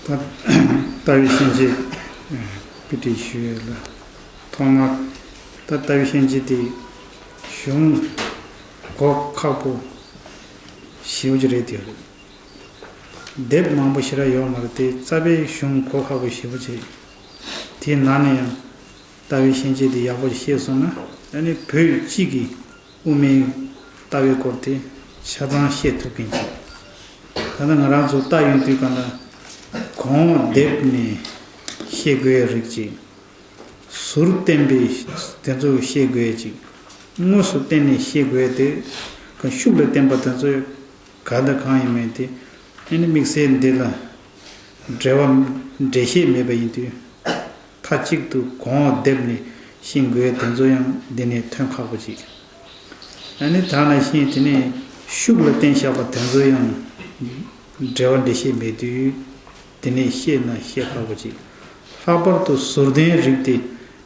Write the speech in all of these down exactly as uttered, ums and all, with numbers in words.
ད་ལྟ་བའི་ཤན་འབྱེད་དཔེ་ཁྲིད་ཞུ་ཡས་ལ། ཐོག་མར་ད་ལྟ་བའི་ཤན་འབྱེད་དེ་གཞུང་གོ་ཁག་པོ་ཞེ་པོ་ཅིག་རེད་དེ་རེད། དེབ་མང་པོ་ཞེ་དྲག་ཡོད་མ་རེད་དེ། རྩ་བའི་གཞུང་གོ་ཁག་པོ་ཞེ་པོ་ཅིག་དེའི་ནང་ནས་ཡང་ལྟ་བའི་ཤན་འབྱེད་དེ་ཡག་པོ་ཤེས་སོང་ན། ཨ་ནི་བོད་སྤྱི་གི་དབུ་མའི་ལྟ་བའི་སྐོར་དེ་ཆ་ཚང་ཤེས་ཐུབ་མཁན་ཅིག་ད་ལྟ་ང་རང་ཚོ་ལྟ་ཡོང་དུས་གང་ལ་གོང་འོག་སྡེབ་ནས་ཤེས་དགོས་རིགས་ཅིག་ཟུར་བསྟན་པའི་དེ་ཚོ་ཤེས་དགོས་ཅིག་དངོས་སུ་བསྟན་ནས་ཤེས་དགོས་དེ། གང་ཤུགས་ལ་བསྟན་པ་དེ་ཚོ་ག་དང་གང་ཡིན་མིན་དེ། ཨ་ནི་དམིགས་བསལ་འདི་ལ་འགྲེལ་བ་འགྲེལ་བཤད་མེད་པ་ཡིན་དུས། མཐའ་གཅིག་ཏུ་གོང་འོག་སྡེབ་ནས་ཤེས་དགོས་དེ་ཚོ་ཡང་འདི་ནས་ཐོན་ཁག་པོ་ཅིག་ཨ་ནི་ད་ནང་བཞིན་དེ་ནས་ཤུགས་ལ་བསྟན་བཞག་པ་དེ་ཚོ་ཡང་འགྲེལ་བ་འགྲེལ་བཤད་མེད་དུས་དེ་ནས་ཤེས་ན་ཤེས་ཁག་པོ་ཅིག་ལྷག་པར་དུ་ཟུར་ལྡན་རིགས་དེ་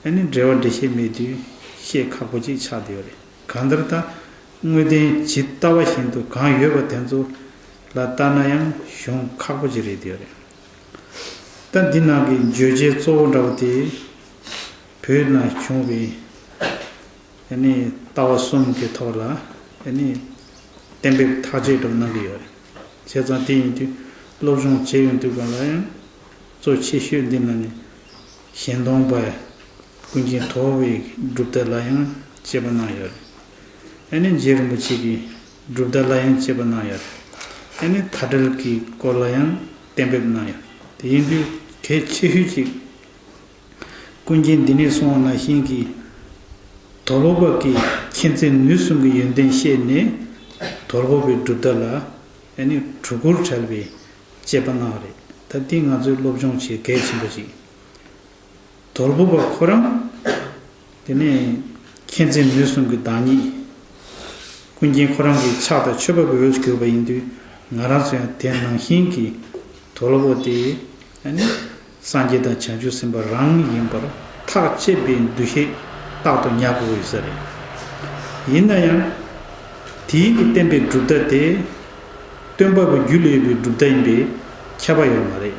ཨ་ནི་འགྲེལ་བ་འགྲེལ་བཤད་མེད་དུས་ཤེས་ཁག་པོ་ཅིག་ཆགས་བསྡད་ཡོད་རེད། གང་ལྟར་ད་དངོས་བསྟན་ཇི་ལྟ་བ་བཞིན་དུ་གང་ཡོད་པ་དེ་ཚོ་ལ་ལྟ་ན་ཡང་གཞུང་ཁག་པོ་ཅིག་རེད་བསྡད་ཡོད་རེད། ད་འདི་ནང་གི་བརྗོད་བྱའི་གཙོ་བོ་འདྲ་བོ་དེ་བོད་ནང་བྱུང་བའི་ཨ་ནི་ལྟ་བ་གསུམ་གྱི་ཐོག་ལ་ཨ་ནི་གཏན་འབེབས་ཐག་བཅད་འདྲ་བོ་གནང་གི་ཡོད་རེད། བྱས་ཙང་དེ་ཡིན་དུས་སློབ་སྦྱོང་བྱེད་ཡོང་དུས་གང་ལ་ཡང་གཙོ་ཆེ་ཤོས་འདི་ནང་ནས་གཞན་སྟོང་པ་ཀུན་མཁྱེན་དོལ་པོའི་གྲུབ་མཐའ་ལ་ཡང་དཔྱད་པ་གནང་ཡོད་རེད། ཨ་ནི་རྗེ་རིན་པོ་ཆེ་གི་གྲུབ་མཐའ་ལ་ཡང་དཔྱད་པ་གནང་ཡོད་རེད། ཨ་ནི་མཐའ་བྲལ་གྱི་སྐོར་ལ་ཡང་གཏན་འབེབས་གནང་ཡོད་རེད། དེ་ཡིན་དུས་གལ་ཆེ་ཤོས་ཅིག་ཀུན་མཁྱེན་འདི་ནས་གསུངས་པ་ནང་བཞིན་གྱི་དོལ་པོ་པ་གིས་མཁྱེན་བརྩེ་ནུས་གསུམ་གྱི་ཡོན་ཏན་བཤད་ནས་དོལ་པོ་པའི་གྲུབ་མཐའ་ལ་ཨ་ནི་གྲུ་གུར་བྲལ་བའི་དཔྱད་པ་གནང་བ་རེད། ད་འདི་ང་ཚོས་སློབ་སྦྱོང་བྱེད་གལ་ཆེན་པོ་ཅིག་དོལ་པོ་པ་ཁོ་རང་དེ་ནས་མཁྱེན་བརྩེ་ནུས་གསུམ་གྱི་བདག་ཉིད། ཀུན་མཁྱེན་ཁོ་རང་གི་ཕྱག་དང་མཆོད་པ་གི་འོས་གྱུར་པ་ཡིན་དུས། ང་རང་ཚོ་ཡང་དེ་ནང་བཞིན་གྱི་དོལ་པོ་དེ་ཨ་ནི་སངས་རྒྱས་དང་བྱང་ཆུབ་སེམས་དཔའ་རང་ཡིན་པར་ཐག་བཅད་པའི་འདུ་ཤེས་རྟག་ཏུ་ཉར་དགོས་ཡོད་ས་རེད། ཡིན་ན་ཡང་དེའི་གི་བསྟན་པའི་གྲུབ་མཐའ་དེ་སྟོན་པ་གི་རྒྱུད་ལ་ཡོད་པའི་གྲུབ་མཐའ་ཡིན་པས་ཁྱབ་པ་ཡོད་མ་རེད།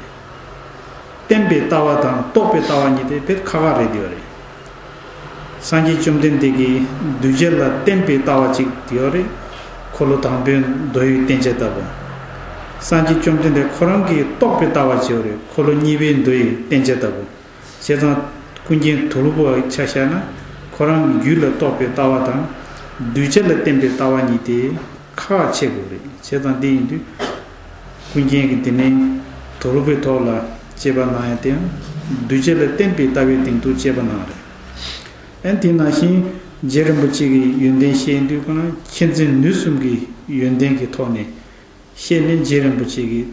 བསྟན་པའི་ལྟ་བ་དང་རྟོགས་པའི་ལྟ་བ་གཉིས་དེ་དཔེ་ཁག་ཁག་རེད་ཡོད་རེད། སངས་རྒྱས་བཅོམ་ལྡན་འདས་ཀྱིས་གདུལ་བྱ་ལ་བསྟན་པའི་ལྟ་བ་གཅིག་ཡོད་རེད། འཁོར་ལོ་དང་པོའི་མདོ་ཡི་བསྟན་བྱ་ལྟ་བུ། སངས་རྒྱས་བཅོམ་ལྡན་འདས་ཁོ་རང་གིས་རྟོགས་པའི་ལྟ་བ་གཅིག་ཡོད་རེད། འཁོར་ལོ་གཉིས་པའི་མདོ་ཡི་བསྟན་བྱ་ལྟ་བུ། བྱས་ཙང་ཀུན་མཁྱེན་དོལ་པོ་པ་ཆ་བཞག་ན་ཁོ་རང་གི་རྒྱུད་ལ་རྟོགས་པའི་ལྟ་བ་དང་གདུལ་བྱ་ལ་བསྟན་པའི་ལྟ་བ་གཉིས་དེ་ཁག་ཁག་ཕྱེ་དགོས་རེད། བྱས་ཙང་དེ་ཡིན་དུས་ཀུན་མཁྱེན་གྱིས་དེ་ནས་དོལ་པོའི་ཐོག་ལ་དཔྱད་པ་གནང་ཡ་དེའང་གདུལ་བྱ་ལ་བསྟན་པའི་ལྟ་བའི་སྟེང་དུ་དཔྱད་པ་གནང་རེད། ཨ་ནི་དེ་ནང་བཞིན་རྗེ་རིན་པོ་ཆེ་གི་ཡོན་ཏན་བཤད་དུས་གང་མཁྱེན་བརྩེ་ནུས་གསུམ་གྱི་ཡོན་ཏན་གྱི་ཐོག་ནས་བཤད་ནས་རྗེ་རིན་པོ་ཆེ་གིས་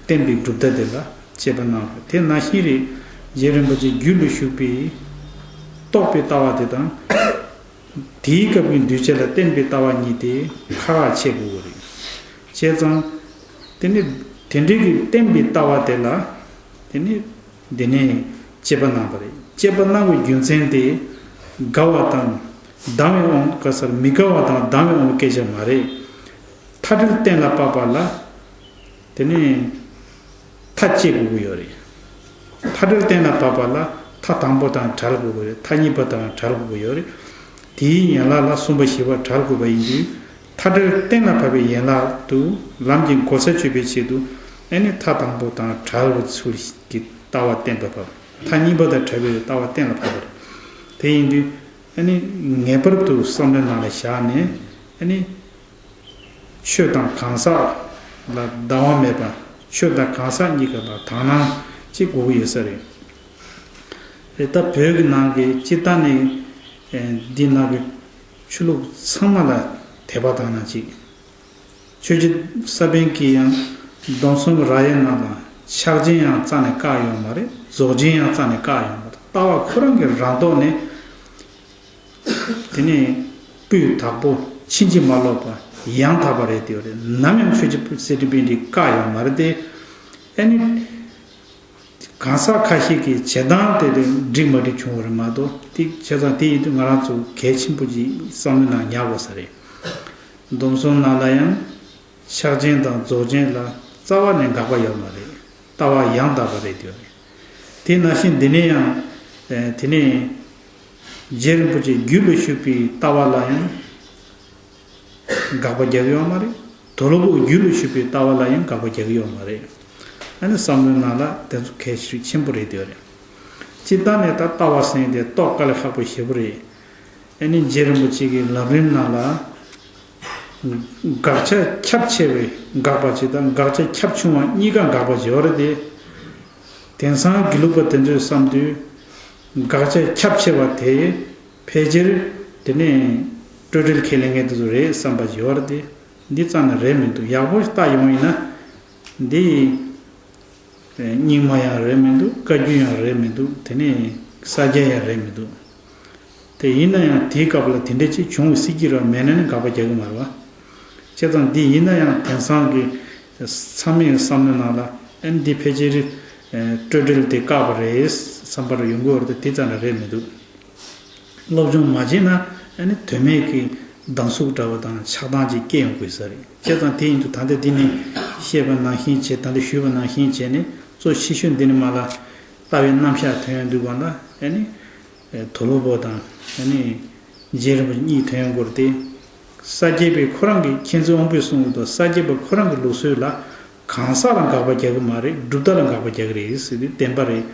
བསྟན་པའི་གྲུབ་མཐའ་དེ་ལ་དཔྱད་པ་གནང་རེད། དེ་ནང་བཞིན་རེད། རྗེ་རིན་པོ་ཆེ་རྒྱུད་ལ་ཞུགས་པའི་རྟོགས་པའི་ལྟ་བ་དེ་དང་། དེའི་སྐབས་ཀྱི་གདུལ་བྱ་ལ་བསྟན་པའི་ལྟ་བ་གཉིས་དེ་ཁག་ཁག་ཕྱེ་དགོས་ཀྱི་རེད། བྱས་ཙང་། དེ་ནི་དེ་འདྲའི་གི་བསྟན་པའི་ལྟ་བ་དེ་ལ། དེ་ནི་འདི་ནས་དཔྱད་པ་གནང་བ་རེད། དཔྱད་པ་གནང་བའི་རྒྱུ་མཚན་དེ་དགའ་བ་དང་སྡང་བའི་དབང་ག་སར་མི་དགའ་བ་དང་སྡང་བའི་དབང་སྐད་ཆ་མ་རེད། མཐའ་བྲལ་གཏན་ལ་ཕབ་པ་ལ། དེ་ནས་མཐའ་བཅད་དགོས་ཀྱི་ཡོད་རེད། མཐའ་བྲལ་གཏན་ལ་ཕབ་པ་ལ་མཐའ་དང་པོ་དང་བྲལ་དགོས་ཀྱི་རེད། མཐའ་གཉིས་པ་དང་བྲལ་དགོས་ཀྱི་ཡོད་རེད། དེའི་ཡན་ལག་ལ་གསུམ་པ་བཞི་པ་བྲལ་དགོས་པ་ཡིན་དུས། མཐའ་བྲལ་གཏན་ལ་ཕབ་པའི་ཡན་ལག་ཏུ་ལམ་གྱི་གོ་ས་ཆོད་པའི་ཆེད་དུ་ཨ་ནི་མཐའ་དང་པོ་དང་བྲལ་བའི་ཚུལ་གྱི་ལྟ་བ་གཏན་ལ་ཕབ། མཐའ་གཉིས་པ་དང་བྲལ་བའི་ལྟ་བ་གཏན་ལ་ཕབ་པ་རེད། དེ་ཡིན་དུས་ཨ་ནི་ངེས་པར་དུ་བསམ་བློའི་ནང་ལ་བཞག་ནས་ཨ་ནི། ཆོས་དང་གང་ཟག་ལ་སྡང་བ་མེད་པ། ཆོས་དང་གང་ཟག་གཉིས་ཀ་ལ་དག་སྣང་ཅིག་དགོས་ཀྱི་ཡོད་ས་རེད། རེད། ད་བོད་ཀྱི་ནང་གི་སྤྱིར་བཏང་ནས་འདི་ནང་གི་ཆོས་ལུགས་ཚང་མ་ལ་དད་པ་དག་སྣང་ཅིག་ཆོས་རྗེ་ས་པཎ་གྱིས་ཡང་སྡོམ་གསུམ་ར་ཡའི་ནང་ལ་ཕྱག་ཆེན་ཡང་རྩ་ནས་བཀག་ཡོད་མ་རེད། རྫོགས་ཆེན་ཡང་རྩ་ནས་བཀག་ཡོད་མ་རེད། ལྟ་བ་ཁོ་རང་གི་རང་ཐོག་ནས། དེ་ནས་སྤུས་དག་པོ་ཕྱིན་ཅི་མ་ལོག་པ་ཡང་དག་པ་རེད་དེ་རེད། ནམ་ཡང་ཆོས་རྗེ་སེ་འབྲས་དཔལ་འདི་བཀག་ཡོད་མ་རེད་དེ། ཨ་ནི་གང་ཟག་ཁ་ཤས་ཀྱི་བྱེད་སྟངས་དེ་དེ་འགྲིག་མ་འགྲིག་བྱུང་བ་རེད་མ་གཏོགས། དེ་བྱས་ཙང་དེ་ཡིན་དུས་ང་རང་ཚོ་གལ་ཆེན་པོ་ཅིག་བསམ་བློའི་ནང་ཉར་དགོས་ས་རེད། སྡོམ་གསུམ་ནང་ལ་ཡང་ཕྱག་ཆེན་དང་རྫོགས་ཆེན་ལ་རྩ་བ་ནས་དགག་པ་ཡོད་མ་རེད། ལྟ་བ་ཡང་དག་པ་རེད་འདོད་རེད། དེ་ནང་བཞིན་འདི་ནས་ཡང་དེ་ནས་རྗེ་རིན་པོ་ཆེ་རྒྱུད་ལ་ཞུགས་པའི་ལྟ་བ་ལ་ཡང་དགག་པ་རྒྱག་གི་ཡོད་མ་རེད། དོལ་པོ་རྒྱུད་ལ་ཞུགས་པའི་ལྟ་བ་ལ་ཡང་དགག་པ་རྒྱག་གི་ཡོད་མ་རེད། ཨ་ནི་བསམ་བློའི་ནང་ལ་དེ་ཚོ་གལ་ཆེ་ཆེན་པོ་རེད་འདོད་རེད། སྤྱིར་བཏང་ནས་ད་ལྟ་བ་ཟེར་དེ་རྟོགས་དཀའ་ལས་ཁག་པོ་ཞེ་པོ་རེད། ཨ་ནི་རྗེ་རིན་པོ་ཆེ་གི་ལམ་རིམ་ནང་ལ། དགག་བྱ་ཁྱབ་ཆེ་བའི་དགག་པ་གཅིག་དང་དགག་བྱ་ཁྱབ་ཆུང་བ་གཉིས་ཀ་དགག་པ་བྱེད་པ་རེད་དེ། དེང་སང་དགེ་ལུགས་པ་དེ་ཚོས་བསམ་དུས། དགག་བྱ་ཁྱབ་ཆེ་བ་དེ་ཕལ་ཆེར་དེ་ནས་སྤྲོས་བྲལ་ཁས་ལེན་མཁན་དེ་ཚོ་རེད་བསམ་པ་བྱེད་པ་རེད་དེ། འདི་རྩ་ནས་རེད་མི་འདུག་ཡག་པོ་ཞིག་བལྟ་ཡོང་བ་ཡིན་ན། འདི། རྙིང་མ་ཡང་རེད་མི་འདུག་བཀའ་བརྒྱུད་ཡང་རེད་མི་འདུག་དེ་ནས་ས་སྐྱ་ཡང་རེད་མི་འདུག་དེ་ཡིན་ན་ཡང་དེའི་སྐབས་ལ་དེ་འདྲ་ཅིག་བྱུང་སྲིད་ཀྱི་རེད་མེད་ན་ནི་དགག་པ་རྒྱག་གི་མ་རེད་བ། བྱས་ཙང་འདི་ཡིན་ན་ཡང་དེང་སང་གི་ཚང་མའི་བསམ་བློའི་ནང་ལ་ཨ་ནི་འདི་ཕལ་ཆེར་སྤྲོས་བྲལ་དེ་བཀག་པ་རེད་བསམ་པར་ཡོང་གི་ཡོད་རེད་དེ་དེ་ཙམ་ལ་རེད་མི་འདུག་སློབ་སྦྱོང་མ་བྱས་ན་ཨ་ནི་དོན་མེད་ཀྱི་སྡང་ཟུག་འདྲ་བ་དང་ཆགས་སྡང་ཅིག་སྐྱེ་ཡོང་དགོས་ས་རེད། བྱས་ཙང་དེ་ཡིན་དུས་ད་ལྟ་འདི་ནས་བཤད་པ་ནང་བཞིན་བྱས་ད་ལྟ་ཞུས་པ་ནང་བཞིན་བྱས་ནས་གཙོ་ཆེ་ཤོས་འདི་ནས་མ་ལ་ལྟ་བའི་རྣམ་གཞག་ཐོན་ཡོང་དུས་གང་ལ་ཨ་ནི་དོལ་པོ་དང་ཨ་ནི་རྗེ་རིན་པོ་ཆེ་གཉིས་ཐོན་ཡོང་དགོས་རེད་དེ། ས་སྐྱ་པའི་ཁོ་རང་གི་མཁྱེན་བརྩེ་དབང་པོས་གསུངས་ཡོད་དོ། ས་སྐྱ་པ་ཁོ་རང་གི་ལུགས་སྲོལ་ལ་གང་ཟག་ལ་དགག་པ་རྒྱག་གི་མ་རེད། གྲུབ་མཐའ་ལ་དགག་པ་རྒྱག་གི་རེད་ཟེར་དུས་བདེན་པ་རེད།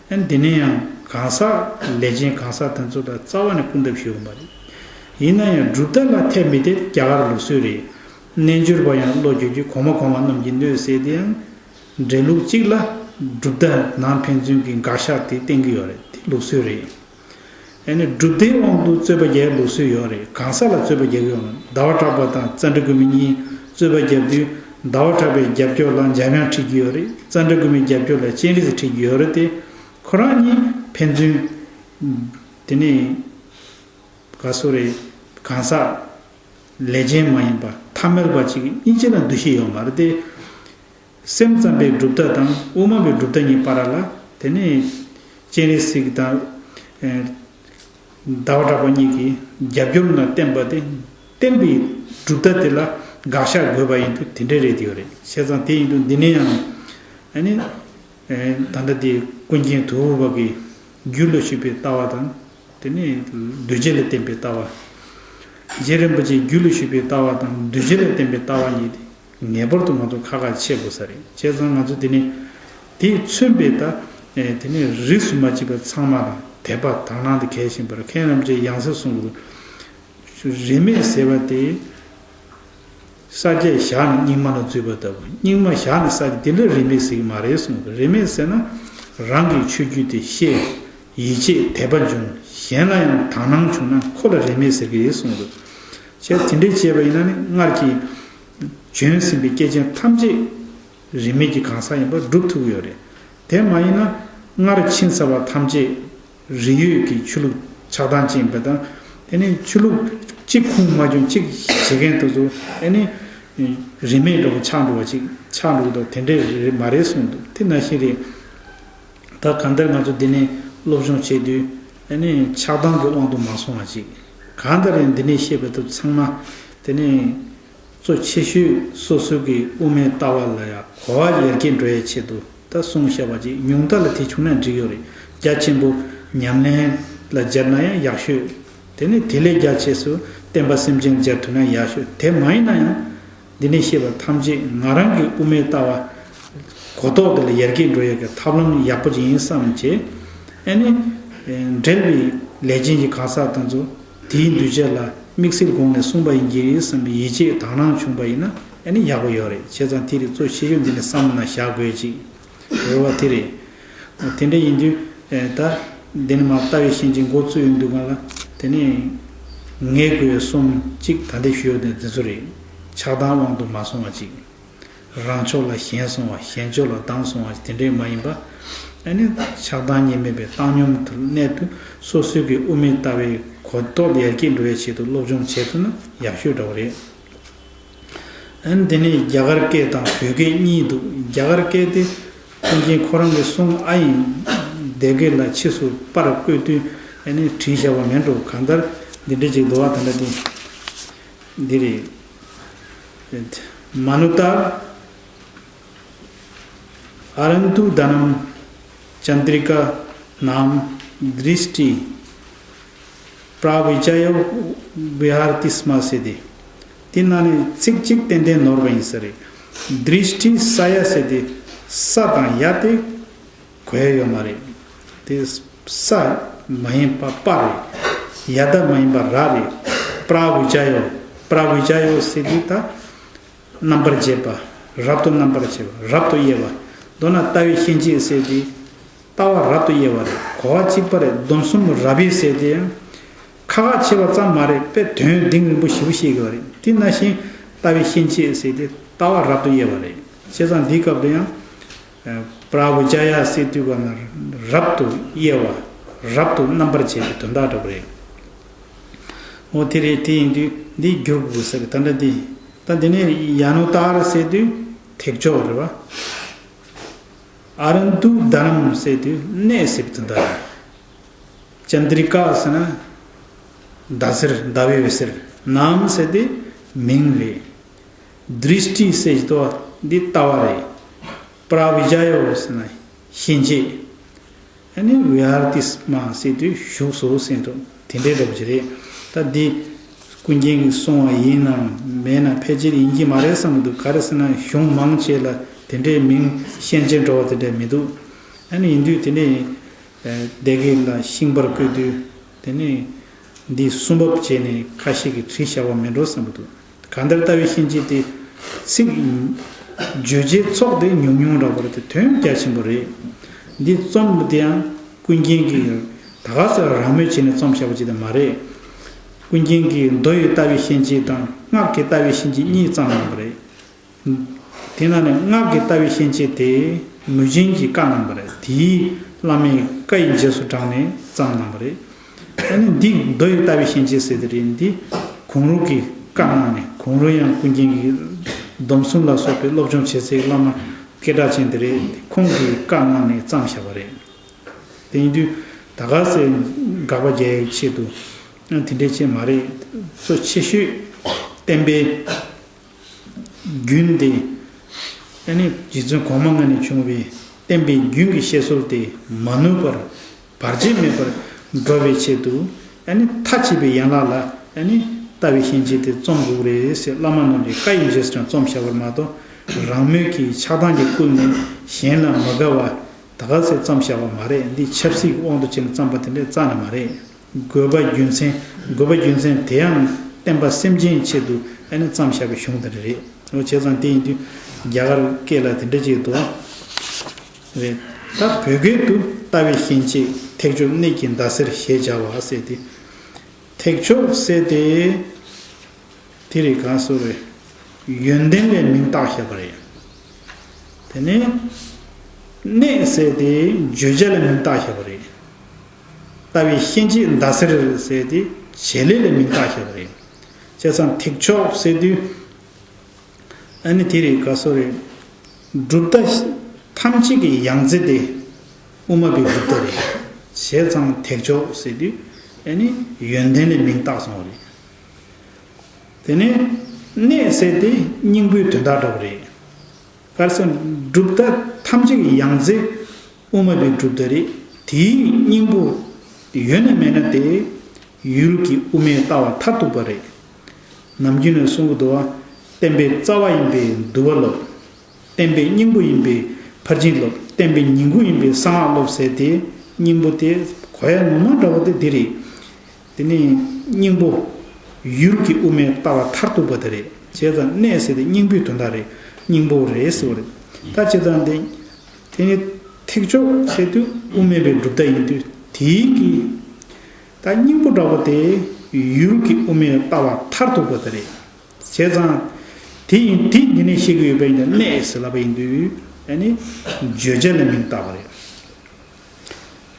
ཨ་ནི་འདི་ནས་ཡང་གང་ཟག་ལས་ཅན་གང་ཟག་དེ་ཚོ་ལ་རྩ་བ་ནས་སྐུར་འདེབས་ཞུ་གི་མ་རེད། ཡིན་ན་ཡང་གྲུབ་མཐའ་ལ་འཐད་མི་འཐད་རྒྱ་གར་ལུགས་སྲོལ་རེད། རྣལ་འབྱོར་པ་ཡང་བློ་འགྱོད་ཀྱི་གོང་མ་གོང་མ་རྣམས་ཀྱིས་གནོད་ཟེར་དེ་ཡང་། འགྲེལ་ལུགས་གཅིག་ལ་གྲུབ་མཐའ་ནང་ཕན་ཚུན་གྱི་དགག་བཞག་དེ་བསྟན་གྱི་ཡོད་རེད། དེ་ལུགས་སྲོལ་རེད། ཨ་ནི་གྲུབ་མཐའི་དབང་དུ་རྩོད་པ་རྒྱག་ལུགས་སྲོལ་ཡོད་རེད། གང་ཟག་ལ་རྩོད་པ་རྒྱག་གི་ཡོད་མ་རེད། ཟླ་བ་གྲགས་པ་དང་ཙནྡྲ་གོ་མི་གཉིས་རྩོད་པ་རྒྱབ་དུས་ཟླ་བ་གྲགས་པའི་རྒྱབ་སྐྱོར་ལ་འཇམ་དབྱངས་ཁྲིད་ཀྱི་ཡོད་རེད། ཙནྡྲ་གོ་མིའི་རྒྱབ་སྐྱོར་ལ་སྤྱན་རས་གཟིགས་ཁྲིད་ཀྱི་ཡོད་རེད་དེ། ཁོ་རང་གཉིས་ཕན་ཚུན་དེ་ནས་ག་སོ་རེད། གང་ཟག་ལས་ཅན་མ་ཡིན་པ་ཐ་མལ་པ་ཅིག་གཉིས་ཆ་ལ་འདུ་ཤེས་ཡོད་མ་རེད་དེ། སེམས་ཙམ་པའི་གྲུབ་མཐའ་དང་དབུ་མ་པའི་གྲུབ་མཐའ་གཉིས་བར་ལ་དེ་ནས་སྤྱན་རས་གཟིགས་དང་ཟླ་བ་གྲགས་པ་གཉིས་ཀྱིས་རྒྱབ་སྐྱོར་ནང་བསྟན་པ་དེ་བསྟན་པའི་གྲུབ་མཐའ་དེ་ལ་དགག་བཞག་དགོས་པ་ཡིན་དུས་དེ་འདྲ་རེད་དེ་ཡོད་རེད། བྱས་ཙང་དེ་ཡིན་དུས་འདི་ནས་ཡང་ཨ་ནི་ད་ལྟ་དེ་ཀུན་མཁྱེན་དོལ་པོ་པ་གི་རྒྱུད་ལ་ཞུགས་པའི་ལྟ་བ་དང་། དེ་ནས་གདུལ་བྱ་ལ་བརྟེན་པའི་ལྟ་བ། རྗེ་རིན་པོ་ཆེའི་རྒྱུད་ལ་ཞུགས་པའི་ལྟ་བ་དང་གདུལ་བྱ་ལ་བརྟེན་པའི་ལྟ་བ་གཉིས་དེ་ངེས་པར་དུ་ང་ཚོ་ཁ་ཁ་ཕྱེ་དགོས་ས་རེད། བྱས་ཙང་ང་ཚོ་དེ་ནས་དེས་མཚོན་པའི་ད་དེ་ནས་རིས་སུ་མ་ཆད་པ་ཚང་མ་ལ་དད་པ་དག་སྣང་དེ་གལ་ཆེན་པོ་རེད། མཁན་རིན་པོ་ཆེས་ཡང་སེ་གསུངས་འདུག་རིས་མེད་ཟེར་བ་དེ། ས་སྐྱ་བཞག་ནས་རྙིང་མ་ལ་འཛུལ་བ་ལྟ་བུ། རྙིང་མ་བཞག་ནས་ས་སྐྱ་དེ་འདྲ་རིས་མེད་ཟེར་གྱི་མ་རེད་གསུངས་འདུག་རིས་མེད་ཟེར་ན་རང་གི་ཆོས་བརྒྱུད་དེ་ཤེས། ཡིད་ཆེས་དད་པ་འབྱུང་། གཞན་ལ་ཡང་དག་སྣང་བྱུང་ན་ཁོ་ལ་རིས་མེད་ཟེར་གྱི་རེད་གསུངས་འདུག་བྱས་དེ་འདྲ་བྱས་པ་ཡིན་ན་ནི་སྔར་གྱི་བྱོན་ཟིན་པའི་སྐྱེས་ཆེན་ཐམས་ཅད་རིས་མེད་ཀྱི་གང་ཟག་ཡིན་པ་སྒྲུབ་ཐུབ་ཀྱི་ཡོད་རེད། དེ་མ་ཡིན་ན་སྔར་ཕྱིན་ཚར་བ་ཐམས་ཅད་རིགས་ཡོད་ཀྱི་ཆོས་ལུགས་ཆགས་སྡང་ཅན་པ་དང་། དེ་ནས་ཆོས་ལུགས་གཅིག་ཁུངས་མ་བྱུང་གཅིག་བྱེད་མཁན་དེ་ཚོ་ཨ་ནི་རིས་མེད་འདྲ་བོ་ཆགས་འགྲོ་བ་ཅིག་ཆགས་འགྲོ་གི་འདུག་དེ་འདྲའི་རེད་མ་རེད་གསུངས་འདུག་དེ་ནང་བཞིན་རེད། ད་གང་ལྟར་ང་ཚོ་འདི་ནས་སློབ་སྦྱོང་བྱེད་དུས་ཨ་ནི་ཆགས་སྡང་གི་དབང་དུ་མ་སོང་བ་ཅིག་གང་ལྟར་ཡང་འདི་ནས་བཤད་པའི་ཐོག་ཚང་མ་དེ་ནས། གཙོ་ཆེ་ཤོས་སོ་སོ་གི་དབུ་མའི་ལྟ་བ་ལ་ཡང་གོ་བ་ཡར་རྒྱས་འགྲོ་ཡའི་ཆེད་དུ་ད་གསུངས་བཞག་པ་ཅིག་ཉུང་མཐའ་ལ་དེ་བྱུང་ན་འགྲིག་ཡོད་རེད། རྒྱ་ཆེན་པོ་ཉམས་ལེན་ལ་སྦྱར་ན་ཡང་ཡག་ཤོས། དེ་ནས་དེ་ལས་རྒྱ་ཆེ་སུ་བསྟན་པ་སེམས་ཅན་ལ་སྦྱར་ཐུབ་ན་ཡག་ཤོས། དེ་མ་ཡིན་ན་ཡང་འདི་ནས་བཤད་པ་ཐམས་ཅད་ང་རང་གི་དབུ་མའི་ལྟ་བ་གོ་རྟོགས་དེ་ལ་ཡར་རྒྱས་འགྲོ་ཡ་གི་ཐབས་ལམ་ཡག་པོ་ཅིག་ཡིན་བསམ་བྱས། ཨ་ནི། འབྲེལ་བའི་ལས་ཅན་གྱི་གང་ཟག་དེ་ཚོ་དེའི་གདུལ་བྱ་ལ་དམིགས་བསལ་དགོངས་ནས་གསུངས་པ་ཡིན་གྱི་རེད་བསམ་པའི་ཡིད་ཆེས་དག་སྣང་བྱུང་པ་ཡིན་ན་ཨ་ནི་ཡག་པོ་ཡོད་རེད། བྱས་ཙང་དེ་རིགས་གཙོ་ཆེ་ཤོས་འདི་ནས་བསམ་བློ་ནང་བཞག་དགོས་ཅིག་རེ་བ་དེ་རེད། དེ་འདྲ་ཡིན་དུས་ད་འདི་ནས་མར་ལྟ་བའི་ཤན་འབྱེད་འགོ་བཙུགས་ཡོང་དུས་སྒང་ལ་དེ་ནས་ངེས་དགོས་གསུམ་གཅིག་ད་ལྟ་ཞུས་ཡོད་དེ་འདི་ཚོ་རེད། ཆགས་སྡང་དབང་དུ་མ་སོང་བ་ཅིག་རང་ཕྱོགས་ལ་ཞེན་སོང་བ། གཞན་ཕྱོགས་ལ་སྡང་སོང་བ་དེ་འདྲས་མ་ཡིན་པ། ཨ་ནི་ཆགས་སྡང་གཉིས་མེད་པའི་བཏང་སྙོམས་དུ་གནས་དུས་སོ་སོའི་གི་དབུ་མའི་ལྟ་བའི་གོ་རྟོགས་ཡར་རྒྱས་འགྲོ་བའི་ཆེད་དུ་སློབ་སྦྱོང་བྱེད་ཐུབ་ན་ཡག་ཤོས་འདྲ་བོ་རེད། ཨ་ནི་དེ་ནས་རྒྱ་གར་སྐད་དང་བོད་སྐད་གཉིས་འདུག་རྒྱ་གར་སྐད་དེ་ཀུན་མཁྱེན་ཁོ་རང་གི་གསུང་ཨ་ཡིན་སྡེ་དགེ་ལ་ཕྱིས་སུ་པར་བརྐོས་དུས་ཨ་ནི་བྲིས་བཞག་པ་མེད་འགྲོ། གང་ལྟར་འདི་འདྲས་ཅིག་འདུག་བ། ད་ལྟ་དེ་འདི་རེད། མ་ནུ་ཏར། ཨ་རནྟུ་དྷ་ནམ་ཅནྡྲི་ཀ་ནམ་དྲིཥྚི་པྲ་བི་ཇ་ཡོ་བི་ཧར་ཏི་སྨ་ཟེར་ཏེ། དེ་ནང་ནས་ཚིག་གཅིག་ཏན་ཏན་ནོར་བ་ཡིན་ས་རེད། དྲིཥྚི་ས་ཡ་ཟེར་ཏེ། ས་དང་ཡ་དེ་གོ་ཡ་ཡོད་མ་རེད། དེ་ས་མ་ཡིན་པ་པ་རེད། ཡ་ད་མ་ཡིན་པ་ར་རེད། པྲ་བི་ཇ་ཡོ། པྲ་བི་ཇ་ཡོ་ཟེར་དུས་ད་རྣམ་པར་འབྱེད་པ། རབ་ཏུ་རྣམ་པར་འབྱེད་པ། རབ་ཏུ་དབྱེ་བ། མདོར་ན་ལྟ་བའི་ཤན་འབྱེད་ཟེར་དུས་ལྟ་བ་རབ་ཏུ་དབྱེ་བ་རེད། གོ་བ་གཅིག་པ་རེད། སྡོམ་གསུམ་རབ་དབྱེ་ཟེར་དུས་ཁ་ཁ་ཕྱེ་བ་ཙམ་མ་རེད། དཔེ་དོན་གཏིང་རིང་པོ་ཞེ་པོ་བཤད་དགོས་པ་རེད། དེ་ནང་བཞིན་ལྟ་བའི་ཤན་འབྱེད་ཟེར་དུས་ལྟ་བ་རབ་ཏུ་དབྱེ་བ་རེད། བྱས་ཙང་འདིའི་སྐབས་དུ་ཡང་། པྲ་བི་ཇ་ཡ་ཟེར་དུས་ག་ན་རབ་ཏུ་དབྱེ་བ། རབ་ཏུ་རྣམ་པར་འབྱེད་པའི་དོན་དག་འདྲ་པོ་རེད། འོ་དེ་རེད། དེ་ཡིན་དུས་འདི་བསྒྱུར་དགོས་ས་རེད། ད་འདྲ་འདི། ད་འདི་ནས་ཡ་ནུ་ཏཱར་ཟེར་དུས་ཐེག་མཆོག་རེད་བ། ཨ་རནྟུ་དྷ་ནམ་ཟེར་དུས་གནས་ཟེར་བའི་དོན་དག་རེད། ཅནྡྲི་ཀ་ཟེར་ན་ཟླ་ཟེར། ཟླ་བའི་འོད་ཟེར། ནམ་ཟེར་དེ་མིང་རེད། དྲིཥྚི་ཟེར་གྱི་འདུག་འདི་ལྟ་བ་རེད། པྲ་བི་ཇ་ཡོ་ཟེར་ན་ཤན་འབྱེད། ཨ་ནི་བི་ཧར་ཏི་སྨ་ཟེར་དུས་བཞུགས་སོ་ཟེར་འདུག་དེ་འདྲའི་འདྲ་པོ་ཅིག་རེད། ད་འདི་ཀུན་མཁྱེན་གྱིས་གསུངས་པ་ཡིན་ནམ་མེད་ན་ཕལ་ཆེར་ཡིན་གྱི་མ་རེད་བསམ་གྱི་འདུག་ག་རེ་ཟེར་ན་གཞུང་མང་ཆེ་ལ་དེ་འདྲའི་མིང་ཤན་འབྱེད་འདྲ་བ་དེ་འདྲ་མི་འདུག་ཨ་ནི་ཡིན་དུས་དེ་ནས། སྡེ་དགེ་ལ་ཤིང་པར་བརྐོས་དུས་དེ་ནས་འདི་གསུམ་འབབ་བྱས་ནས་ཁ་ཤས་ཀྱིས་བྲིས་བཞག་པ་མིན་འགྲོ་བསམ་གྱི་འདུག་གང་ལྟར་ལྟ་བའི་ཤན་འབྱེད་དེ་ཚིག་བརྗོད་བྱའི་ཚོགས་དེ་ཉུང་ཉུང་འདྲ་པོ་རེད་དེ་དོན་རྒྱ་ཆེན་པོ་རེད། འདི་རྩོམ་དེ་ཡང་ཀུན་མཁྱེན་གྱིས་ད་ག་ཚོད་རང་མོས་བྱས་ནས་རྩོམ་བཞག་པ་ཅིག་དེ་མ་རེད། ཀུན་མཁྱེན་གྱིས་མདོ་ཡི་ལྟ་བའི་ཤན་འབྱེད་དང་སྔགས་ཀྱི་ལྟ་བའི་ཤན་འབྱེད་གཉིས་བརྩམས་གནང་བ་རེད། དེ་ནང་ནས་སྔགས་ཀྱི་ལྟ་བའི་ཤན་འབྱེད་དེ་མུས་ཆེན་གྱིས་བཀའ་གནང་བ་རེད། དེའི་བླ་མས་བཀའ་ཡི་རྗེས་སུ་འབྲངས་ནས་བརྩམས་གནང་བ་རེད། ཨ་ནི་འདི་མདོ་ཡི་ལྟ་བའི་ཤན་འབྱེད་ཟེར་དེ་རེད། འདི་གུང་རུ་གིས་བཀའ་གནང་ནས་གུང་རུ་ཡང་ཀུན་མཁྱེན་གྱིས་སྡོམ་གསུམ་ལ་སོགས་པའི་སློབ་སྦྱོང་བྱེད་སའི་བླ་མ་སྐད་གྲགས་ཅན་དེ་རེད། ཁོང་གིས་བཀའ་གནང་ནས་བརྩམས་བཞག་པ་རེད། དེ་ཡིན་དུས་ད་ག་ཚོད་དགག་པ་རྒྱག་ཡའི་ཆེད་དུ་དེ་འདྲའི་ཆེད་མ་རེད། གཙོ་ཆེ་ཤོས་བསྟན་པའི་རྒྱུན་དེ། ཨ་ནི་རྗེ་བཙུན་གོང་མ་ལྔ་ནས་བྱུང་བའི་བསྟན་པའི་རྒྱུན་གྱི་བཤད་སྲོལ་དེ་མ་ནུབ་པར་བར་ཆད་མེད་པར་འགྲོ་བའི་ཆེད་དུ། ཨ་ནི་མཐའ་གཅིག་པའི་ཡན་ལག་ལ་ཨ་ནི་ལྟ་བའི་ཤན་འབྱེད་དེ་རྩོམ་དགོས་རེད་ཟེར་བླ་མ་རྣམས་ཀྱི་བཀའ་ཡི་རྗེས་སུ་རྩོམ་བཞག་པར་མ་གཏོགས། རང་མོས་ཀྱི་ཆགས་སྡང་གིས་བསྐུལ་ནས་གཞན་ལ་མ་དགའ་བ་ད་ག་ཚོད་རྩོམ་བཞག་པ་མ་རེད། འདི་ཆབ་སྲིད་ཀྱི་དབང་དུ་བྱས་ནས་རྩོམ་པ་དེ་འདྲ་རྩ་ནས་མ་རེད། དགོས་པ་རྒྱུ་མཚན། དགོས་པ་རྒྱུ་མཚན་དེའང་བསྟན་པ་སེམས་ཅན་ཆེད་དུ་ཨ་ནི་བརྩམས་བཞག་པའི་གཞུང་དེ་འདྲ་རེད། འོ་བྱས་ཙང་དེ་ཡིན་དུས་རྒྱ་གར་སྐད་ལ་དེ་འདྲ་ཅིག་འདུག་རེད། ད་བོད་སྐད་དུ་ལྟ་བའི་ཤན་འབྱེད་ཐེག་མཆོག་གནད་ཀྱི་ཟླ་ཟེར་ཞེས་བྱ་བ་ཟེར་ཏེ། ཐེག་མཆོག་ཟེར་ཏེ། དེ་རེད། གང་སོ་རེད། ཡོན་ཏན་ལ་མིང་བཏགས་བཞག་པ་རེད། དེ་ནས་གནད་ཟེར་ཏེ་བརྗོད་བྱ་ལ་མིང་བཏགས་བཞག་པ་རེད། ལྟ་བའི་ཤན་འབྱེད་ཟླ་ཟེར་ཟེར་ཏེ་བྱེད་ལས་ལ་མིང་བཏགས་བཞག་པ་རེད། བྱས་ཙང་ཐེག་མཆོག་ཟེར་དུས། ཨ་ནི་དེ་རེད། ག་སོ་རེད། གྲུབ་མཐའ་ཐམས་ཅད་ཀྱི་ཡང་རྩེ་དེ་དབུ་མ་པའི་གྲུབ་མཐའ་རེད། བྱས་ཙང་ཐེག་མཆོག་ཟེར་དུས་ཨ་ནི་ཡོན་ཏན་ལ་མིང་བཏགས་སོང་བ་རེད། དེ་ནས་གནད་ཟེར་དེ་སྙིང་པོའི་དོན་དག་འདྲ་བོ་རེད། ག་རེ་ཟེར་ན་གྲུབ་མཐའ་ཐམས་ཅད་ཀྱི་ཡང་རྩེ་དབུ་མ་པའི་གྲུབ་མཐའ་རེད། དེའི་སྙིང་པོ་ཡོད་ན་མེད་ན་དེ་ཡུལ་གྱི་དབུ་མའི་ལྟ་བ་མཐར་ཐུག་པ་རེད། ནམ་རྒྱུན་ནས་གསུང་གི་འདུག་བ། བསྟན་པའི་རྩ་བ་ཡིན་པའི་འདུལ་བ་སློབ། བསྟན་པའི་སྙིང་པོ་ཡིན་པའི་ཕར་ཕྱིན་སློབ། བསྟན་པའི་ཉིང་ཁུ་ཡིན་པའི་གསང་སྔགས་སློབ་ཟེར་ཏེ་སྙིང་པོ་དེ་གོ་ཡ་ངོ་མ་འདྲ་བོ་དེ་འདི་རེད། དེ་ནས་སྙིང་པོ་ཡུལ་གྱི་དབུ་མའི་ལྟ་བ་མཐར་ཐུག་པ་དེ་རེད། བྱས་ཙང་གནད་ཟེར་དེ་སྙིང་པོའི་དོན་དག་རེད། སྙིང་པོ་རེད་ཟེར་བ་རེད། ད་བྱས་ཙང་དེ། དེ་ནི་ཐེག་མཆོག་ཟེར་དུས་དབུ་མའི་པའི་གྲུབ་མཐའ་ཡིན་དུས་དེའི་གི། ད་སྙིང་པོ་འདྲ་བོ་དེ་ཡུལ་གྱི་དབུ་མའི་ལྟ་བ་མཐར་ཐུག་པ་དེ་རེད། བྱས་ཙང་། དེ་ཡིན་དེ་འདི་ནས་བཤད་ཀྱི་ཡོད་པ་ཡིན་ན་གནད་ཟེར་ལབ་པ་ཡིན་དུས་ཨ་ནི་བརྗོད་བྱ་ལ་མིང་བཏགས་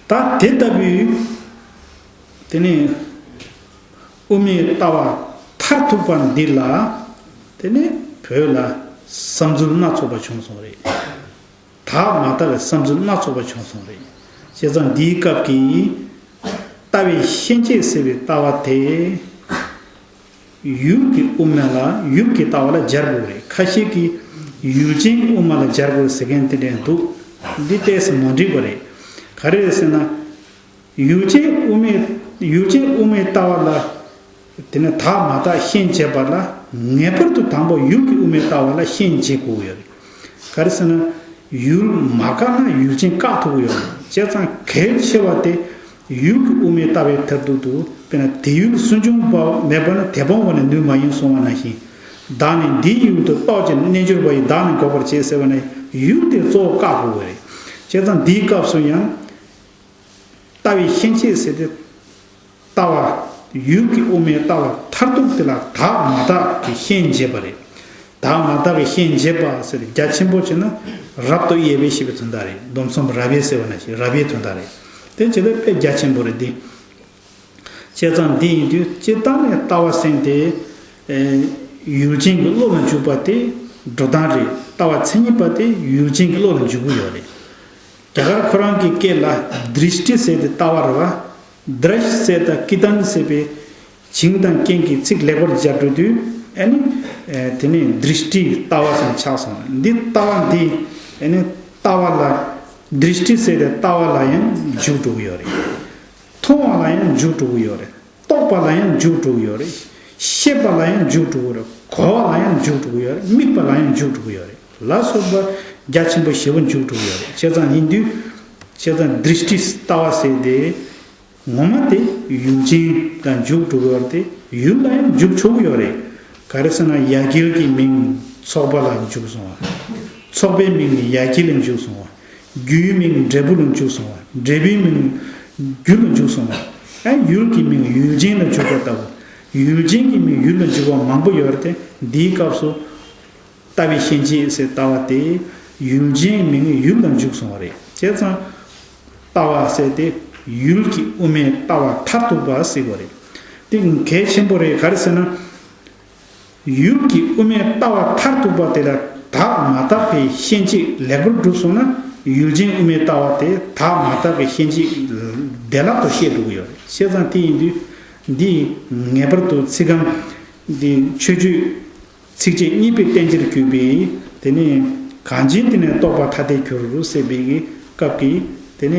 པ་རེད། ད་དེ་ལྟ་བུའི་དེ་ནི་དབུ་མའི་ལྟ་བ་མཐར་ཐུག་པ་འདི་ལ་དེ་ནི་བོད་ལ་བསམ་ཚུལ་སྣ་ཚོགས་པ་བྱུང་སོང་རེད། དག་མ་དག་པའི་བསམ་ཚུལ་སྣ་ཚོགས་པ་བྱུང་སོང་རེད། བྱས་ཙང་འདིའི་སྐབས་ཀྱི་ལྟ་བའི་ཤན་འབྱེད་ཟེར་བའི་ལྟ་བ་དེ་ཡུལ་གྱི་དབུ་མ་ལ་ཡུལ་གྱི་ལྟ་བ་ལ་སྦྱར་དགོས་རེད། ཁ་ཤས་ཀྱིས་ཡུལ་ཅན་དབུ་མ་ལ་སྦྱར་དགོས་ཟེར་མཁན་དེ་འདྲ་འདུག་འདི་ཏོག་ཙམ་མ་འགྲིག་པ་རེད། ག་རེ་རེད་ཟེར་ན། ཡུལ་ཅན་དབུ་མའི་ཡུལ་ཅན་དབུ་མའི་ལྟ་བ་ལ། དེ་ནས་དག་མ་དག་ཤན་འབྱེད་པ་ལ་ངེས་པར་དུ་དང་པོ་ཡུལ་གྱི་དབུ་མའི་ལྟ་བ་ལ་ཤན་འབྱེད་དགོས་ཡོད་རེད། ག་རེ་ཟེར་ན། ཡུལ་མ་བཀག་ན་ཡུལ་ཅན་བཀག་ཐུབ་ཀྱི་ཡོད་རེད། བྱས་ཙང་གལ་ཆེ་བ་དེ་ཡུལ་གྱི་དབུ་མའི་ལྟ་བའི་མཐར་ཐུག་ཏུ་དཔེར་ན་དེ་ཡུལ་སུན་འབྱིན་པ་མེད་པ་ན་དེ་སྤོང་བ་ནི་ནུས་མ་ཡིན་གསུངས་པ་ནང་བཞིན། བདག་ནི་འདིའི་ཡུལ་དུ་རྟོག་ཅིང་རྣལ་འབྱོར་པ་ཡིས་བདག་ནི་འགོག་པར་བྱེད་ཟེར་བ་ནི་ཡུལ་དེ་གཙོ་བོ་བཀག་དགོས་པ་རེད། བྱས་ཙང་འདིའི་སྐབས་སུ་ཡང་། ལྟ་བའི་ཤན་འབྱེད་ཟེར་ཏེ། ལྟ་བ། ཡུལ་གྱི་དབུ་མའི་ལྟ་བ་མཐར་ཐུག་དེ་ལ་དག་མ་དག་གི་ཤན་འབྱེད་པ་རེད། དག་མ་དག་གི་ཤན་འབྱེད་པ་ཟེར་ཏེ་རྒྱ་ཆེན་པོ་བྱས་ན་རབ་ཏུ་དབྱེ་བའི་ཞེས་པའི་དོན་དག་རེད། སྡོམ་གསུམ་རབ་དབྱེ་ཟེར་བ་ནང་བཞིན་རབ་དབྱེའི་དོན་དག་རེད། དེ་བྱེད་ལ་དཔེ་རྒྱ་ཆེན་པོ་རེད་དེ། བྱས་ཙང་འདི་ཡིན་དུས་སྤྱིར་བཏང་ནས་ལྟ་བ་ཟེར་དེ། ཨེ། ཡུལ་ཅན་གྱི་བློ་ལ་འཇུག་པ་དེ་འགྲོ་སྟངས་རེད། ལྟ་བ་མཚན་ཉིད་པ་དེ་ཡུལ་ཅན་གྱི་བློ་ལ་འཇུག་གི་ཡོད་རེད། རྒྱ་གར་ཁོ་རང་གི་སྐད་ལ་དྲིས་ཏི་ཟེར་ཏེ་ལྟ་བ་རེད་བ། དྲིས་ཟེར་དང་ཀི་ཏན་ཟེར་བའི་བྱིངས་དང་རྐྱེན་གྱི་ཚིག་ལེགས་པར་སྦྱར་འགྲོ་དུས་ཨ་ནི། ཨེ། དེ་ནས་དྲིས་ཏི་ལྟ་བ་ཟེར་ཆགས་སོང་། འདི་ལྟ་བ་འདི་ཨ་ནི་ལྟ་བ་ལ་དྲིས་ཏི་ཟེར་ཏེ་ལྟ་བ་ལ་ཡང་འཇུག་འགྲོ་གི་ཡོད་རེད། མཐོང་བ་ལ་ཡང་འཇུག་འགྲོ་གི་ཡོད་རེད། རྟོག་པ་ལ་ཡང་འཇུག་འགྲོ་གི་ཡོད་རེད། ཤེས་པ་ལ་ཡང་འཇུག་འགྲོ་གི་ཡོད་རེད། གོ་བ་ལ་ཡང་འཇུག་འགྲོ་གི་ཡོད་རེད། དམིགས་པ་ལ་ཡང་འཇུག་འགྲོ་གི་ཡོད་རེད། ལ་སོགས་པ་རྒྱ་ཆེན་པོ་ཞེ་པོ་འཇུག་འགྲོ་གི་ཡོད་རེད། བྱས་ཙང་ཡིན་དུས། བྱས་ཙང་དྲིས་ཏི་ལྟ་བ་ཟེར་དེ། ངོ་མ་དེ་ཡུལ་ཅན་ལ་འཇུག་འགྲོ་གི་ཡོད་རེད་དེ། ཡུལ་ལ་ཡང་འཇུག་ཆོག་གི་ཡོད་རེད། ག་རེ་ཟེར་ན་ཡ་གྱལ་གྱི་མིང་ཚོགས་པ་ལ་འཇུག་སོང་བ། ཚོགས་པའི་མིང་ནི་ཡ་གྱལ་ལ་འཇུག་སོང་བ། རྒྱུའི་མིང་འབྲས་བུ་ལ་འཇུག་སོང་བ། འབྲས་བུའི་མིང་རྒྱུ་ལ་འཇུག་སོང་བ། ཨ། ཡུལ་གྱི་མིང་ཡུལ་ཅན་ལ་འཇུག་པ་ལྟ་བུ། ཡུལ་ཅན་གྱི་མིང་ཡུལ་ལ་འཇུག་པ་མང་པོ་ཡོད་རེད་དེ། འདིའི་སྐབས་སུ་ལྟ་བའི་ཤན་འབྱེད་ཟེར་ལྟ་བ་དེ་ཡུལ་ཅན་མིང་ཡུལ་ལ་འཇུག་སོང་བ་རེད། བྱས་ཙང་ལྟ་བ་ཟེར་དེ་ཡུལ་གྱི་དབུ་མའི་ལྟ་བ་མཐར་ཐུག་པ་ཟེར་བ་རེད། དེ་གལ་ཆེན་པོ་རེད། ག་རེ་ཟེར་ན། ཡུལ་གྱི་དབུ་མའི་ལྟ་བ་མཐར་ཐུག་པ་དེ་ལ་དག་མ་དག་པའི་ཤན་འབྱེད་ལེགས་པར་གྲུབ་སོང་ན་ཡུལ་ཅན་དབུ་མའི་ལྟ་བ་དེ་དག་མ་དག་པའི་ཤན་འབྱེད་བདེ་བླག་ཏུ་ཤེས་འགྲོ་གི་ཡོད་རེད། བྱས་ཙང་དེ་ཡིན་དུས་འདི་ངེས་པར་དུ་ཚིག་རྐང་འདི་མཆོད་བརྗོད་ཚིགས་བཅད་གཉིས་པའི་བསྟན་བཅོས་བརྒྱུད་པའི་དེ་ནས་གང་ཕྱིར་དེ་ནས་རྟོགས་པ་ཐ་དད་འགྱུར་ཟེར་བའི་སྐབས་ཀྱི་དེ་ནས་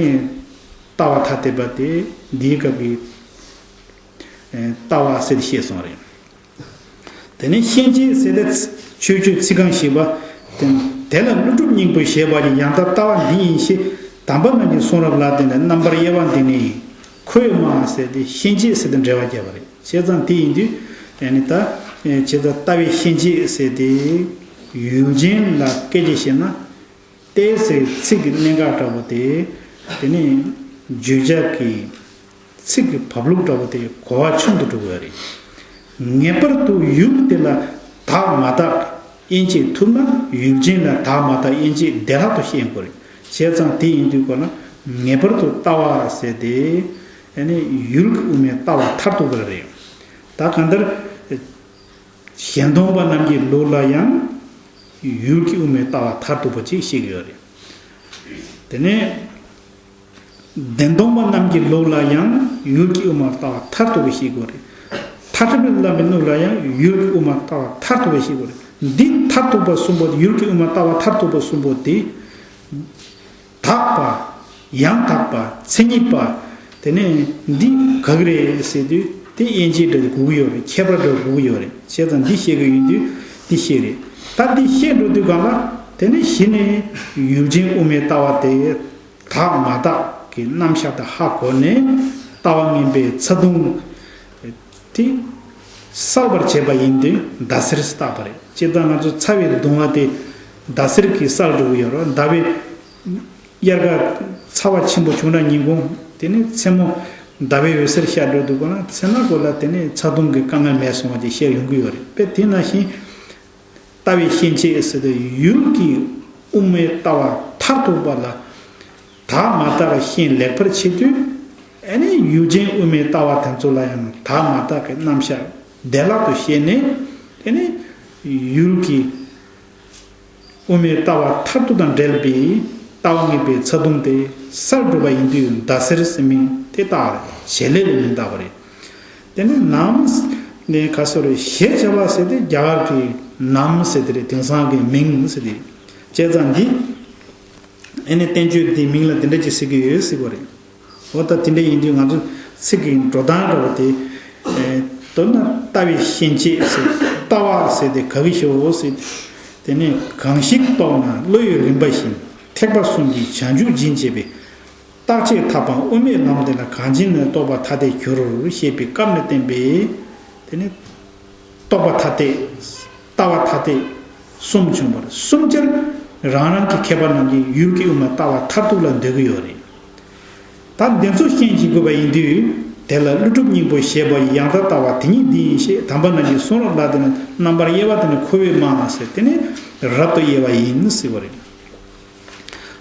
ལྟ་བ་ཐ་དད་པ་དེ་འདིའི་སྐབས་ཀྱི་ལྟ་བ་ཟེར་ཤེས་སོང་རེད། དེ་ནས་ཤན་འབྱེད་ཟེར་ཏེ་མཆོད་བརྗོད་ཚིག་རྐང་བཞི་པ། དེ་དེ་ལ་ཀླུ་སྒྲུབ་སྙིང་པོས་ཞེས་པ་ཡི་ཡང་དག་ལྟ་བ་འདི་ཡིན་ཞེས་དམ་པ་རྣམས་ཀྱི་གསུང་རབ་ལ་བརྟེན་ནས་རྣམ་པར་དབྱེ་བ་འདི་ནི་ཁོའི་མ་ཟེར་ཏེ་ཤན་འབྱེད་ཟེར་ཏེ་འགྲེལ་བ་བརྒྱབ་པ་རེད། བྱས་ཙང་དེ་ཡིན་དུས་ཨ་ནི་ད་བྱས་ཙང་ལྟ་བའི་ཤན་འབྱེད་ཟེར་ཏེ་ཡུལ་ཅན་ལ་སྐད་ཆ་བཤད་ན། ཏེ་ཟེར་ཚིག་གི་གནད་འགག་འདྲ་པོ་དེ། དེ་ནས་བརྗོད་བྱ་གི་ཚིག་གི་བབ་ལུགས་འདྲ་པོ་དེ་གོ་བ་ཆུང་དུ་འགྲོ་གི་ཡོད་རེད། ངེས་པར་དུ་ཡུལ་དེ་ལ་དག་མ་དག་དབྱེ་འབྱེད་ཐུབ་ན་ཡུལ་ཅན་ལ་དག་མ་དག་དབྱེ་འབྱེད་བདེ་བླག་ཏུ་ཤེས་དགོས་རེད། བྱས་ཙང་དེ་ཡིན་དུས་གོ་ན་ངེས་པར་དུ་ལྟ་བ་ཟེར་ཏེ། ཨ་ནི་ཡུལ་གྱི་དབུ་མའི་ལྟ་བ་མཐར་ཐུག་པ་རེད། ད་གང་ལྟར། གཞན་སྟོང་པ་རྣམས་ཀྱི་ལུགས་ལ་ཡང་ཡུལ་གྱི་དབུ་མའི་ལྟ་བ་མཐར་ཐུག་པ་ཅིག་བཤད་ཀྱི་ཡོད་རེད། དེ་ནས་བདེན་སྟོང་པ་རྣམས་ཀྱི་ལུགས་ལ་ཡང་ཡུལ་གྱི་དབུ་མ་ལྟ་བ་མཐར་ཐུག་པ་བཤད་ཀྱི་ཡོད་རེད། མཐར་ཐུག་པའི་བླ་མའི་ལུགས་ལ་ཡང་ཡུལ་གྱི་དབུ་མ་ལྟ་བ་མཐར་ཐུག་པ་བཤད་ཀྱི་ཡོད་རེད། འདི་མཐར་ཐུག་པ་གསུམ་པོ་ཡུལ་གྱི་དབུ་མ་ལྟ་བ་མཐར་ཐུག་པ་གསུམ་པོ་དེ། དག་པ། ཡང་དག་པ། མཚན་ཉིད་པ། དེ་ནས་འདི་ག་གི་རེད་ཟེར་དུས་དེ་དབྱེ་འབྱེད་འདྲ་དགོས་ཀྱི་ཡོད་རེད། ཁྱད་པར་འདྲ་དགོས་ཀྱི་ཡོད་རེད། བྱས་ཙང་འདི་བཤད་ཀྱི་ཡོད་དུས་འདི་བཤད་རེད། ད་འདི་བཤད་འགྲོ་དུས་གང་ལ་དེ་ནས་གཞི་ནས་ཡུལ་ཅན་དབུ་མའི་ལྟ་བ་དེ་དག་མ་དག་གི་རྣམ་གཞག་དེ་ཧ་གོ་ནས་ལྟ་བ་ངན་པའི་ཚ་གདུང་དེ་བསལ་བར་བྱེད་པ་ཡིན་དུས་ཟླ་ཟེར་བཏགས་པ་རེད། སྤྱིར་བཏང་ང་ཚོ་ཚ་བའི་གདུང་བ་དེ་ཟླ་ཟེར་གྱིས་བསལ་འགྲོ་གི་ཡོད་རེད། ཟླ་བའི་དབྱར་ཁ་ཚ་བ་ཆེན་པོ་བྱུང་ན་ཉིན་གུང་དེ་ནི་མཚན་མོ་ཟླ་བའི་འོད་ཟེར་ཤར་འགྲོ་འདུག་གོ་ན་ཚེ་ན་གོ་ལ་དེ་ནི་ཚ་གདུང་གི་དཀའ་ངལ་མེད་སོང་བ་ཅིག་བཤད་ཡོང་གི་ཡོད་རེད། དཔེ་དེ་ནང་བཞིན་ལྟ་བའི་ཤན་འབྱེད་ཟེར་ཏེ་ཡུལ་གྱི་དབུ་མའི་ལྟ་བ་མཐར་ཐུག་པ་ལ་དག་མ་དག་གི་ཤན་ལེགས་པར་ཕྱེ་དུས་ཨ་ནི་ཡུལ་ཅན་དབུ་མའི་ལྟ་བ་དེ་ཚོ་ལ་ཡང་དག་མ་དག་གི་རྣམ་གཞག་བདེ་བླག་ཏུ་ཤེས་ནས་དེ་ནི་ཡུལ་གྱི་དབུ་མའི་ལྟ་བ་མཐར་ཐུག་དང་འབྲེལ་བའི་ལྟ་བ་ངན་པའི་ཚ་གདུང་དེ་བསལ་འགྲོ་བ་ཡིན་དུས་ཟླ་ཟེར་ཟེར་མིང་དེ་བཏགས་རེད། བྱེད་ལས་ལས་མིང་བཏགས་པ་རེད། དེ་ནི་ནམ་ནས་ག་སོ་རེད། ཞེས་བྱ་བ་ཟེར་ཏེ་རྒྱ་གར་གྱི་ནམ་ཟེར་དེ་རེད། དེང་སང་གི་མིང་ཟེར་དེ། བྱས་ཙང་འདི་ ཨེ་ནི་བསྟན་བཅོས་འདིའི་མིང་ལ་འདི་འདྲ་ཅིག་ཟེར་གྱི་ཡོད་ཟེར་བ་རེད། འོ་ད་དེ་འདྲ་ཡིན་དུས་ང་ཚོ་ཚིག་གི་འགྲོ་སྟངས་འདྲ་བ་དེ། ཨེ། མདོར་ན་ལྟ་བའི་ཤན་འབྱེད་ཟེར། ལྟ་བ་ཟེར་དེ་ག་གི་ཞོ་ཟེར། དེ་ནས་གང་ཞིག་རྟོགས་ན་བློ་ཡི་རིམ་པ་བཞིན་ཐེག་པ་གསུམ་གྱི་བྱང་ཆུབ་སྦྱིན་བྱེད་པའི། རྟག་ཆད་ཐབས་སྤངས་དབུ་མའི་ལམ་དེ་ལ་གང་ཕྱིན་ནས་རྟོགས་པ་ཐ་དད་འགྱུར་ཞེས་པའི་སྐབས་ནས་བསྟན་པའི། དེ་ནི་རྟོགས་པ་ཐ་དད། ལྟ་བ་ཐ་དད་གསུམ་བྱུང་བར། གསུམ་ཆར་རང་རང་གི་མཁས་པ་རྣམས་ཀྱིས་ཡུལ་གྱི་དབུ་མ་ལྟ་བ་མཐར་ཐུག་ལ་འདོད་ཀྱི་ཡོད་རེད། ད་འདི་ཚོ་ཤན་འབྱེད་དགོས་པ་ཡིན་དུས། དེ་ལ་ཀླུ་སྒྲུབ་སྙིང་པོ་ཞེས་པ་ཡི་ཡང་དག་ལྟ་བ་དེ་ཉིད་འདི་ཡིན་ཞེས་དམ་པ་རྣམས་ཀྱི་གསུང་རབ་ལ་བརྟེན་ནས་རྣམ་པར་དབྱེ་བ་དེ་ནི་ཁོ་བོས་སྨྲ་ཟེར་དེ་ནི་རབ་ཏུ་དབྱེ་བ་ཡིན་ཟེར་བ་རེད།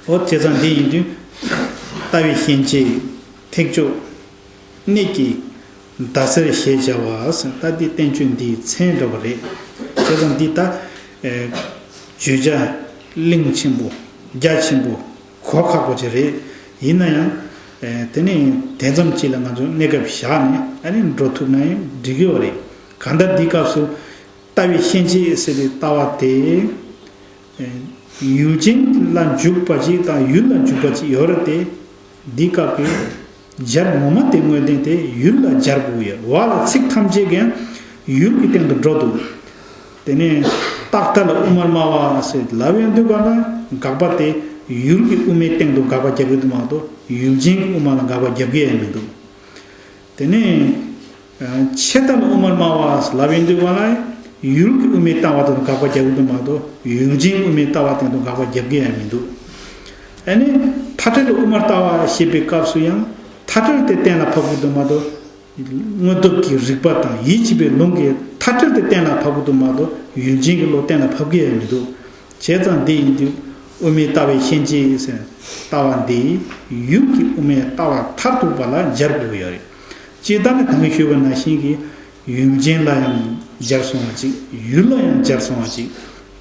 འོ་བྱས་ཙང་འདི་ཡིན་དུས། ལྟ་བའི་ཤན་འབྱེད། ཐེག་མཆོག་གནད་ཀྱི་ཟླ་ཟེར་ཞེས་བྱ་བ་ཟེར། ད་འདི་བསྟན་བཅོས་འདིའི་མཚན་འདྲ་བ་རེད། བྱས་ཙང་འདི་ད། ཨེ། བརྗོད་བྱ་གླེང་ཆེན་པོ། རྒྱ་ཆེན་པོ། གོ་ཁག་པོ་ཅིག་རེད། ཡིན་ན་ཡང་། ཨེ། དེ་ནི་དེ་ཙམ་ཅིག་ལ་ང་ཚོ་གནས་སྐབས་བཞག་ནས་ཨ་ནི་འགྲོ་ཐུབ་ན་ཡང་འགྲིག་གི་ཡོད་རེད། གང་ལྟར་འདིའི་སྐབས་སུ། ལྟ་བའི་ཤན་འབྱེད་ཟེར་བའི་ལྟ་བ་དེ། ཡུལ་ཅན་ལ་འཇུག་པ་ཅིག་དང་ཡུལ་ལ་འཇུག་པ་ཅིག་ཡོད་རེད་དེ། འདི་སྐབས་ཀྱི་སྦྱར་ངོ་མ་དེ་དངོས་བསྟན་དེ་ཡུལ་ལ་སྦྱར་དགོས་ཡོད། བ་ལ་ཚིག་ཐམས་ཅད་ཀྱང་ཡུལ་གྱི་སྟེང་དུ་འགྲོ་འདུག་དེ་ནས་རྟག་མཐའ་ལ་དབུ་མར་སྨྲ་བ་ཟེར་ལབ་ཡོང་དུས་ག་ན་དགག་པ་དེ་ཡུལ་གྱི་དབུ་མའི་སྟེང་དུ་དགག་པ་རྒྱག་གི་འདུག་མ་གཏོགས་ཡུལ་ཅན་གྱི་དབུ་མ་ལ་དགག་པ་རྒྱབ་ཀྱི་ཡང་མི་འདུག་དེ་ནས། ཨ། ཆད་མཐའ་ལ་དབུ་མར་སྨྲ་བ་ལབ་ཡོང་དུས་ག་ལ། ཡུལ་གྱི་དབུ་མའི་ལྟ་བ་དང་དགག་པ་རྒྱག་གི་འདུག་མ་གཏོགས་ཡུལ་ཅན་དབུ་མའི་ལྟ་བ་དང་དགག་པ་རྒྱབ་ཀྱི་ཡང་མི་འདུག་ཨ་ནི། མཐའ་བྲལ་དབུ་མར་ལྟ་བ་ཞེས་པའི་སྐབས་སུ་ཡང་མཐའ་བྲལ་དེ་གཏན་ལ་ཕབ་ཀྱི་འདུག་མ་གཏོགས། དངོས་སྟོབས་ཀྱི་རིགས་པ་དང་ཡིད་ཆེས་པའི་ལུང་གིས་མཐའ་བྲལ་དེ་གཏན་ལ་ཕབ་ཀྱི་འདུག་མ་གཏོགས་ཡུལ་ཅན་གྱི་བློ་གཏན་ལ་ཕབ་ཀྱི་ཡང་མི་འདུག་བྱས་ཙང་འདི་ཡིན་དུས་དབུ་མའི་ལྟ་བའི་ཤན་འབྱེད་ཟེར་ལྟ་བ་འདི་ཡུལ་གྱི་དབུ་མའི་ལྟ་བ་མཐར་ཐུག་པ་ལ་སྦྱར་དགོས་ཀྱི་ཡོད་རེད། སྤྱིར་བཏང་ནས་ད་གིན་ཞུས་པ་ནང་བཞིན་གྱི་ཡུལ་ཅན་ལ་ཡང་སྦྱར་སོང་བ་ཅིག་ཡུལ་ལ་ཡང་སྦྱར་སོང་བ་ཅིག་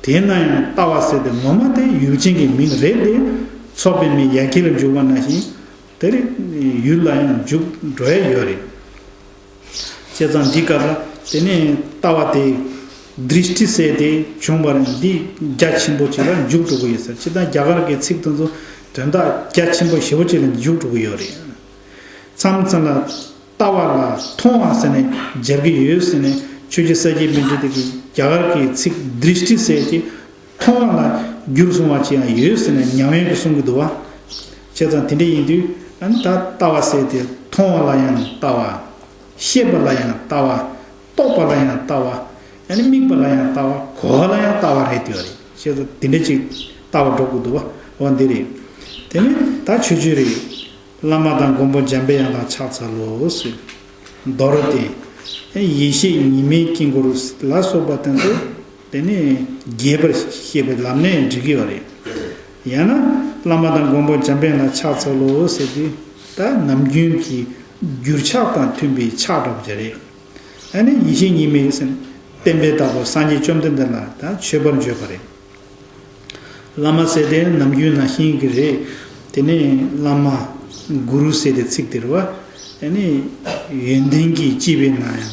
དེས་ན་ཡང་ལྟ་བ་ཟེར་དེ་ངོ་མ་དེ་ཡུལ་ཅན་གྱི་མིང་རེད་དེ། མཚོ་པདྨའི་ཡ་གྱལ་ལ་འཇུག་པ་ནང་བཞིན་དེ་རེད། ཡུལ་ལ་ཡང་འཇུག་འགྲོ་ཡ་ཡོད་རེད། བྱས་ཙང་འདི་སྐབས་ལ་དེ་ནས་ལྟ་བ་དེ་དྲིས་ཊི་ཟེར་དེ་བྱུང་བ་རེད། འདི་རྒྱ་ཆེན་པོ་ཅིག་ལ་འཇུག་འགྲོ་གི་ཡོད་ཟེར། སྤྱིར་བཏང་རྒྱ་གར་གྱི་ཚིག་དེ་ཚོ་དོན་དག་རྒྱ་ཆེན་པོ་ཞེ་པོ་ཅིག་ལ་འཇུག་འགྲོ་གི་ཡོད་རེད། མཚམས་མཚམས་ལ་ལྟ་བ་ལ་མཐོང་བ་ཟེར་ནས་སྦྱར་གྱི་ཡོད་ཟེར་ནས་ཆོས་རྗེ་ས་སྐྱའི་པཎྜི་ཏ་གིས་རྒྱ་གར་གྱི་ཚིག་དྲིས་ཊི་ཟེར་དེ། མཐོང་བ་ལ་འགྱུར་སོང་བ་ཅིག་ཡང་ཡོད་ཟེར་ནས་ཉམས་ལེན་གྱིས་གསུང་གི་འདུག་བ། བྱས་ཙང་དེ་འདྲ་ཡིན་དུས་ཨ་ནི་ད་ལྟ་བ་ཟེར་དེ་མཐོང་བ་ལ་ཡང་ལྟ་བ། ཤེས་པ་ལ་ཡང་ལྟ་བ། རྟོགས་པ་ལ་ཡང་ལྟ་བ། ཨ་ནི་དམིགས་པ་ལ་ཡང་ལྟ་བ། གོ་བ་ལ་ཡང་ལྟ་བ་རེད་དེ་བ་རེད། བྱས་ཙང་དེ་འདྲ་ཅིག་ལྟ་བ་འགྲོ་དགོས་འདུག་བ། འོ་འདི་རེད། དེ་ནི་ད་ཆོས་སྤྱོད་རེད། བླ་མ་དང་མགོན་པོ་འཇམ་པའི་དབྱངས་ལ་ཕྱག་འཚལ་ལོ་ཟེར། མདོར་བསྟན། ཡེ་ཤེས་ཉི་མའི་དཀྱིལ་འཁོར་ལ་སོགས་པ་དེ་ཚོ་དེ་ནས་རྒྱས་པར་བཤད་པའི་ལམ་ནས་འགྲིག་གི་ཡོད་རེད། ཡང་ན་བླ་མ་དང་མགོན་པོ་འཇམ་དཔལ་ལ་ཕྱག་འཚལ་ལོ་ཟེར་དུས་ད་ནམ་རྒྱུན་གྱི་འགྱུར་ཕྱག་དང་མཐུན་པའི་ཕྱག་འདྲ་པོ་ཅིག་རེད། ཨ་ནི་ཡེ་ཤེས་ཉི་མའི་སེམས་བསྟན་པའི་བདག་པོ་སངས་རྒྱས་བཅོམ་ལྡན་འདས་ལ་ད་མཆོད་པར་བརྗོད་པ་རེད། བླ་མ་ཟེར་དེ་ནམ་རྒྱུན་ནང་བཞིན་གྱི་རེད། དེ་ནས་བླ་མ་གུ་རུ་ཟེར་དེ་ཚིག་དེ་རེད་བ། ཨ་ནི་ཡོན་ཏན་གྱིས་སྤྱི་བའི་ནང་ཡང་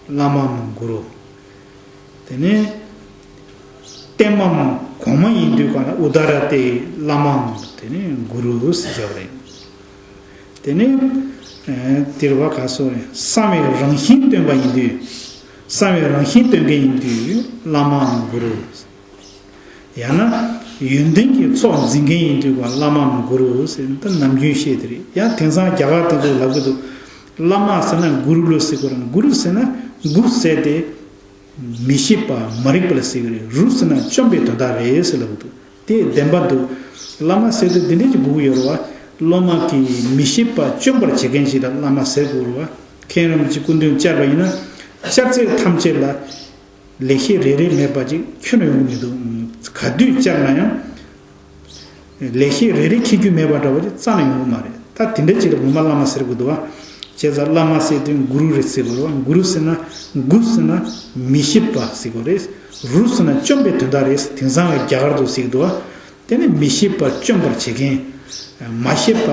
བླ་མའམ་གུ་རུ། དེ་ནས་བརྟན་མའམ་གོང་མ་ཡིན་དུས་ག་ན་ཨུ་དྷ་ར་ཏེ་བླ་མའམ་དེ་ནས་གུ་རུ་ཟེར་བ་རེད། དེ་ནས་ཨ་དེ་རེད་བ། ག་སོ་རེད། གསང་བའི་རང་བཞིན་སྟོན་པ་ཡིན་དུས། གསང་བའི་རང་བཞིན་སྟོན་མཁན་ཡིན་དུས་བླ་མའམ་གུ་རུ། ཡང་ན་ཡོན་ཏན་གྱི་ཚོགས་འཛིན་མཁན་ཡིན་དུས་བ་བླ་མའམ་གུ་རུ་ཟེར་ད་ནམ་རྒྱུན་བཤད་དེ་རེད། ཡང་དེང་སང་རྒྱ་གར་དེ་ཚོས་ལབ་ཀྱི་འདུག་བླ་མ་ཟེར་ན་གུ་རུ་ལོ་ཟེར་གོ་རང་། གུ་རུ་ཟེར་ན་གུ་ཟེར་དེ་མི་ཤེས་པ་མ་རིག་པ་ལ་ཟེར་གི་རེད། རུ་ཟེར་ན་བཅོམ་པའི་དོན་དག་རེད་ཟེར་ལབ་ཀྱི་འདུག་དེ་བདེན་པ་འདུག་བླ་མ་ཟེར་དུས་འདི་འདྲས་ཀྱི་དགོས་ཀྱི་ཡོད་རེད་བ། སློབ་མ་གིས་མི་ཤེས་པ་བཅོམ་པར་བྱེད་མཁན་ཞིག་ལ་བླ་མ་ཟེར་དགོས་རེད་བ། མཁན་རིན་པོ་ཆེ་སྐུ་མདུན་བཅར་བ་ཡིན་ན་བཅར་ཚད་ཐམས་ཅད་ལ། ལེགས་བཤད་རེ་རེ་མེད་པ་ཅིག་ཁྱོན་ནས་ཡོང་གི་མི་འདུག་ག་དུས་བཅར་ན་ཡང་། ལེགས་བཤད་རེ་རེ་འཁྱེར་རྒྱུ་མེད་པ་འདྲ་བོ་ཅིག་རྩ་ནས་ཡོང་གི་མ་རེད། ད་དེ་འདྲ་ཅིག་ལ་ངོ་མ་བླ་མ་ཟེར་དགོས་འདུག་བ། བྱས་ཙང་བླ་མ་ཟེར་དུས་གུ་རུ་རེད་ཟེར་དགོས་རེད་བ། གུ་རུ་ཟེར་ན་གུ་ཟེར་ན་མི་ཤེས་པ་ཟེར་དགོས་རེད། རུ་ཟེར་ན་བཅོམ་པའི་དོན་དག་རེད། དེང་སང་གི་རྒྱ་གར་དུ་ཟེར་གི་འདུག་བ། དེ་ནི་མི་ཤེས་པ་བཅོམ་པར་བྱེད་མཁན། མ་ཤེས་པ་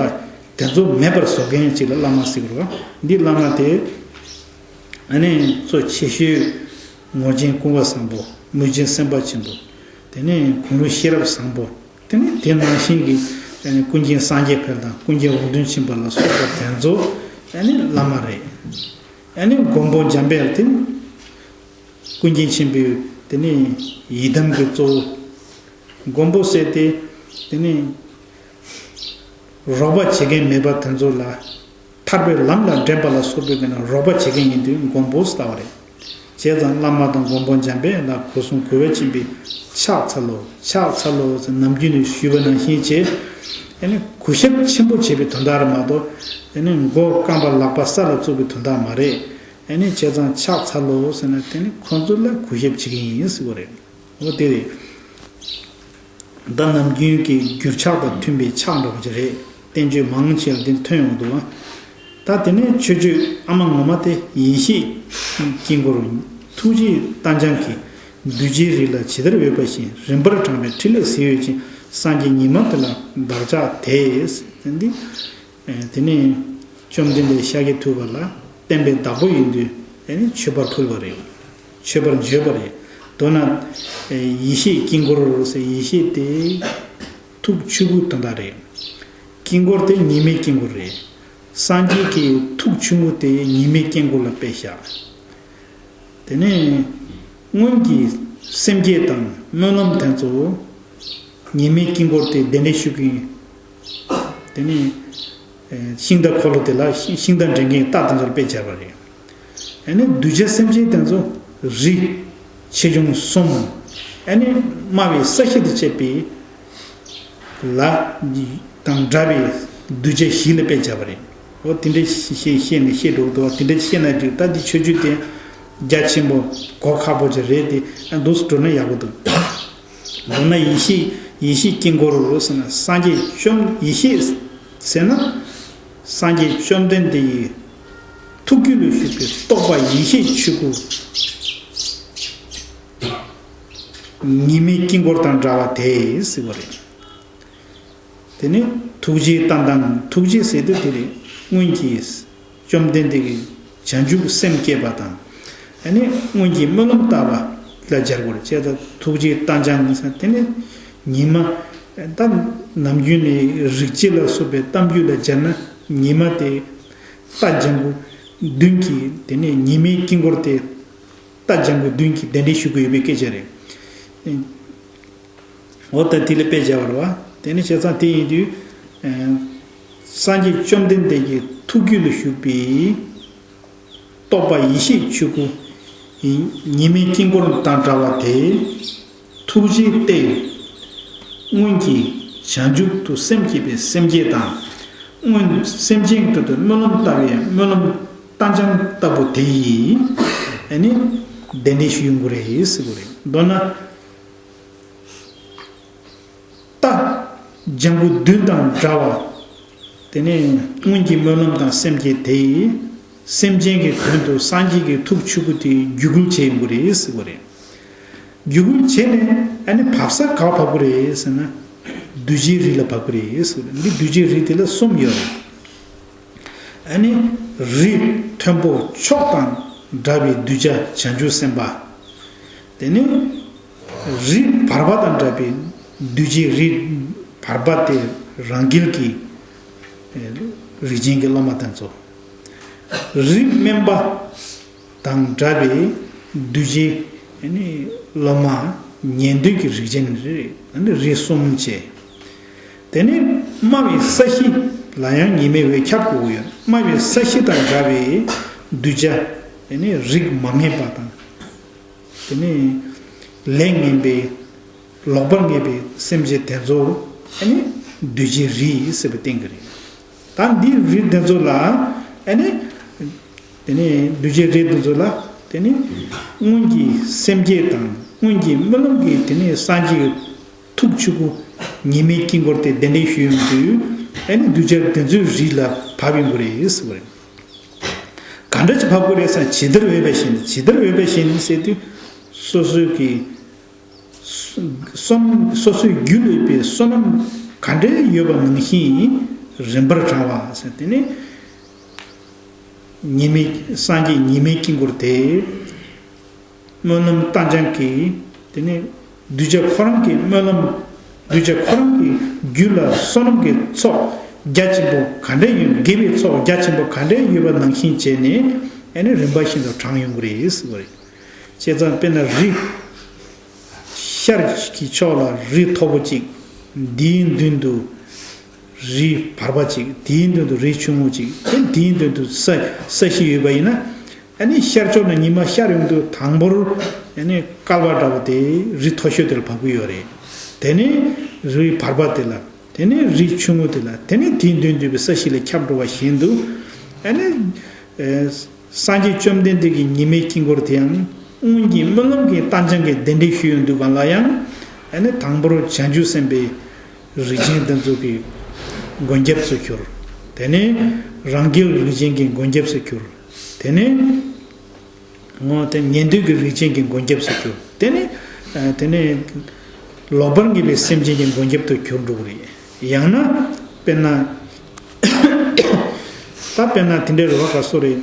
དེ་ཚོ་མེད་པར་བཟོ་མཁན་ཅིག་ལ་བླ་མ་ཟེར་དགོས་རེད་བ། འདི་བླ་མ་དེ། ཨ་ནི་གཙོ་ཆེ་ཤོས་ངོར་ཆེན་ཀུན་དགའ་བཟང་པོ། དམུས་ཆེན་སེམས་དཔའ་ཆེན་པོ། དེ་ནས་གུང་ལུགས་ཤེས་རབ་བཟང་པོ། དེ་ནས་དེ་ནང་བཞིན་གྱི་ ཨ་ནི་ཀུན་མཁྱེན་སངས་རྒྱས་འཕེལ་དང་ཀུན་མཁྱེན་དབང་ལྡན་ཆེན་པོ་ལ་སོགས་པ་དེ་ཚོ་ཨ་ནི་བླ་མ་རེད། ཨ་ནི་མགོན་པོ་འཇམ་དཔལ་དེ་ཀུན་མཁྱེན་ཆེན་པོའི་དེ་ནི་ཡི་དམ་གྱི་གཙོ་བོ། མགོན་པོ་ཟེར་ཏེ་དེ་ནི་རོགས་པ་བྱེད་མཁན་མེད་པ་དེ་ཚོ་ལ། ཐར་པའི་ལམ་ལ་འདྲེན་པ་ལ་སོགས་པའི་གི་ནང་རོགས་པ་བྱེད་མཁན་ཡིན་དུས་མགོན་པོ་ཟེར་བ་རེད། བྱས་ཙང་བླ་མ་དང་མགོན་པོ་འཇམ་དཔལ་ལ་སྒོ་གསུམ་གུས་པ་ཆེན་པོས་ཕྱག་འཚལ་ལོ། ཕྱག་འཚལ་ལོ་ཟེར་ནམ་རྒྱུན་ནས་ཞུས་པ་ནང་བཞིན་བྱས། ཨ་ནི་གུས་ཞབས་ཆེན་པོ་བྱེད་པའི་དོན་དག་རེད་མ་གཏོགས། ཨ་ནི་མགོ་རྐང་པ་ལག་པ་ས་ལ་བཙུགས་པའི་དོན་དག་མ་རེད། ཨ་ནི་བྱས་ཙང་ཕྱག་འཚལ་ལོ་ཟེར་ན་དེ་ནི་ཁོང་ཚོ་ལ་གུས་ཞབས་བྱེད་ཀྱི་ཡིན་ཟེར་བ་རེད། འོ་དེ་རེད། ད་ནམ་རྒྱུན་གྱི་འགྱུར་ཕྱག་དང་མཐུན་པའི་ཕྱག་འདྲ་པོ་ཅིག་རེད། བསྟན་བཅོས་མང་ཆེ་བ་འདི་ཐོན་ཡོང་འདུག་བ། ད་དེ་ནས་མཆོད་བརྗོད་ཨ་མ་ངོ་མ་དེ་ཡེ་ཤེས་དཀྱིལ་འཁོར་ཐུགས་རྗེའི་རྟ་རྐྱང་གིས། གདུལ་བྱའི་རིགས་ལ་ཇི་ལྟར་འོས་པ་བཞིན། རིམ་པར་བགྲངས་པའི་ཕྲིན་ལས་གཟི་འོད་ཅན། སངས་རྒྱས་ཉི་མ་དེ་ལ་བདག་ཅག་དད། དེ་འདི། དེ་ནས་བཅོམ་ལྡན་འདས་ཤཱཀྱ་ཐུབ་པ་ལ་བསྟན་པའི་བདག་པོ་ཡིན་དུས་དེ་ནི་མཆོད་པར་ཕུལ་བ་རེད། མཆོད་པར་བརྗོད་པ་རེད། མདོར་ན་ཡེ་ཤེས་དཀྱིལ་འཁོར་ཟེར་ཡེ་ཤེས་དེ་ཐུགས་ཆོས་སྐུ་དོན་དག་རེད། དཀྱིལ་འཁོར་དེ་ཉི་མའི་དཀྱིལ་འཁོར་རེད། སངས་རྒྱས་ཀྱི་ཐུགས་ཆོས་སྐུ་དེ་ཉི་མའི་དཀྱིལ་འཁོར་ལ་དཔེ་བཞག་དེ་ནས་སྔོན་གྱི་སེམས་བསྐྱེད་དང་སྨོན་ལམ་དེ་ཚོ་ཉི་མའི་དཀྱིལ་འཁོར་དེ་གདན་འདྲེན་ཞུ་གི་ཡིན། དེ་ནས་ཤིང་རྟ་འཁོར་ལོ་དེ་ལ་ཤིང་རྟ་འདྲེན་མཁན་རྟ་དེ་ཚོར་དཔེ་བྱས་པ་རེད། ཨ་ནི་གདུལ་བྱ་སེམས་ཅན་དེ་ཚོ་རིགས་ཆེ་ཆུང་གསུམ། ཨ་ནི་དམའ་བའི་ས་གཞི་དང་བཅས་པའི་ལ་དང་འདྲ་བའི་གདུལ་བྱ་བཞི་ལ་དཔེ་བྱས་པ་རེད། འོ་དེ་འདྲ་བཤད་བཤད་ནས་བཤད་འགྲོ་གི་འདུག་དེ་འདྲ་བཤད་ན་འགྲིག་ད་འདི་མཆོད་བརྗོད་དེ་རྒྱ་ཆེན་པོ་གོ་ཁག་པོ་ཅིག་རེད་དེ། ཨ་འདུག་སེ་འགྲོ་ན་ཡག་པོ་འདུག་མདོར་ན་ཡེ་ཤེས་ཡེ་ཤེས་དཀྱིལ་འཁོར་ཟེར་ན་སངས་རྒྱས་བཅོམ་ཡེ་ཤེས་ཟེར་ན་སངས་རྒྱས་བཅོམ་ལྡན་འདས་ཀྱི་ཐུགས་རྒྱུད་ལ་བཞུགས་པའི་རྟོགས་པ་ཡེ་ཤེས་ཆོས་སྐུ་ཉི་མའི་དཀྱིལ་འཁོར་དང་འདྲ་བ་དེ་ཟེར་བ་རེད། དེ་ནི་ཐུགས་རྗེའི་ལྟ་སྟངས། ཐུགས་རྗེ་ཟེར་དུས་དེ་རེད། སྔོན་གྱི་བཅོམ་ལྡན་འདས་ཀྱི་བྱང་ཆུབ་སེམས་བསྐྱེད་པ་དང་། ཨ་ནི་སྔོན་གྱི་སྨོན་ལམ་བཏབ་པ་ལ་སྦྱར་དགོས་རེད། བྱས་ཙང་ཐུགས་རྗེའི་རྟ་རྐྱང་ཟེར་དེ་ནི་ཉི་མ། ད་ནམ་རྒྱུན་ནས་རིག་བྱེད་ལ་སོགས་པའི་གཏམ་རྒྱུད་ལ་སྦྱར་ན་ཉི་མ་དེ་རྟ་ལྗང་གུ་བདུན་གྱིས་དེ་ནས་ཉི་མའི་དཀྱིལ་འཁོར་དེ་རྟ་ལྗང་གུ་བདུན་གྱིས་གདན་འདྲེན་ཞུ་གི་ཡོད་པའི་སྐད་ཆ་རེད། འོ་ད་དེ་ལ་དཔེ་བྱས་པ་རེད་བ། དེ་ནི་བྱས་ཙང་དེ་ཡིན་དུས། ཨ་སངས་རྒྱས་བཅོམ་ལྡན་འདས་ཀྱི་ཐུགས་རྒྱུད་ལ་བཞུགས་པའི་རྟོགས་པ་ཡེ་ཤེས་ཆོས་སྐུ་ཉི་མའི་དཀྱིལ་འཁོར་དང་འདྲ་བ་དེ་ཐུགས་རྗེའི་སྟེ། སྔོན་གྱི་བྱང་ཆུབ་ཏུ་སེམས་བསྐྱེད་པའི་སེམས་བསྐྱེད་དང་། སྔོན་སེམས་ཅན་ཁྲོད་དུ་སྨོན་ལམ་བཏབ་པའི་སྨོན་ལམ་རྟ་རྐྱང་ལྟ་བུ་དེ་ཡིས་ཨ་ནི་གདན་འདྲེན་ཞུ་ཡོང་གི་རེད་ཟེར་གི་རེད། མདོར་ན། རྟ་ལྗང་གུ་བདུན་དང་འདྲ་བ། དེ་ནས་སྔོན་གྱི་སྨོན་ལམ་དང་སེམས་བསྐྱེད་དེ། སེམས་ཅན་གྱི་དོན་དུ་སངས་རྒྱས་ཀྱི་ཐུགས་ཆོས་སྐུ་དེ་བརྒྱུད་སྐུལ་བྱེད་ཡོང་གི་རེད་ཟེར་བ་རེད། བརྒྱུད་སྐུལ་བྱས་ནས་ཨ་ནི་བབས་ས་ག་བབས་ཀྱི་རེད་ཟེར་ན། གདུལ་བྱའི་རིགས་ལ་བབས་ཀྱི་རེད་ཟེར་བ་རེད། འདི་གདུལ་བྱའི་རིགས་དེ་ལ་གསུམ་ཡོད་རེད། ཨ་ནི་རིགས་མཐོན་པོ་མཆོག་དང་འདྲ་བའི་གདུལ་བྱ་བྱང་ཆུབ་སེམས་དཔའ། དེ་ནས་རིགས་བར་པ་དང་འདྲ་བའི་གདུལ་བྱའི་རིགས་བར་པ་དེ་རང་རྒྱལ་གྱི་རིགས་ཅན་གྱི་སློབ་མ་དེ་ཚོ། རིགས་དམན་པ་དང་འདྲ་བའི་གདུལ་བྱའི་སློབ་མ་ཉན་ཐོས་ཀྱི་རིགས་ཅན་རེད། ཨ་ནི་རིགས་གསུམ་བྱས། དེ་ནས་དམའ་བའི་ས་གཞི་ལ་ཡང་ཉི་མའི་འོད་ཁྱབ་དགོས་ཀྱི་ཡོད། དམའ་བའི་ས་གཞི་དང་འདྲ་བའི་གདུལ་བྱ་དེ་ནས་རིགས་མ་ངེས་པ་དང་། དེ་ནས་ལས་ངན་པའི་ལོག་པར་ངེས་པའི་སེམས་ཅན་དེ་ཚོ་ཨ་ནི་གདུལ་བྱའི་རིགས་ཟེར་བའི་སྟེང་གི་རེད། ད་འདིའི་རིགས་དེ་ཚོ་ལ་ཨ་ནི་དེ་ནས་གདུལ་བྱའི་རིགས་དེ་ཚོ་ལ་དེ་ནི་སྔོན་གྱི་སེམས་བསྐྱེད་དང་སྔོན་གྱི་སྨོན་ལམ་གྱིས་དེ་ནས་སངས་རྒྱས་ཀྱི་ཐུགས་ཆོས་སྐུ་ཉི་མའི་དཀྱིལ་འཁོར་དེ་གདན་འདྲེན་ཞུ་ཡོང་དུས་ཨ་ནི་གདུལ་བྱ་དེ་ཚོའི་རིགས་ལ་བབས་ཡོང་གི་རེད་ཟེར་བ་རེད། ག་འདྲ་ཅིག་བབས་དགོས་རེད་ཟེར་ན། ཇི་ལྟར་འོས་པ་བཞིན། ཇི་ལྟར་འོས་པ་བཞིན་ཟེར་དུས་སོ་སོའི་གི་བསོད་སོ་སོའི་རྒྱུད་ལ་ཡོད་པའི་བསོད་ནམས་ག་འདྲ་ཡོད་པ་ནང་བཞིན་རིམ་པར་བགྲང་བ་ཟེར། དེ་ནི་ཉི་མའི་སངས་རྒྱས་ཉི་མའི་དཀྱིལ་འཁོར་དེ། སྨོན་ལམ་རྟ་རྐྱང་གིས་དེ་ནས་གདུལ་བྱ་ཁོ་རང་གི་སྨོན་ལམ་ གདུལ་བྱ་ཁོ་རང་གི་རྒྱུད་ལ་བསོད་ནམས་ཀྱི་ཚོགས་རྒྱ་ཆེན་པོ་ག་འདྲ་ཡོད། དགེ་བའི་ཚོགས་རྒྱ་ཆེན་པོ་ག་འདྲ་ཡོད་པ་ནང་བཞིན་བྱས་ནས་ཨ་ནི་རིམ་པ་བཞིན་དུ་དྲངས་ཡོང་གི་རེད་ཟེར་བ་རེད། བྱས་ཙང་དཔེར་ན་རི། ཤར་གྱི་ཕྱོགས་ལ་རི་མཐོ་པོ་གཅིག་དེའི་མདུན་དུ་རི་བར་པ་གཅིག་དེའི་མདུན་དུ་རི་ཆུང་ངུ་གཅིག་དེ་དེའི་མདུན་དུ་ས་ས་གཞི་ཡོད་པ་ཡིན་ན། ཨ་ནི་ཤར་ཕྱོགས་ནས་ཉི་མ་ཤར་ཡོང་དུས་དང་པོར་ཨ་ནི་བསྐལ་པ་འདྲ་བོ་དེ་རི་མཐོ་ཤོས་དེ་ལ་བབས་ཀྱི་ཡོད་རེད། དེ་ནས་རི་བར་པ་དེ་ལ། དེ་ནས་རི་ཆུང་ངུ་དེ་ལ། དེ་ནས་དེའི་མདུན་དུ་ཡོད་པའི་ས་གཞི་ལ་ཁྱབ་འགྲོ་བ་བཞིན་དུ། ཨ་ནི། ཨེ། སངས་རྒྱས་བཅོམ་ལྡན་འདས་ཀྱི་ཉི་མའི་དཀྱིལ་འཁོར་དེའང་སྔོན་གྱི་སྨོན་ལམ་གྱི་རྟ་རྐྱང་གིས་གདན་འདྲེན་ཞུས་ཡོང་དུས་གང་ལ་ཡང་། ཨ་ནི་དང་པོར་བྱང་ཆུབ་སེམས་དཔའི་རིགས་ཅན་དེ་ཚོ་གི་མགོན་སྐྱབས་སུ་གྱུར། དེ་ནས་རང་རྒྱལ་རིགས་ཅན་གྱི་མགོན་སྐྱབས་སུ་གྱུར། དེ་ནས། ངོ་དེ་ཉན་ཐོས་ཀྱི་རིགས་ཅན་གྱི་མགོན་སྐྱབས་སུ་གྱུར། དེ་ནི། ཨ། དེ་ནི། ལོག་པར་ངེས་པའི་སེམས་ཅན་གྱི་མགོན་སྐྱབས་སུ་གྱུར་འགྲོ་གི་རེད། ཡང་ན། དཔེར་ན། ད་དཔེར་ན་དེ་འདྲའི་རེ་བ་ག་སོ་རེད།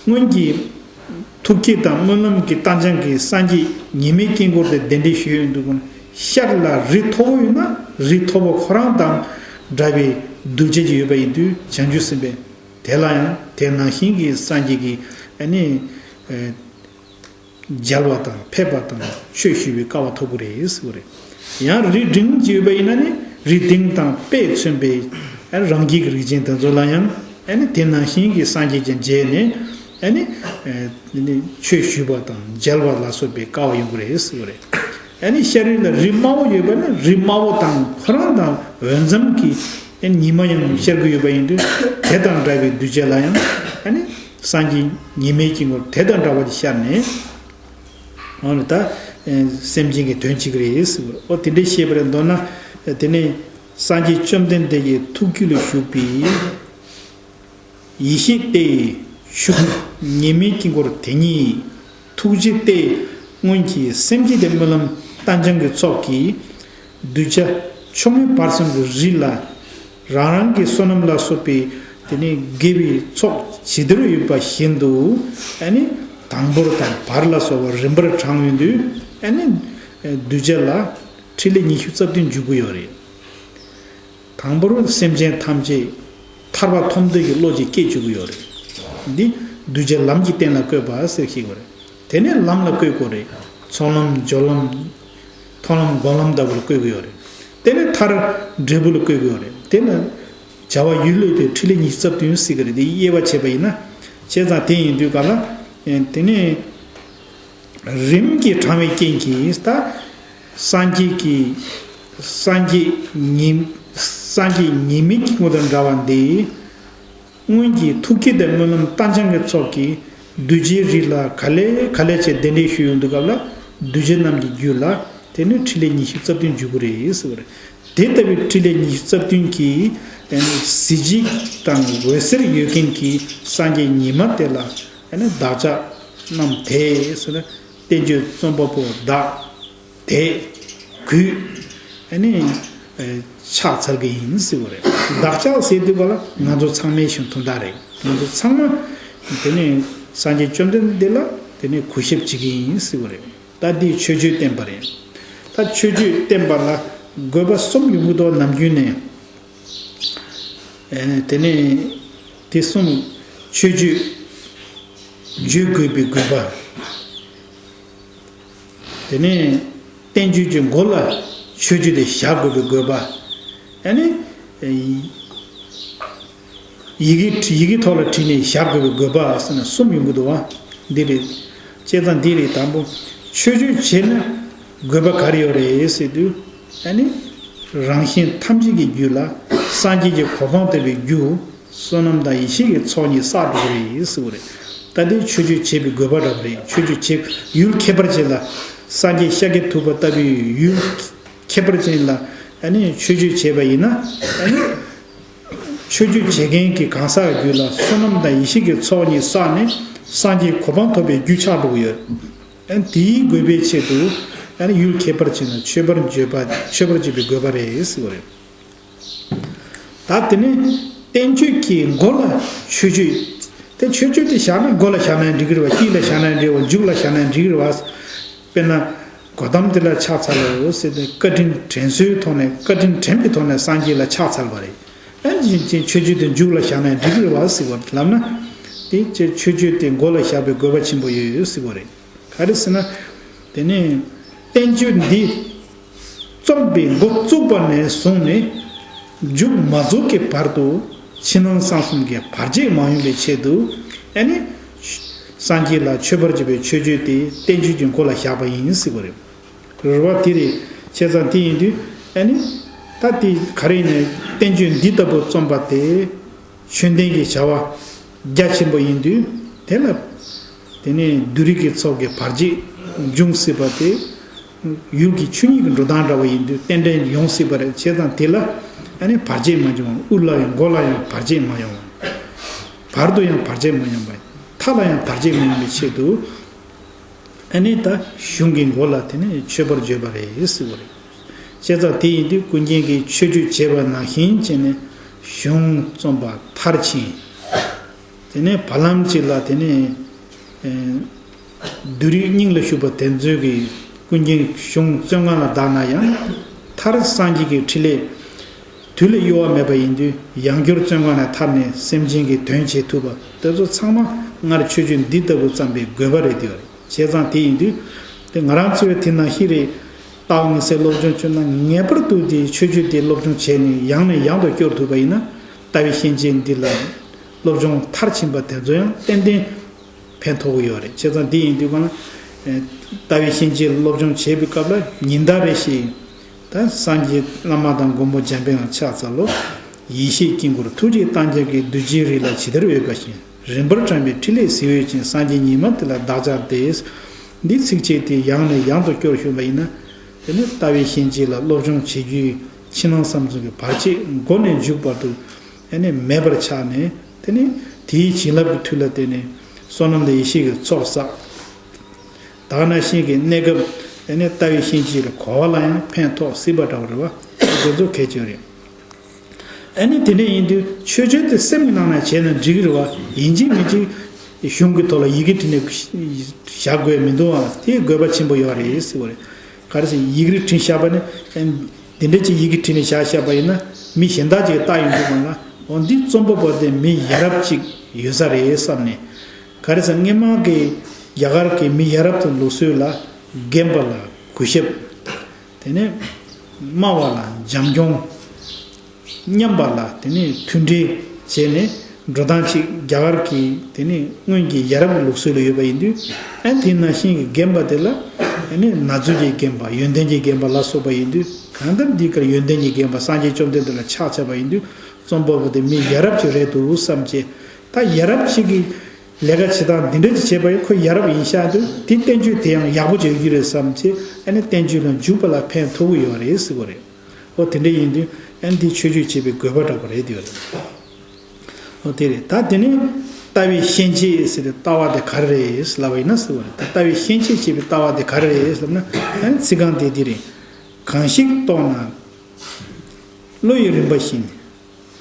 སྔོན་གྱི། ཐུགས་བསྐྱེད་དང་སྨོན་ལམ་གྱི་རྟ་རྐྱང་གིས་སངས་རྒྱས་ཉི་མའི་དཀྱིལ་འཁོར་དེ་གདན་འདྲེན་ཞུས་ཡོང་དུས། ཤར་ལ་རི་མཐོ་པོ་ཡོད་ན་རི་མཐོ་པོ་ཁོ་རང་དང་འདྲ་བའི་གདུལ་བྱ་ཅིག་ཡོད་པ་ཡིན་དུས་བྱང་ཆུབ་སེམས་དཔའི། དེ་ལ་ཡང་དེ་ནང་བཞིན་གྱི་སངས་རྒྱས་ཀྱི་ཨ་ནི། ཨེ། མཇལ་བ་དང་ཕེབས་པ་དང་ཆོས་ཞུ་བའི་སྐལ་བ་ཐོབ་ཀྱི་རེད་ཟེར་བ་རེད། ཡང་རི་འབྲིང་ཅིག་ཡོད་པ་ཡིན་ན་ནི་རི་འབྲིང་དང་དཔེས་མཚོན་པའི་ཨ་ནི་རང་རྒྱལ་གྱི་རིགས་ཅན་དེ་ཚོ་ལ་ཡང་ཨ་ནི་དེ་ནང་བཞིན་གྱི་སངས་རྒྱས་ཀྱི་མཇལ་ནས་ཨ་ནི། ཨེ། ཆོས་ཞུ་བ་དང་མཇལ་བ་ལ་སོགས་པའི་སྐལ་བ་ཡོང་གི་རེད་ཟེར་བ་རེད། ཨ་ནི་ཤར་རི་ལ་རི་དམའ་བོ་ཡོད་པ་ན་རི་དམའ་བོ་དང་ཁོ་རང་དང་འོས་འཚམ་གྱི་ཨ་ནི་ཉི་མ་ཡང་ཤར་གྱི་ཡོད་པ་ཡིན་དུས་དེ་དང་འདྲ་བའི་གདུལ་བྱ་ལ་ཡང་ཨ་ནི་སངས་རྒྱས་ཉི་མའི་དཀྱིལ་འཁོར་དེ་དང་འདྲ་བ་ཅིག་ཤར་ནས། འོ་ན་ད་ཨ་སེམས་ཅན་གྱི་དོན་བྱེད་ཀྱི་རེད་ཟེར་བ་རེད། འོ་དེ་འདྲ་བཤད་པ་རེད། མདོར་ན་དེ་ནས་སངས་རྒྱས་བཅོམ་ལྡན་འདས་ཀྱི་ཐུགས་རྒྱུད་ལ་བཞུགས་པའི། ཡེ་ཤེས་དེ་ཡི་ཤུགས་ཉི་མའི་དཀྱིལ་འཁོར་དེ་ཉིད་ཐུགས་རྗེ་སྟེ་སྔོན་གྱི་སེམས་བསྐྱེད་དེ་སྨོན་ལམ་རྟ་རྐྱང་གི་ཚོགས་ཀྱིས་གདུལ་བྱ་ཕྱོགས་མེད་བར་གསུམ་གྱི་རི་ལ་རང་རང་གི་བསོད་ནམས་ལ་སོགས་པའི་དེ་ནས་དགེ་བའི་ཚོགས་ཇི་ལྟར་ཡོད་པ་བཞིན་དུ་ཨ་ནི་དང་པོར་དང་བར་ལ་སོགས་པ་རིམ་པར་དྲངས་ཡོང་དུས་ཨ་ནི་གདུལ་བྱ་ལ་ཕྲིན་ལས་ཉི་ཤུ་རྩ་བདུན་འཇུག་གི་ཡོད་རེད། དང་པོར་སེམས་ཅན་ཐམས་ཅད་ཐར་པ་ཐོབ་འདོད་ཀྱི་བློ་ཅིག་སྐྱེ་བཅུག་གི་ཡོད་རེད། འདི་གདུལ་བྱ་ལམ་གྱི་སྟེང་ལ་བཀོད་པ་ཟེར་ཞིག་ཡོད་རེད། དེ་ནས་ལམ་ལ་བཀོད་དགོས་རེད། ཚོགས་ལམ་སྦྱོར་ལམ། མཐོང་ལམ་སྒོམ་ལམ་ལྟ་བུ་ལ་བཀོད་ཀྱི་ཡོད་རེད། དེ་ནས་མཐར་འབྲས་བུ་ལ་བཀོད་ཀྱི་ཡོད་རེད། དེ་ནས་བྱ་བ་ཡུལ་ལས་དེ་ཕྲིན་ལས་ཉི་ཤུ་རྩ་བདུན་ཟེར་གྱི་རེད། འདི་དབྱེ་བ་ཕྱེ་བ་ཡིན་ན། བྱས་ཙང་དེ་ཡིན་དུས་ག་ལ། དེ་ནས། རིམ་གྱིས་དྲངས་པའི་རྐྱེན་གྱིས་ད། སངས་རྒྱས་ཀྱི། སངས་རྒྱས་ཉི། སངས་རྒྱས་ཉི་མའི་དཀྱིལ་འཁོར་དང་འདྲ་བ་འདི། སྔོན་གྱི་ཐུགས་བསྐྱེད་དང་སྨོན་ལམ་རྟ་རྐྱང་གི་ཚོགས་ཀྱིས་གདུལ་བྱའི་རིགས་ལ་ག་ལེ་ག་ལེ་བྱས་གདན་འདྲེན་ཞུ་ཡོང་དུས་སྐབས་ལ་གདུལ་བྱ་རྣམས་ཀྱི་རྒྱུད་ལ་དེ་ནི་ཕྲིན་ལས་ཉི་ཤུ་རྩ་བདུན་འཇུག་གི་རེད་ཟེར་བ་རེད། དེ་ལྟ་བུའི་ཕྲིན་ལས་ཉི་ཤུ་རྩ་བདུན་གྱིས་གཟི་བརྗིད་དང་འོད་ཟེར་ཡོད་མཁན་གྱི་སངས་རྒྱས་ཉི་མ་དེ་ལ། ཨ་ནི་བདག་ཅག་རྣམས་དེ་ཟེར་ན་བསྟན་བཅོས་རྩོམ་པ་པོ་བདག་དེ་གུས་ཨ་ནི་ཕྱག་འཚལ་གྱི་ཡིན་ཟེར་བ་རེད། བདག་ཅག་ཟེར་དུས་ག་ལ་ང་ཚོ་ཚང་མའི་ཞིང་དོན་དག་རེད། ང་ཚོ་ཚང་མ་དེ་ནི་སངས་རྒྱས་བཅོམ་ལྡན་འདས་ལ་དེ་ནི་གུས་ཞབས་བྱེད་ཀྱི་ཡིན་ཟེར་བ་རེད། ད་འདི་མཆོད་བརྗོད་བསྟན་པ་རེད། ད་མཆོད་བརྗོད་བསྟན་པ་ལ་དགོས་པ་གསུམ་ཡོང་གི་འདུག་ནམ་རྒྱུན་ནས། ཨེ། དེ་ནས་དེ་གསུམ་མཆོད་བརྗོད་བརྗོད་དགོས་པའི་དགོས་པ། དེ་ནས་བསྟན་བཅོས་ཀྱི་མགོ་ལ་མཆོད་བརྗོད་དེ་བཞག་དགོས་པའི་དགོས་པ། ཨ་ནི། ཡི་གེ་ཡི་གེ་ཐོག་ལ་བྲིས་ནས་བཞག་དགོས་པའི་དགོས་པ་ཟེར་ན་གསུམ་ཡོང་གི་འདུག་བ། འདི་རེད། བྱས་ཙང་འདི་རེད། དང་པོ་མཆོད་བརྗོད་བྱས་ན་དགོས་པ་ག་རེ་ཡོད་རེད་ཟེར་དུས། ཨ་ནི། རང་གཞན་ཐམས་ཅད་ཀྱི་རྒྱུད་ལ་སངས་རྒྱས་ཀྱི་གོ་འཕང་ཐོབ་པའི་རྒྱུ། བསོད་ནམས་དང་ཡེ་ཤེས་ཀྱི་ཚོགས་གཉིས་བསགས་འགྲོ་གི་རེད་ཟེར་བ་རེད། ད་ལྟའི་མཆོད་བརྗོད་བྱེད་པའི་དགོས་པ་འདྲ་བ་རེད། མཆོད་བརྗོད་བྱེད་ཡུལ་ཁྱད་པར་ཅན་ལ། སངས་རྒྱས་ཤཱཀྱ་ཐུབ་པ་ལྟ་བུའི་ཡུལ་ཁྱད་པར་ཅན་ལ་ཨ་ནི་མཆོད་བརྗོད་བྱས་པ་ཡིན་ན། ཨ་ནི་མཆོད་བརྗོད་བྱེད་མཁན་གྱི་གང་ཟག་རྒྱུད་ལ་བསོད་ནམས་དང་ཡེ་ཤེས་ཀྱི་ཚོགས་གཉིས་བསགས་ནས་སངས་རྒྱས་གོ་འཕང་ཐོབ་པའི་རྒྱུ་ཆགས་འགྲོ་གི་ཡོད། ཨ་ནི་དེའི་དགོས་པའི་ཆེད་དུ་ཨ་ནི་ཡུལ་ཁྱད་པར་ཅན་ལ་མཆོད་པར་བརྗོད་པ། མཆོད་པར་བརྗོད་པའི་དགོས་པ་རེད་ཟེར་བ་རེད། ད་དེ་ནས་བསྟན་བཅོས་ཀྱི་མགོ་ལ་མཆོད་བརྗོད། དེ་མཆོད་བརྗོད་དེ་བཞག་ན་མགོ་ལ་བཞག་ན་འགྲིག་གི་རེད་བ། དཀྱིལ་ལ་བཞག་ན་འགྲིག་བ། མཇུག་ལ་བཞག་ན་འགྲིག་གི་རེད་བ། དཔེར་ན། གོ་ཏམ་དེ་ལ་ཕྱག་འཚལ་ལོ་ཟེར་ཏེ་བཀའ་དྲིན་དྲན་གསོའི་ཐོག་ནས་བཀའ་དྲིན་དྲན་པའི་ཐོག་ནས་སངས་རྒྱས་ལ་ཕྱག་འཚལ་བ་རེད། ཨ་ནི་ཅིག་ཅིག་མཆོད་བརྗོད་དེ་མཇུག་ལ་བཞག་ན་འགྲིག་གི་རེད་བ་ཟེར་བ་ལབ་ན། དེ་ཅིག་མཆོད་བརྗོད་དེ་མགོ་ལ་བཞག་པའི་དགོས་པ་ཆེན་པོ་ཡོད་ཡོད་ཟེར་བ་རེད། ག་རེ་ཟེར་ན། དེ་ནས་བསྟན་བཅོས་འདི་རྩོམ་པའི་འགོ་བཙུགས་པ་ནས་བཟུང་ནས་མཇུག་མ་རྫོགས་ཀྱི་བར་དུ་ཕྱི་ནང་གསང་གསུམ་གྱི་བར་ཆད་མ་ཡོང་བའི་ཆེད་དུ། ཨ་ནི་སངས་རྒྱས་ལ་མཆོད་པར་བྱེད་པའི་མཆོད་བརྗོད་དེ་བསྟན་བཅོས་ཀྱི་མགོ་ལ་བཞག་པ་ཡིན་ཟེར་བ་རེད། རེད་བ། དེ་རེད། བྱས་ཙང་དེ་ཡིན་དུས་ཨ་ནི། ད་དེ་ག་རེ་ཡིན་ནའི་བསྟན་བཅོས་འདི་ལྟ་བུ་རྩོམ་པ་དེ་ཆོས་ལྡན་གྱི་བྱ་བ་རྒྱ་ཆེན་པོ་ཡིན་དུས་དེ་ལ། དེ་ནས་བདུད་རིགས་ཀྱི་ཚོགས་ཀྱི་བར་ཆད་འབྱུང་སྲིད་པ་དེ། ཡུལ་གྱི་ཆོས་ཉིད་ཀྱི་འགྲོ་སྟངས་འདྲ་བ་ཡིན་དུས་རྟེན་འབྲེལ་ཡོང་སྲིད་པ་རེད། བྱས་ཙང་དེ་ལ་ཨ་ནི་བར་ཆད་མ་འབྱུང་བ། དབུ་ལ་ཡང་མགོ་ལ་ཡང་བར་ཆད་མ་ཡོང་བ། བར་དུ་ཡང་བར་ཆད་མ་ཡོང་བ། མཐའ་ལ་ཡང་བར་ཆད་མ་ཡོང་བའི་ཆེད་དུ། ཨ་ནི་ད་གཞུང་གི་མགོ་ལ་དེ་ནས་མཆོད་པར་བརྗོད་པ་རེད་ཟེར་བ་རེད། བྱས་ཙང་དེ་ཡིན་དུས་ཀུན་མཁྱེན་གྱིས་མཆོད་བརྗོད་བྱས་པ་ནང་བཞིན་བྱས་ནས་གཞུང་རྩོམ་པ་མཐར་ཕྱིན། དེ་ནས་བར་ལམ་གཅིག་ལ་དེ་ནས་ཨེ་བདུད་རིགས་སྙིང་ལ་ཞུགས་པ་དེ་ཚོས་ཀྱིས་ཀུན་མཁྱེན་གཞུང་བཙོན་ཁང་ལ་བདག་ན་ཡང་མཐར་སངས་རྒྱས་ཀྱི་ཕྲིན་ལས་དུས་ལས་གཡོ་བ་མེད་པ་ཡིན་དུས་ཡང་བསྐྱར་བཙོན་ཁང་ནས་ཐར་ནས་སེམས་ཅན་གྱི་དོན་བྱེད་ཐུབ་པ་དེ་ཚོ་ཚང་མ་སྔར་མཆོད་བརྗོད་འདི་ལྟ་བུ་བརྩམས་པའི་དགོས་པ་རེད་དེ། བྱས་ཙང་དེ་ཡིན་དུས་དེ་ང་རང་ཚོའི་དེ་ནང་བཞིན་རེད། རྟགས་ངེས་གསལ་སློབ་སྦྱོང་བྱུང་ན་ངེས་པར་དུ་དེ་མཆོད་བརྗོད་དེ་སློབ་སྦྱོང་བྱས་ནས་ཡང་ནས་ཡང་དུ་སྐྱོར་ཐུབ་པ་ཡིན་ན། ལྟ་བའི་ཤན་འབྱེད་འདི་ལ་སློབ་སྦྱོང་མཐར་ཕྱིན་པ་དེ་ཚོ་ཡང་ཏན་ཏན་ཕན་ཐོགས་ཀྱི་ཡོད་རེད། བྱས་ཙང་འདི་ཡིན་དུས་གང་ལ། ལྟ་བའི་ཤན་འབྱེད་སློབ་སྦྱོང་བྱེད་པའི་སྐབས་ལ་ཉིན་ལྟར་རེ་ཞིག་ད་སངས་རྒྱས་བླ་མ་དང་མགོན་པོ་འཇམ་དཔལ་ལ་ཕྱག་འཚལ་ལོ། ཡེ་ཤེས་དཀྱིལ་འཁོར་ཐུགས་རྗེས་བརྟན་ཁྱབ་ཀྱིས། གདུལ་བྱའི་རིགས་ལ་ཇི་ལྟར་འོས་པ་བཞིན། རིམ་པར་བགྲངས་པའི་ཕྲིན་ལས་གཟི་འོད་ཅན། སངས་རྒྱས་ཉི་མ་དེ་ལ་བདག་ཅག་སྟེ། འདི་ཚིགས་བཅད་དེ་ཡང་ནས་ཡང་དུ་སྐྱོར་ཞུས་པ་ཡིན་ན། དེ་ནི་ལྟ་བའི་ཤན་འབྱེད་ལ་སློབ་སྦྱོང་བྱེད་རྒྱུའི་ཕྱི་ནང་གསང་གསུམ་གྱི་བར་ཆད་མགོ་ནས་མཇུག་བར་དུ་ཨ་ནི་མེད་པར་ཆགས་ནས། དེ་ནི་དེའི་བྱིན་རླབས་ཀྱི་མཐུ་ལ་བརྟེན་ནས་བསོད་ནམས་དང་ཡེ་ཤེས་ཀྱི་ཚོགས་བསགས། ད་ག་ནང་བཞིན་གྱི་གནས་སྐབས་ཨ་ནི་ལྟ་བའི་ཤན་འབྱེད་ལ་གོ་བ་ལ་ཡང་ཕན་ཐོགས་སྲིད་པ་འདྲ་བ་རེད་བ། དེ་ཚོ་གལ་ཆེ་རེད། ཨ་ནི་དེ་འདྲ་ཡིན་དུས་མཆོད་བརྗོད་དེ་སེམས་ཀྱི་ནང་ན་བྱས་ན་འགྲིག་གི་རེད་བ། ཡིན་གཅིག་མིན་གཅིག་གཞུང་གི་ཐོག་ལ་ཡི་གེ་བྲིས་ནས་བཞག་དགོས་མི་འདུག་ཨ། དེ་དགོས་པ་ཆེན་པོ་ཡོད་རེད་ཟེར་བ་རེད། ག་རེ་ཟེར། ཡི་གེ་བྲིས་བཞག་པ་ནི་ཨ་ནི་དེ་འདྲ་ཅིག་ཡི་གེ་བྲིས་ནས་བཞག་བཞག་པ་ཡིན་ན་མི་གཞན་དག་ཅིག་གིས་བལྟ་ཡོང་དུས་སྒང་ལ། འོ་འདི་རྩོམ་པ་པོ་དེ་མི་ཡ་རབས་ཅིག་ཡོད་ས་རེད་བསམ་ནས། ག་རེ་ཟེར། སྔོན་མ་གི་རྒྱ་གར་གྱི་མི་ཡ་རབས་དང་ལུགས་སྲོལ་ལ་རྒན་པ་ལ་གུས་ཞབས། དེ་ནས་དམའ་བ་ལ་བྱམས་སྐྱོང་། མཉམ་པ་ལ་དེ་ནས་མཐུན་སྒྲིལ་བྱས་ནས་འགྲོ་སྟངས་ཅིག་རྒྱ་གར་གྱི་དེ་ནས་སྔོན་གྱི་ཡ་རབས་ཀྱི་ལུགས་སྲོལ་ལ་ཡོད་པ་ཡིན་དུས། ཨ་དེ་ནང་བཞིན་གྱི་རྒན་པ་དེ་ལ་ཨ་ནི་ན་ཚོད་ཀྱི་རྒན་པ། ཡོན་ཏན་གྱི་རྒན་པ་ལ་སོགས་པ་ཡིན་དུས། གང་ལྟར་འདི་གར་ཡོན་ཏན་གྱི་རྒན་པ་སངས་རྒྱས་བཅོམ་ལྡན་འདས་ལ་ཕྱག་བྱས་པ་ཡིན་དུས། རྩོམ་པ་པོ་དེ་མི་ཡ་རབས་ཅིག་རེད་འདུག་བསམ་བྱས། ད་ཡ་རབས་ཅིག་གི་ལས་ཀ་བྱེད་སྟངས་འདི་འདྲ་ཅིག་བྱས་པ་ཡིན། ཁོ་ཡ་རབས་ཡིན་ཤག་འདུག་དེ་བསྟན་བཅོས་དེ་ཡང་ཡག་པོ་ཅིག་ཡོད་ཀྱི་རེད་བསམ་བྱས། ཨ་ནི་བསྟན་བཅོས་ལ་འཇུག་པ་ལ་ཕན་ཐོགས་ཀྱི་ཡོད་རེད་ཟེར་བ་རེད། ཨོ་དེ་འདྲ་ཡིན་དུས་ཨ་ནི་འདི་མཆོད་བརྗོད་བྱེད་པའི་དགོས་པ་འདྲ་པོ་རེད་དེ་ཡོད་རེད། ཨོ་དེ་རེད། ད་དེ་ནས་ལྟ་བའི་ཤན་འབྱེད་ཟེར་ཏེ་ལྟ་བ་དེ་ག་རེ་རེད་ལབ་པ་ཡིན་ན་ཟེར་བ་རེད། ད་ལྟ་བའི་ཤན་འབྱེད་བྱེད་པའི་ལྟ་བ་དེ་ག་རེ་རེད་ལབ་ན། ཨ་ནི་ཚིག་རྐང་དེ་འདི་རེད། གང་ཞིག་རྟོགས་ན་བློ་ཡི་རིམ་པ་བཞིན།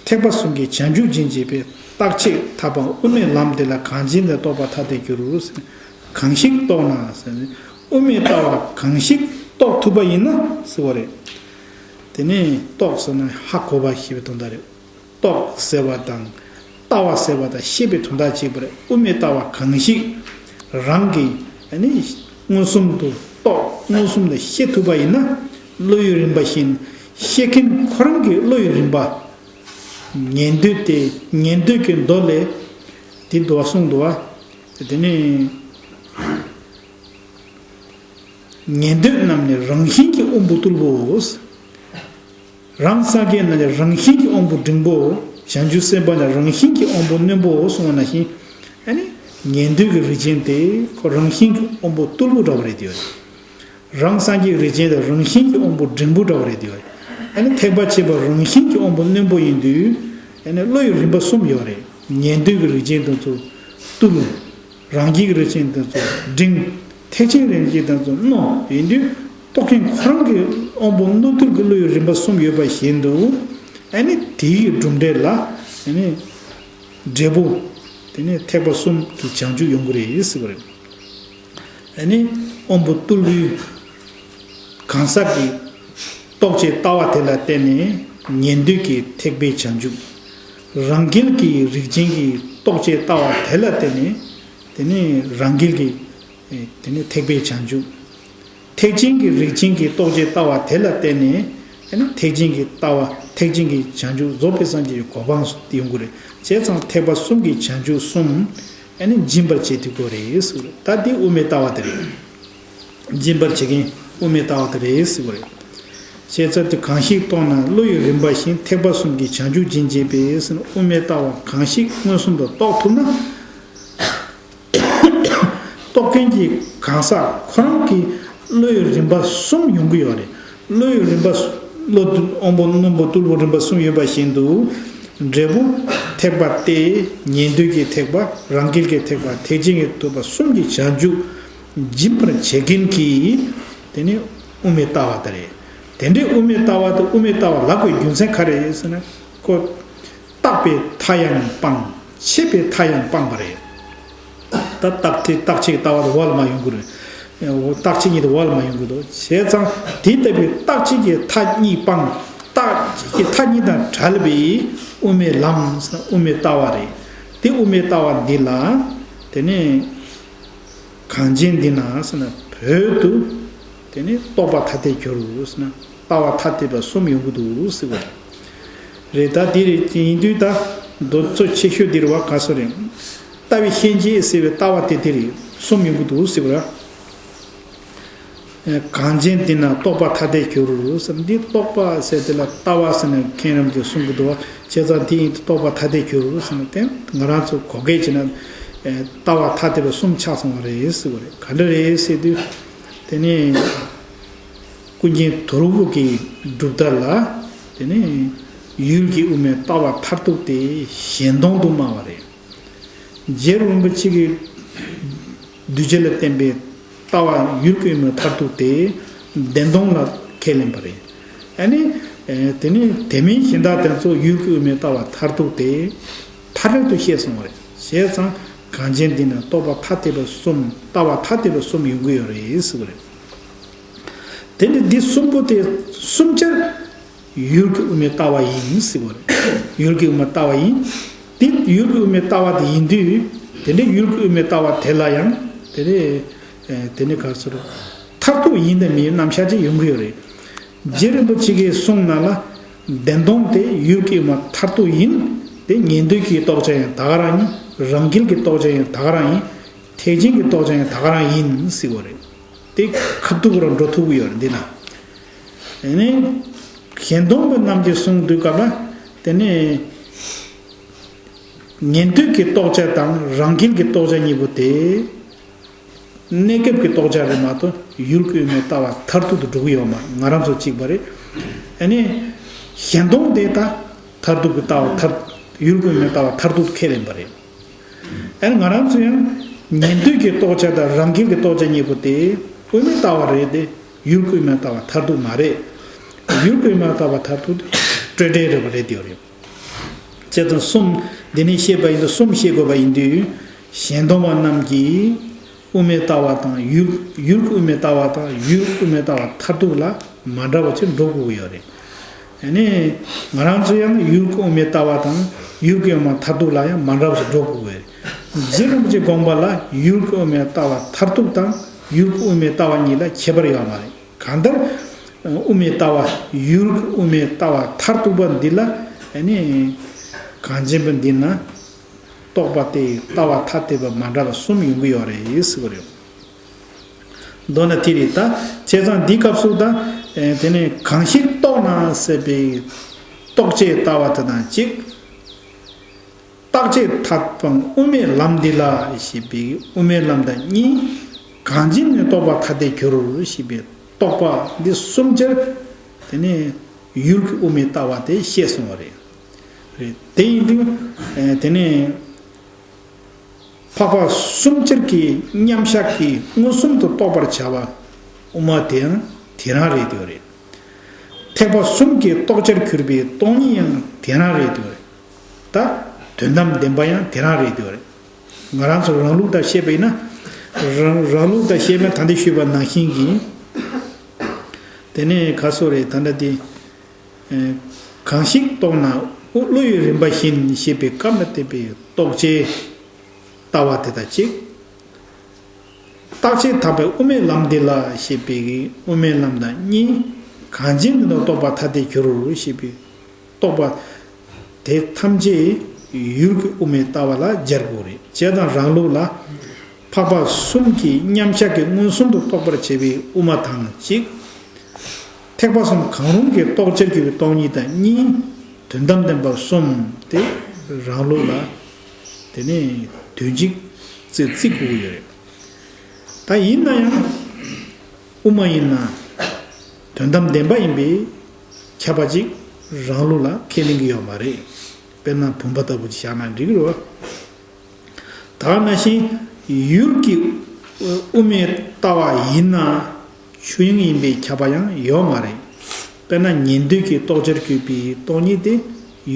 ཐེག་པ་གསུམ་གྱི་བྱང་ཆུབ་ཅན་བྱེད་པའི་རྟག་ཆད་ཐར་པ་དབུ་མའི་ལམ་དེ་ལ་གང་ཕྱིར་ནི་རྟོགས་པ་ཐ་དད་འགྱུར་ཟེར། གང་ཞིག་རྟོགས་ན་ཟེར་ནས་དབུ་མའི་ལྟ་བ་གང་ཞིག་རྟོགས་ཐུབ་པ་ཡིན་ན་ཟེར་བ་རེད། དེ་ནས་རྟོགས་ཟེར་ན་ཧ་གོ་བ་ཞེས་པའི་དོན་དག་རེད། རྟོགས་ཟེར་བ་དང་ལྟ་བ་ཟེར་བ་དང་ཤེས་པའི་དོན་དག་གཅིག་པ་རེད། དབུ་མའི་ལྟ་བ་གང་ཞིག་རང་གིས་ཨ་ནི་མངོན་སུམ་དུ་རྟོགས། མངོན་སུམ་དུ་ཤེས་ཐུབ་པ་ཡིན་ན། བློ་ཡི་རིམ་པ་བཞིན། ཤེས་མཁན་ཁོ་རང་གི་བློ་ཡི་རིམ་པ། ཉན་ཐོས་ཏེ། ཉན་ཐོས་ཀྱི་མདོ་ལས། དེ་མདོ་གསུངས་འདུག་བ། དེ་ནས་ཉན་ཐོས་རྣམས་ནི་རང་བཞིན་གྱིས་དབང་པོ་རྟུལ་པོའོ། རང་སངས་རྒྱས་རྣམས་ནི་རང་བཞིན་གྱིས་དབང་པོ་འབྲིང་པོའོ། བྱང་ཆུབ་སེམས་དཔའ་ནི་རང་བཞིན་གྱིས་དབང་པོ་རྣོན་པོའོ་གསུངས་པ་ནང་བཞིན། ཨ་ནི་ཉན་ཐོས་ཀྱི་རིགས་ཅན་དེ་ཁོ་རང་བཞིན་གྱིས་དབང་པོ་རྟུལ་པོ་འདྲ་བ་རེད་དེ། རང་སངས་རྒྱས་རིགས་ཅན་དེ་རང་བཞིན་གྱིས་དབང་པོ་འབྲིང་པོ་འདྲ་བ་རེད་དེ། ཨ་ནི་ཐེག་པ་ཆེན་པོ་རང་བཞིན་གྱིས་དབང་པོ་རྣོན་པོ་ཡིན་དུས། ཨ་ནི་བློ་ཡི་རིམ་པ་གསུམ་ཡོད་རེད། ཉན་ཐོས་ཀྱི་རིགས་ཅན་དེ་ཚོ་རྟུལ། རང་རྒྱལ་གྱི་རིགས་ཅན་དེ་ཚོ་འབྲིང་། ཐེག་ཆེན་རིགས་ཅན་དེ་ཚོ་རྣོ་ཡིན་དུས། རྟོགས་མཁན་ཁོ་རང་གི་དབང་པོ་རྣོ་རྟུལ་གྱི་བློ་ཡི་རིམ་པ་གསུམ་ཡོད་པ་བཞིན་དུ། ཨ་ནི་དེའི་གྲུབ་འབྲས་ལ་ཨ་ནི་འབྲས་བུ། དེ་ནས་ཐེག་པ་གསུམ་གྱི་བྱང་ཆུབ་ཡོང་གི་རེད་ཟེར་བ་རེད། ཨ་ནི་དབང་པོ་རྟུལ་པོའི་ གང་ཟག་གི་རྟོགས་བྱའི་ལྟ་བ་དེ་ལ་བརྟེན་ནས་ཉན་ཐོས་ཀྱི་ཐེག་པའི་བྱང་ཆུབ། རང་རྒྱལ་གྱི་རིགས་ཅན་གྱི་རྟོགས་བྱའི་ལྟ་བ་དེ་ལ་བརྟེན་ནས་དེ་ནི་རང་རྒྱལ་གྱི་དེ་ནི་ཐེག་པའི་བྱང་ཆུབ། ཐེག་ཆེན་གྱི་རིགས་ཅན་གྱི་རྟོགས་བྱའི་ལྟ་བ་དེ་ལ་བརྟེན་ནས་ཨ་ནི་ཐེག་ཆེན་གྱི་ལྟ་བ་ཐེག་ཆེན་གྱི་བྱང་ཆུབ་རྫོགས་པའི་སངས་རྒྱས་ཀྱི་གོ་འཕང་ཡོང་གི་རེད། བྱས་ཙང་ཐེག་པ་གསུམ་གྱི་བྱང་ཆུབ་གསུམ་ཨ་ནི་འབྱིན་པར་བྱེད་ཐུབ་ཀྱི་རེད་ཟེར། ད་འདི་དབུ་མའི་ལྟ་བ་དེ་རེད། འབྱིན་པར་བྱེད་མཁན་དབུ་མའི་ལྟ་བ་དེ་རེད་ཟེར་བ་རེད། བྱས་ཙང་དེ་གང་ཞིག་རྟོགས་ན་བློ་ཡི་རིམ་པ་བཞིན་ཐེག་པ་གསུམ་གྱི་བྱང་ཆུབ་འབྱིན་བྱེད་པས་ཟེར་ན། དབུ་མའི་ལྟ་བ་གང་ཞིག་མངོན་སུམ་དུ་རྟོགས་ཐུབ་ན། རྟོགས་མཁན་གྱི་གང་ཟག་ཁོ་རང་གི་བློ་ཡི་རིམ་པ་གསུམ་ཡོང་གི་ཡོད་རེད། བློ་ཡི་རིམ་པ་གསུམ། བློ་དབང་པོ་རྣོན་པོ་རྟུལ་པོ་རིམ་པ་གསུམ་ཡོད་པ་བཞིན་དུ། འབྲས་བུ་ཐེག་པ་སྟེ་ཉན་ཐོས་ཀྱི་ཐེག་པ། རང་རྒྱལ་གྱི་ཐེག་པ། ཐེག་ཆེན་གྱི་ཐེག་པ་གསུམ་གྱི་བྱང་ཆུབ་འབྱིན་པར་བྱེད་མཁན་གྱི་དེ་ནི་དབུ་མའི་ལྟ་བ་དེ་རེད། དེ་འདྲའི་དབུ་མའི་ལྟ་བ་དེ་དབུ་མའི་ལྟ་བ་ལབ་པའི་རྒྱུ་མཚན་ག་རེ་རེད་ཟེར་ན། ཁོ་བརྟག་པའི་མཐའ་ཡང་སྤངས། དཔྱད་པའི་མཐའ་ཡང་སྤངས་པ་རེད། ད་བརྟག་དེ་བརྟག་དཔྱད་ཀྱི་ལྟ་བ་དེ་བ་ལ་མ་ཡོང་གི་རེད། བརྟག་དཔྱད་གཉིས་དེ་བ་ལ་མ་ཡོང་གི་འདུག། བྱས་ཙང་དེ་ལྟ་བུའི་བརྟག་དཔྱད་ཀྱི་མཐའ་གཉིས་སྤངས། བརྟག་དཔྱད་ཀྱི་མཐའ་གཉིས་དང་བྲལ་བའི་དབུ་མའི་ལམ་ཟེར་ན་དབུ་མའི་ལྟ་བ་རེད། དེ་དབུ་མའི་ལྟ་བ་འདི་ལ་དེ་ནས་གངས་ཅན་འདི་ན་ཟེར་ན་བོད་དུ་དེ་ནས་རྟོགས་པ་ཐ་དད་གྱུར་ཟེར་ན་ལྟ་བ་ཐ་དད་པ་གསུམ་ཡོང་གི་འདུག་ཟེར་བ་རེད། ད་དེ་རེད་ཡིན་དུས་ད་མདོ་གཙོ་ཆེ་ཤོས་འདིར་བ་ག་སོ་རེད། ལྟ་བའི་ཤན་འབྱེད་ཟེར་བའི་ལྟ་བ་དེ་དེ་རེད་གསུམ་ཡོང་གི་འདུག་ཟེར་བ་རེད། གངས་ཅན་འདི་ན་རྟོགས་པ་ཐ་དད་གྱུར་ཟེར། འདི་རྟོགས་པ་ཟེར་དེ་ལ་ལྟ་བ་ཟེར་ནས་མཁན་རྣམས་ཀྱིས་གསུང་གི་འདུག་བ། བྱས་ཙང་དེ་ཡིན་དུས་རྟོགས་པ་ཐ་དད་གྱུར་ཟེར་ན་དེ་ང་རང་ཚོ་གོ་སྐད་བྱས་ན་ལྟ་བ་ཐ་དད་པ་གསུམ་ཆགས་སོང་བ་རེད་ཟེར་བ་རེད། ག་འདྲ་རེད་ཟེར་དུས་དེ་ནས་ཀུན་མཁྱེན་དོལ་པོ་གི་སྒྲུབ་ཐབས་ལ་དེ་ནས་ཡུལ་གྱི་དབུ་མའི་ལྟ་བ་མཐར་ཐུག་དེ་གཞན་སྟོང་དུ་སྨྲ་བ་རེད། རྗེ་རིན་པོ་ཆེ་གིས་གདུལ་བྱ་ལ་བསྟན་པའི་ལྟ་བ་ཡུལ་གྱི་དབུ་མའི་མཐར་ཐུག་དེ་བདེན་སྟོང་ལ་ཁས་ལེན་པ་རེད། ཨ་ནི། དེ་ནི་དེ་མིན་གཞན་དག་དེ་ཚོ་ཡུལ་གྱི་དབུ་མའི་ལྟ་བ་མཐར་ཐུག་དེ་མཐའ་གྲལ་དུ་བཤད་སོང་བ་རེད། བྱས་ཙང་གངས་ཅན་འདི་ན་རྟོགས་པ་ཐ་དད་པ་གསུམ་ལྟ་བ་ཐ་དད་པ་གསུམ་ཡོང་གི་ཡོད་རེད་ཟེར་བ་རེད། དེ་ནི་འདི་གསུམ་པོ་དེ་གསུམ་ཆར་ཡུལ་གྱི་དབུ་མའི་ལྟ་བ་ཡིན་ཟེར་བ་རེད། ཡུལ་གྱི་དབུ་མའི་ལྟ་བ་ཡིན། དེ་ཡུལ་གྱི་དབུ་མའི་ལྟ་བ་དེ་ཡིན་དུས་དེ་འདྲའི་ཡུལ་གྱི་དབུ་མའི་ལྟ་བ་དེ་ལ་ཡང་དེ་ནི་དེ་ནི་ག་རེ་ཟེར། མཐར་ཐུག་ཡིན་དང་མིན་རྣམ་གཞག་ཅིག་ཡོང་གི་ཡོད་རེད། རྗེ་རིན་པོ་ཆེ་གིས་གསུངས་ན་ལ་བདེན་སྟོང་དེ་ཡུལ་གྱི་དབུ་མ་མཐར་ཐུག་ཡིན། དེ་ཉན་ཐོས་ཀྱི་རྟོགས་བྱ་ཡང་ད་ག་རང་ཡིན། རང་རྒྱལ་གྱི་རྟོགས་བྱ་ཡང་ད་ག་རང་ཡིན། ཐེག་ཆེན་གྱི་རྟོགས་བྱ་ཡང་ད་ག་རང་ཡིན་ཟེར་བ་རེད། དེ་ཁ་ཐུག་རང་འགྲོ་ཐུབ་ཀྱི་ཡོད་རེད་འདི་ན། དེ་ནས་གཞན་སྟོང་པའི་རྣམ་འབྱེད་གསུང་དུས་སྐབས་ལ་དེ་ནས་ཉན་ཐོས་ཀྱི་རྟོགས་བྱ་དང་རང་རྒྱལ་གྱི་རྟོགས་བྱ་གཉིས་པོ་དེ་གནས་སྐབས་ཀྱི་རྟོགས་བྱ་རེད་མ་གཏོགས་ཡུལ་གྱི་དབུ་མའི་ལྟ་བ་མཐར་ཐུག་ཏུ་འགྲོ་གི་ཡོད་མ་རེད། ང་རང་ཚོ་གཅིག་པ་རེད། ཨ་ནི་གཞན་སྟོང་དེ་ད་མཐར་ཐུག་གི་ལྟ་བ་མཐར་ཡུལ་གྱི་དབུ་མའི་ལྟ་བ་མཐར་ཐུག་ཏུ་ཁས་ལེན་པ་རེད། ཨ་ནི་ང་རང་ཚོ་ཡང་ཉན་ཐོས་ཀྱི་རྟོགས་བྱ་དང་རང་རྒྱལ་གྱི་རྟོགས་བྱ་གཉིས་པོ་དེ་དབུ་མའི་ལྟ་བ་རེད་དེ་ཡུལ་གྱི་དབུ་མའི་ལྟ་བ་མཐར་ཐུག་མ་རེད། ཡུལ་གྱི་དབུ་མའི་ལྟ་བ་མཐར་ཐུག་དེ་སྤྲོས་བྲལ་རེད་པ་རེད་དེ་རེད། བྱས་ཙང་གསུམ་འདི་ནས་བཤད་པ་ཡིན་དུས་གསུམ་བཤད་དགོས་པ་ཡིན་དུས་གཞན་སྟོང་པ་རྣམས་ཀྱིས་དབུ་མའི་ལྟ་བ་དང་ཡུལ་ཡུལ་གྱི་དབུ་མའི་ལྟ་བ་དང་ཡུལ་དབུ་མའི་ལྟ་བ་མཐར་ཐུག་ལ་མ་འདྲ་བ་ཅིག་འགྲོ་དགོས་ཀྱི་ཡོད་རེད། ཨ་ནི། ང་རང་ཚོ་ཡང་ཡུལ་གྱི་དབུ་མའི་ལྟ་བ་དང་ཡུལ་གྱི་དབུ་མ་མཐར་ཐུག་ལ་ཡང་མ་འདྲ་བ་ཞིག་འགྲོ་དགོས་པས། རྗེ་རིན་པོ་ཆེའི་དགོངས་པ་ལ་ཡུལ་གྱི་དབུ་མའི་ལྟ་བ་མཐར་ཐུག་དང་ཡུལ་གྱི་དབུ་མའི་ལྟ་བ་གཉིས་ལ་ཁྱད་པར་ཡོད་མ་རེད། གང་ལྟར། དབུ་མའི་ལྟ་བ་ཡུལ་གྱི་དབུ་མའི་ལྟ་བ་མཐར་ཐུག་པ་འདི་ལ་ཨ་ནི། གངས་ཅན་པ་འདི་ན། རྟོགས་པ་དེ་ལྟ་བ་ཐ་དད་པ་མ་འདྲ་བ་གསུམ་ཡོང་གི་ཡོད་རེད་ཟེར་བ་རེད། མདོར་ན་དེ་རེད་ད། བྱས་ཙང་འདིའི་སྐབས་སུ་ད། དེ་ནས་གང་ཞིག་རྟོགས་ན་ཟེར་བའི་རྟོགས་བྱའི་ལྟ་བ་དེ་དང་གཅིག། བརྟག་དཔྱད་མཐའ་སྤངས་དབུ་མའི་ལམ་འདི་ལ་ཞེས་པའི་དབུ་མའི་ལམ་དང་གཉིས། གངས་ཅན་ནི་རྟོགས་པ་ཐ་དད་འགྱུར་ཞེས་པའི་རྟོགས་པ་འདི་གསུམ་ཆར་དེ་ནས་ཡུལ་གྱི་དབུ་མའི་ལྟ་བ་དེ་བཤད་སོང་བ་རེད། རེད། དེ་ཡིན་དུས་དེ་ནས། འཕགས་པ་གསུམ་ཆར་གྱི་མཉམ་གཞག་གིས་མངོན་སུམ་དུ་རྟོགས་པར་བྱ་བ་དབུ་མ་དེའང་དེ་རང་རེད་དེ་རེད། ཐེག་པ་གསུམ་གྱི་རྟོགས་བྱར་གྱུར་པའི་སྟོང་ཉིད་ཡང་དེ་རང་རེད་དེ་རེད། ད་དོན་དམ་བདེན་པ་ཡང་དེ་རང་རེད་དེ་རེད། ང་རང་ཚོ་རང་ལུགས་ལྟར་བཤད་པ་ཡིན་ན། རང་རང་ལུགས་ལྟར་བཤད་པ་ད་འདི་ཞུས་པ་ནང་བཞིན་གྱི། དེ་ནས་ཁ་སོ་རེ་ད་ལྟ་དེ། གང་ཞིག་རྟོགས་ན་བློ་ཡི་རིམ་པ་བཞིན་ཞེས་པའི་སྐབས་ལ་བརྟེན་པའི་རྟོགས་བྱའི་ལྟ་བ་དེ་དང་གཅིག་རྟག་ཆད་དམ་པའི་དབུ་མའི་ལམ་འདི་ལ་ཞེས་པའི་དབུ་མའི་ལམ་དང་གཉིས། གང་ཕྱིར་འདི་ནི་རྟོགས་པ་ཐ་དད་འགྱུར་ཞེས་པའི་རྟོགས་པ་དེ་ཐམས་ཅད་ཡུལ་གྱི་དབུ་མའི་ལྟ་བ་ལ་སྦྱར་དགོས་རེད། བྱས་ཙང་རང་ལུགས་ལ་འཕགས་པ་གསུམ་གྱི་མཉམ་གཞག་གི་མངོན་སུམ་དུ་རྟོགས་པར་བྱེད་པའི་དབུ་མ་དང་གཅིག་ཐེག་པ་གསུམ་གང་རུང་གི་རྟོགས་བྱར་གྱུར་པའི་སྟོང་ཉིད་དང་གཉིས། དོན་དམ་བདེན་པ་གསུམ་དེ་རང་ལུགས་ལ་དེ་ནས་དོན་གཅིག་ཙེ་བརྩི་དགོས་ཀྱི་ཡོད་རེད། ད་ཡིན་ན་ཡང་དབུ་མ་ཡིན་ན་དོན་དམ་བདེན་པ་ཡིན་པས་ཁྱབ་པ་ཅིག་རང་ལུགས་ལ་ཁས་ལེན་གྱི་ཡོད་མ་རེད། དཔེར་ན་བུམ་པ་ལྟ་བུ་ཅིག་བཞག་ན་འགྲིག་གི་རེད་བ། ད་ག་ནང་བཞིན་ཡུལ་གྱི་དབུ་མའི་ལྟ་བ་ཡིན་ན་ཆོས་དབྱིངས་ཡིན་པའི་ཁྱབ་པ་ཡང་ཡོད་མ་རེད། དཔེར་ན་ཉན་ཐོས་ཀྱི་རྟོགས་བྱར་གྱུར་པའི་སྟོང་ཉིད་དེ་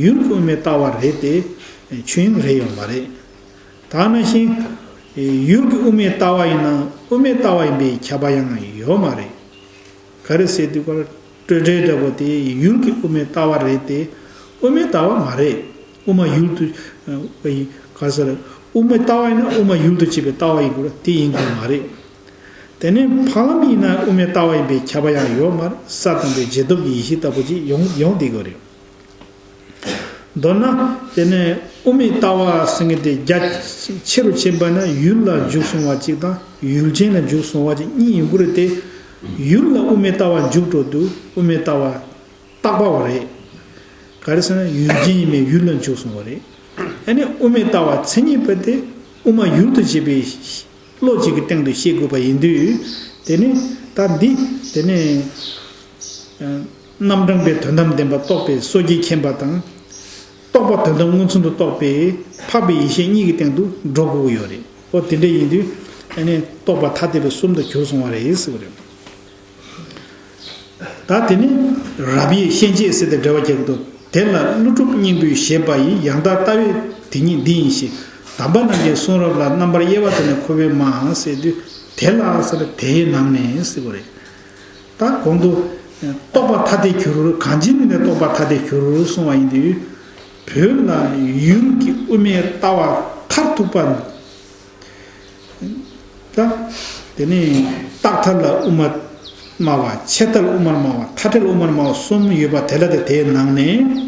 ཡུལ་གྱི་དབུ་མའི་ལྟ་བ་རེད་དེ་ཆོས་དབྱིངས་རེད་ཡོད་མ་རེད། ད་ག་ནང་བཞིན་ཡུལ་གྱི་དབུ་མའི་ལྟ་བ་ཡིན་ན་དབུ་མའི་ལྟ་བ་ཡིན་པའི་ཁྱབ་པ་ཡང་ཡོད་མ་རེད། ག་རེ་ཟེར་དུས་ཀར་སྤྲོས་བྲལ་འདྲ་པོ་དེ་ཡུལ་གྱི་དབུ་མའི་ལྟ་བ་རེད་དེ་དབུ་མའི་ལྟ་བ་མ་རེད། དབུ་མ་ཡུལ་དུ་ག་ཟེར་དབུ་མའི་ལྟ་བ་ཡིན་ན་དབུ་མ་ཡུལ་དུ་བྱེད་པའི་ལྟ་བ་ཡིན་དགོས་ར་དེ་ཡིན་དགོས་མ་རེད། དེ་ནས་འཕགས་ལམ་ཡིན་ན་དབུ་མའི་ལྟ་བ་ཡིན་པའི་ཁྱབ་པ་ཡང་ཡོད་མ་རེད། ས་དང་པོའི་རྗེས་ཐོབ་ཀྱི་ཡེ་ཤེས་ལྟ་བུ་ཅིག་ཡོང་ཡོང་བསྡད་དགོས་རེད། མདོར་ན་དེ་ནས་དབུ་མའི་ལྟ་བ་ཟེར་མཁན་དེ་རྒྱ་ཆེ་རུ་ཕྱིན་པ་ན་ཡུལ་ལ་འཇུག་སོང་བ་གཅིག་དང་ཡུལ་ཅན་ལ་འཇུག་སོང་བ་གཅིག་གཉིས་ཡིན་དགོས་རེད་དེ། ཡུལ་ལ་དབུ་མའི་ལྟ་བ་འཇུག་འགྲོ་དུས་དབུ་མའི་ལྟ་བ་རྟག་པ་བ་རེད། ག་རེ་ཟེར་ན་ཡུལ་ཅན་ཡིན་མིན་ཡུལ་ལ་འཇུག་སོང་བ་རེད། ཨ་ནི་དབུ་མའི་ལྟ་བ་མཚན་ཉིད་པ་དེ་དབུ་མ་ཡུལ་དུ་བྱེད་པའི་བློ་གཅིག་གི་སྟེང་དུ་ཤེས་དགོས་པ་ཡིན་དུས། དེ་ནི་ད་འདི་དེ་ནི་རྣམ་གྲངས་པའི་དོན་དམ་བདེན་པ་རྟོགས་པའི་སོ་སྐྱེ་མཁྱེན་པ་དང་། རྟོགས་པ་དོན་དམ་མངོན་སུམ་དུ་རྟོགས་པའི་འཕགས་པའི་ཡེ་ཤེས་གཉིས་ཀྱི་སྟེང་དུ་འགྲོ་དགོས་ཀྱི་ཡོད་རེད། ཨོ་དེ་འདྲ་ཡིན་དུས་ཨ་ནི་རྟོགས་པ་ཐ་དད་པའི་གསུམ་དུ་གྱུར་སོང་བ་རེད་ཟེར་བ་རེད། ད་དེ་ནི་རབ་དབྱེ་ཤན་འབྱེད་ཟེར་ཏེ་འགྲེལ་བ་རྒྱག་གི་འདུག་དེ་ལ་ཀླུ་སྒྲུབ་སྙིང་པོའི་བཞེད་པ་ཡི་ཡང་དག་ལྟ་བའི་དེ་ཉིད་འདི་ཡིན་ཞེས་དམ་པ་རྣམས་ཀྱི་གསུང་རབ་ལ་རྣམ་པར་དབྱེ་བ་དེ་ནི་འཁོར་བའི་མ་ཟེར་དུས་དེ་ལ་ཟེར་དེའི་ནང་ནས་ཟེར་བ་རེད། ད་གོང་དུ་རྟོགས་པ་ཐ་དད་འགྱུར་གང་ཕྱིར་ནི་རྟོགས་པ་ཐ་དད་འགྱུར་གསུང་བ་ཡིན་དུས། བོད་ལ་ཡུལ་གྱི་དབུ་མའི་ལྟ་བ་མཐར་ཐུག་པ། ད། དེ་ནས་རྟག་མཐའ་ལ་དབུ་མར་སྨྲ་བ། ཆད་མཐའ་ལ་དབུ་མར་སྨྲ་བ། མཐའ་བྲལ་དབུ་མར་སྨྲ་བ་གསུམ་ཡོད་པ་དེ་ལ་དེ་དེའི་ནང་ནས།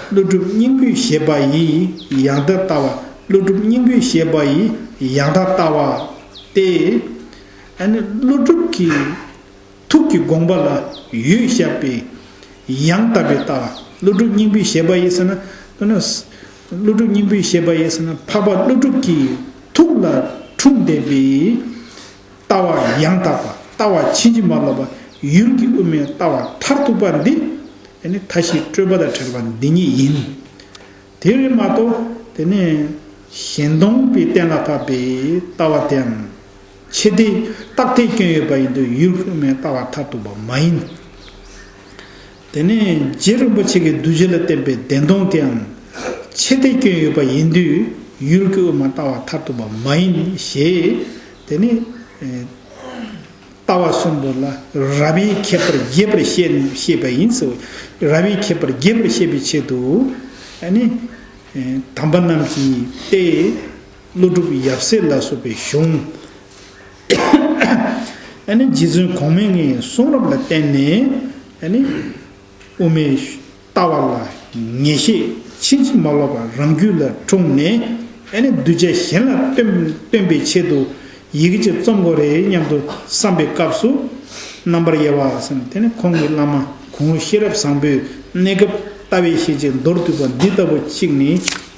ཀླུ་སྒྲུབ་སྙིང་པོའི་བཞེད་པ་ཡི་ཡང་དག་ལྟ་བ། ཀླུ་སྒྲུབ་སྙིང་པོའི་བཞེད་པ་ཡི་ཡང་དག་ལྟ་བ་སྟེ། ཨ་ནི་ཀླུ་སྒྲུབ་ཀྱི་ཐུགས་ཀྱི་དགོངས་པ་ལ་ཡོད་བཞག་པའི་ཡང་དག་པའི་ལྟ་བ། ཀླུ་སྒྲུབ་སྙིང་པོའི་བཞེད་པ་ཡི་ཟེར་ན། ཀླུ་སྒྲུབ་སྙིང་པོའི་བཞེད་པ་ཡི་ཟེར་ན་འཕགས་པ་ཀླུ་སྒྲུབ་ཀྱི་ཐུགས་ལ་འཁྲུངས་བསྡད་པའི་ལྟ་བ་ཡང་དག་པ། ལྟ་བ་ཕྱིན་ཅི་མ་ལོག་པ། ཡུལ་གྱི་དབུ་མའི་ལྟ་བ་མཐར་ཐུག་པ་འདི་ཨ་ནི་མཐའ་བཞི་སྤྲོས་པ་དང་བྲལ་བ་འདི་ཉིད་ཡིན། དེ་རེད་མ་གཏོགས་དེ་ནས་གཞན་སྟོང་པའི་གཏན་ལ་ཕབ་པའི་ལྟ་བ་དེའང་ཆད་མཐའི་རྟག་མཐའི་སྐྱོན་ཡོད་པ་ཡིན་དུས་ཡུལ་དབུ་མའི་ལྟ་བ་མཐར་ཐུག་པ་མ་ཡིན། དེ་ནས་རྗེ་རིན་པོ་ཆེ་གིས་གདུལ་བྱ་ལ་བསྟན་པའི་བདེན་སྟོང་དེའང་ཆད་མཐའི་སྐྱོན་ཡོད་པ་ཡིན་དུས་ཡུལ་གྱི་དབུ་མ་ལྟ་བ་མཐར་ཐུག་པ་མ་ཡིན་ཞེས་དེ་ནི། ལྟ་བ་གསུམ་པོ་ལ་རབ་དབྱེ་ཁྱད་པར་རྒྱས་པར་བཤད་བཤད་པ་ཡིན་ཟེར། རབ་དབྱེ་ཁྱད་པར་རྒྱས་པར་བཤད་པའི་ཆེད་དུ་ཨ་ནི་དམ་པ་རྣམས་ཀྱིས་ཏེ་ཀླུ་སྒྲུབ་ཡབ་སྲས་ལ་སོགས་པའི་གཞུང་ཨ་ནི་རྗེ་བཙུན་གོང་མའི་གསུང་རབ་ལ་བརྟེན་ནས་ཨ་ནི། དབུ་མའི་ལྟ་བ་ལ་ངེས་ཤེས་ཕྱིན་ཅི་མ་ལོག་པ་རང་རྒྱུད་ལ་འཁྲུངས་ནས་ཨ་ནི་གདུལ་བྱ་གཞན་ལ་སྟོན་སྟོན་པའི་ཆེད་དུ་ཡི་གེ་ཅིག་རྩོམ་དགོས་རེད་སྙམ་དུ་བསམ་པའི་སྐབས་སུ་རྣམ་པར་དབྱེ་བ་ཟེར་ནས་དེ་ནི་ཁོང་གི་བླ་མ་གུང་ཤེས་རབ་བཟང་པོའི་གནས་སྐབས་ལྟ་བའི་ཤེས་བྱའི་མདོར་བསྡུས་པ་འདི་ལྟ་བུ་གཅིག་ནི་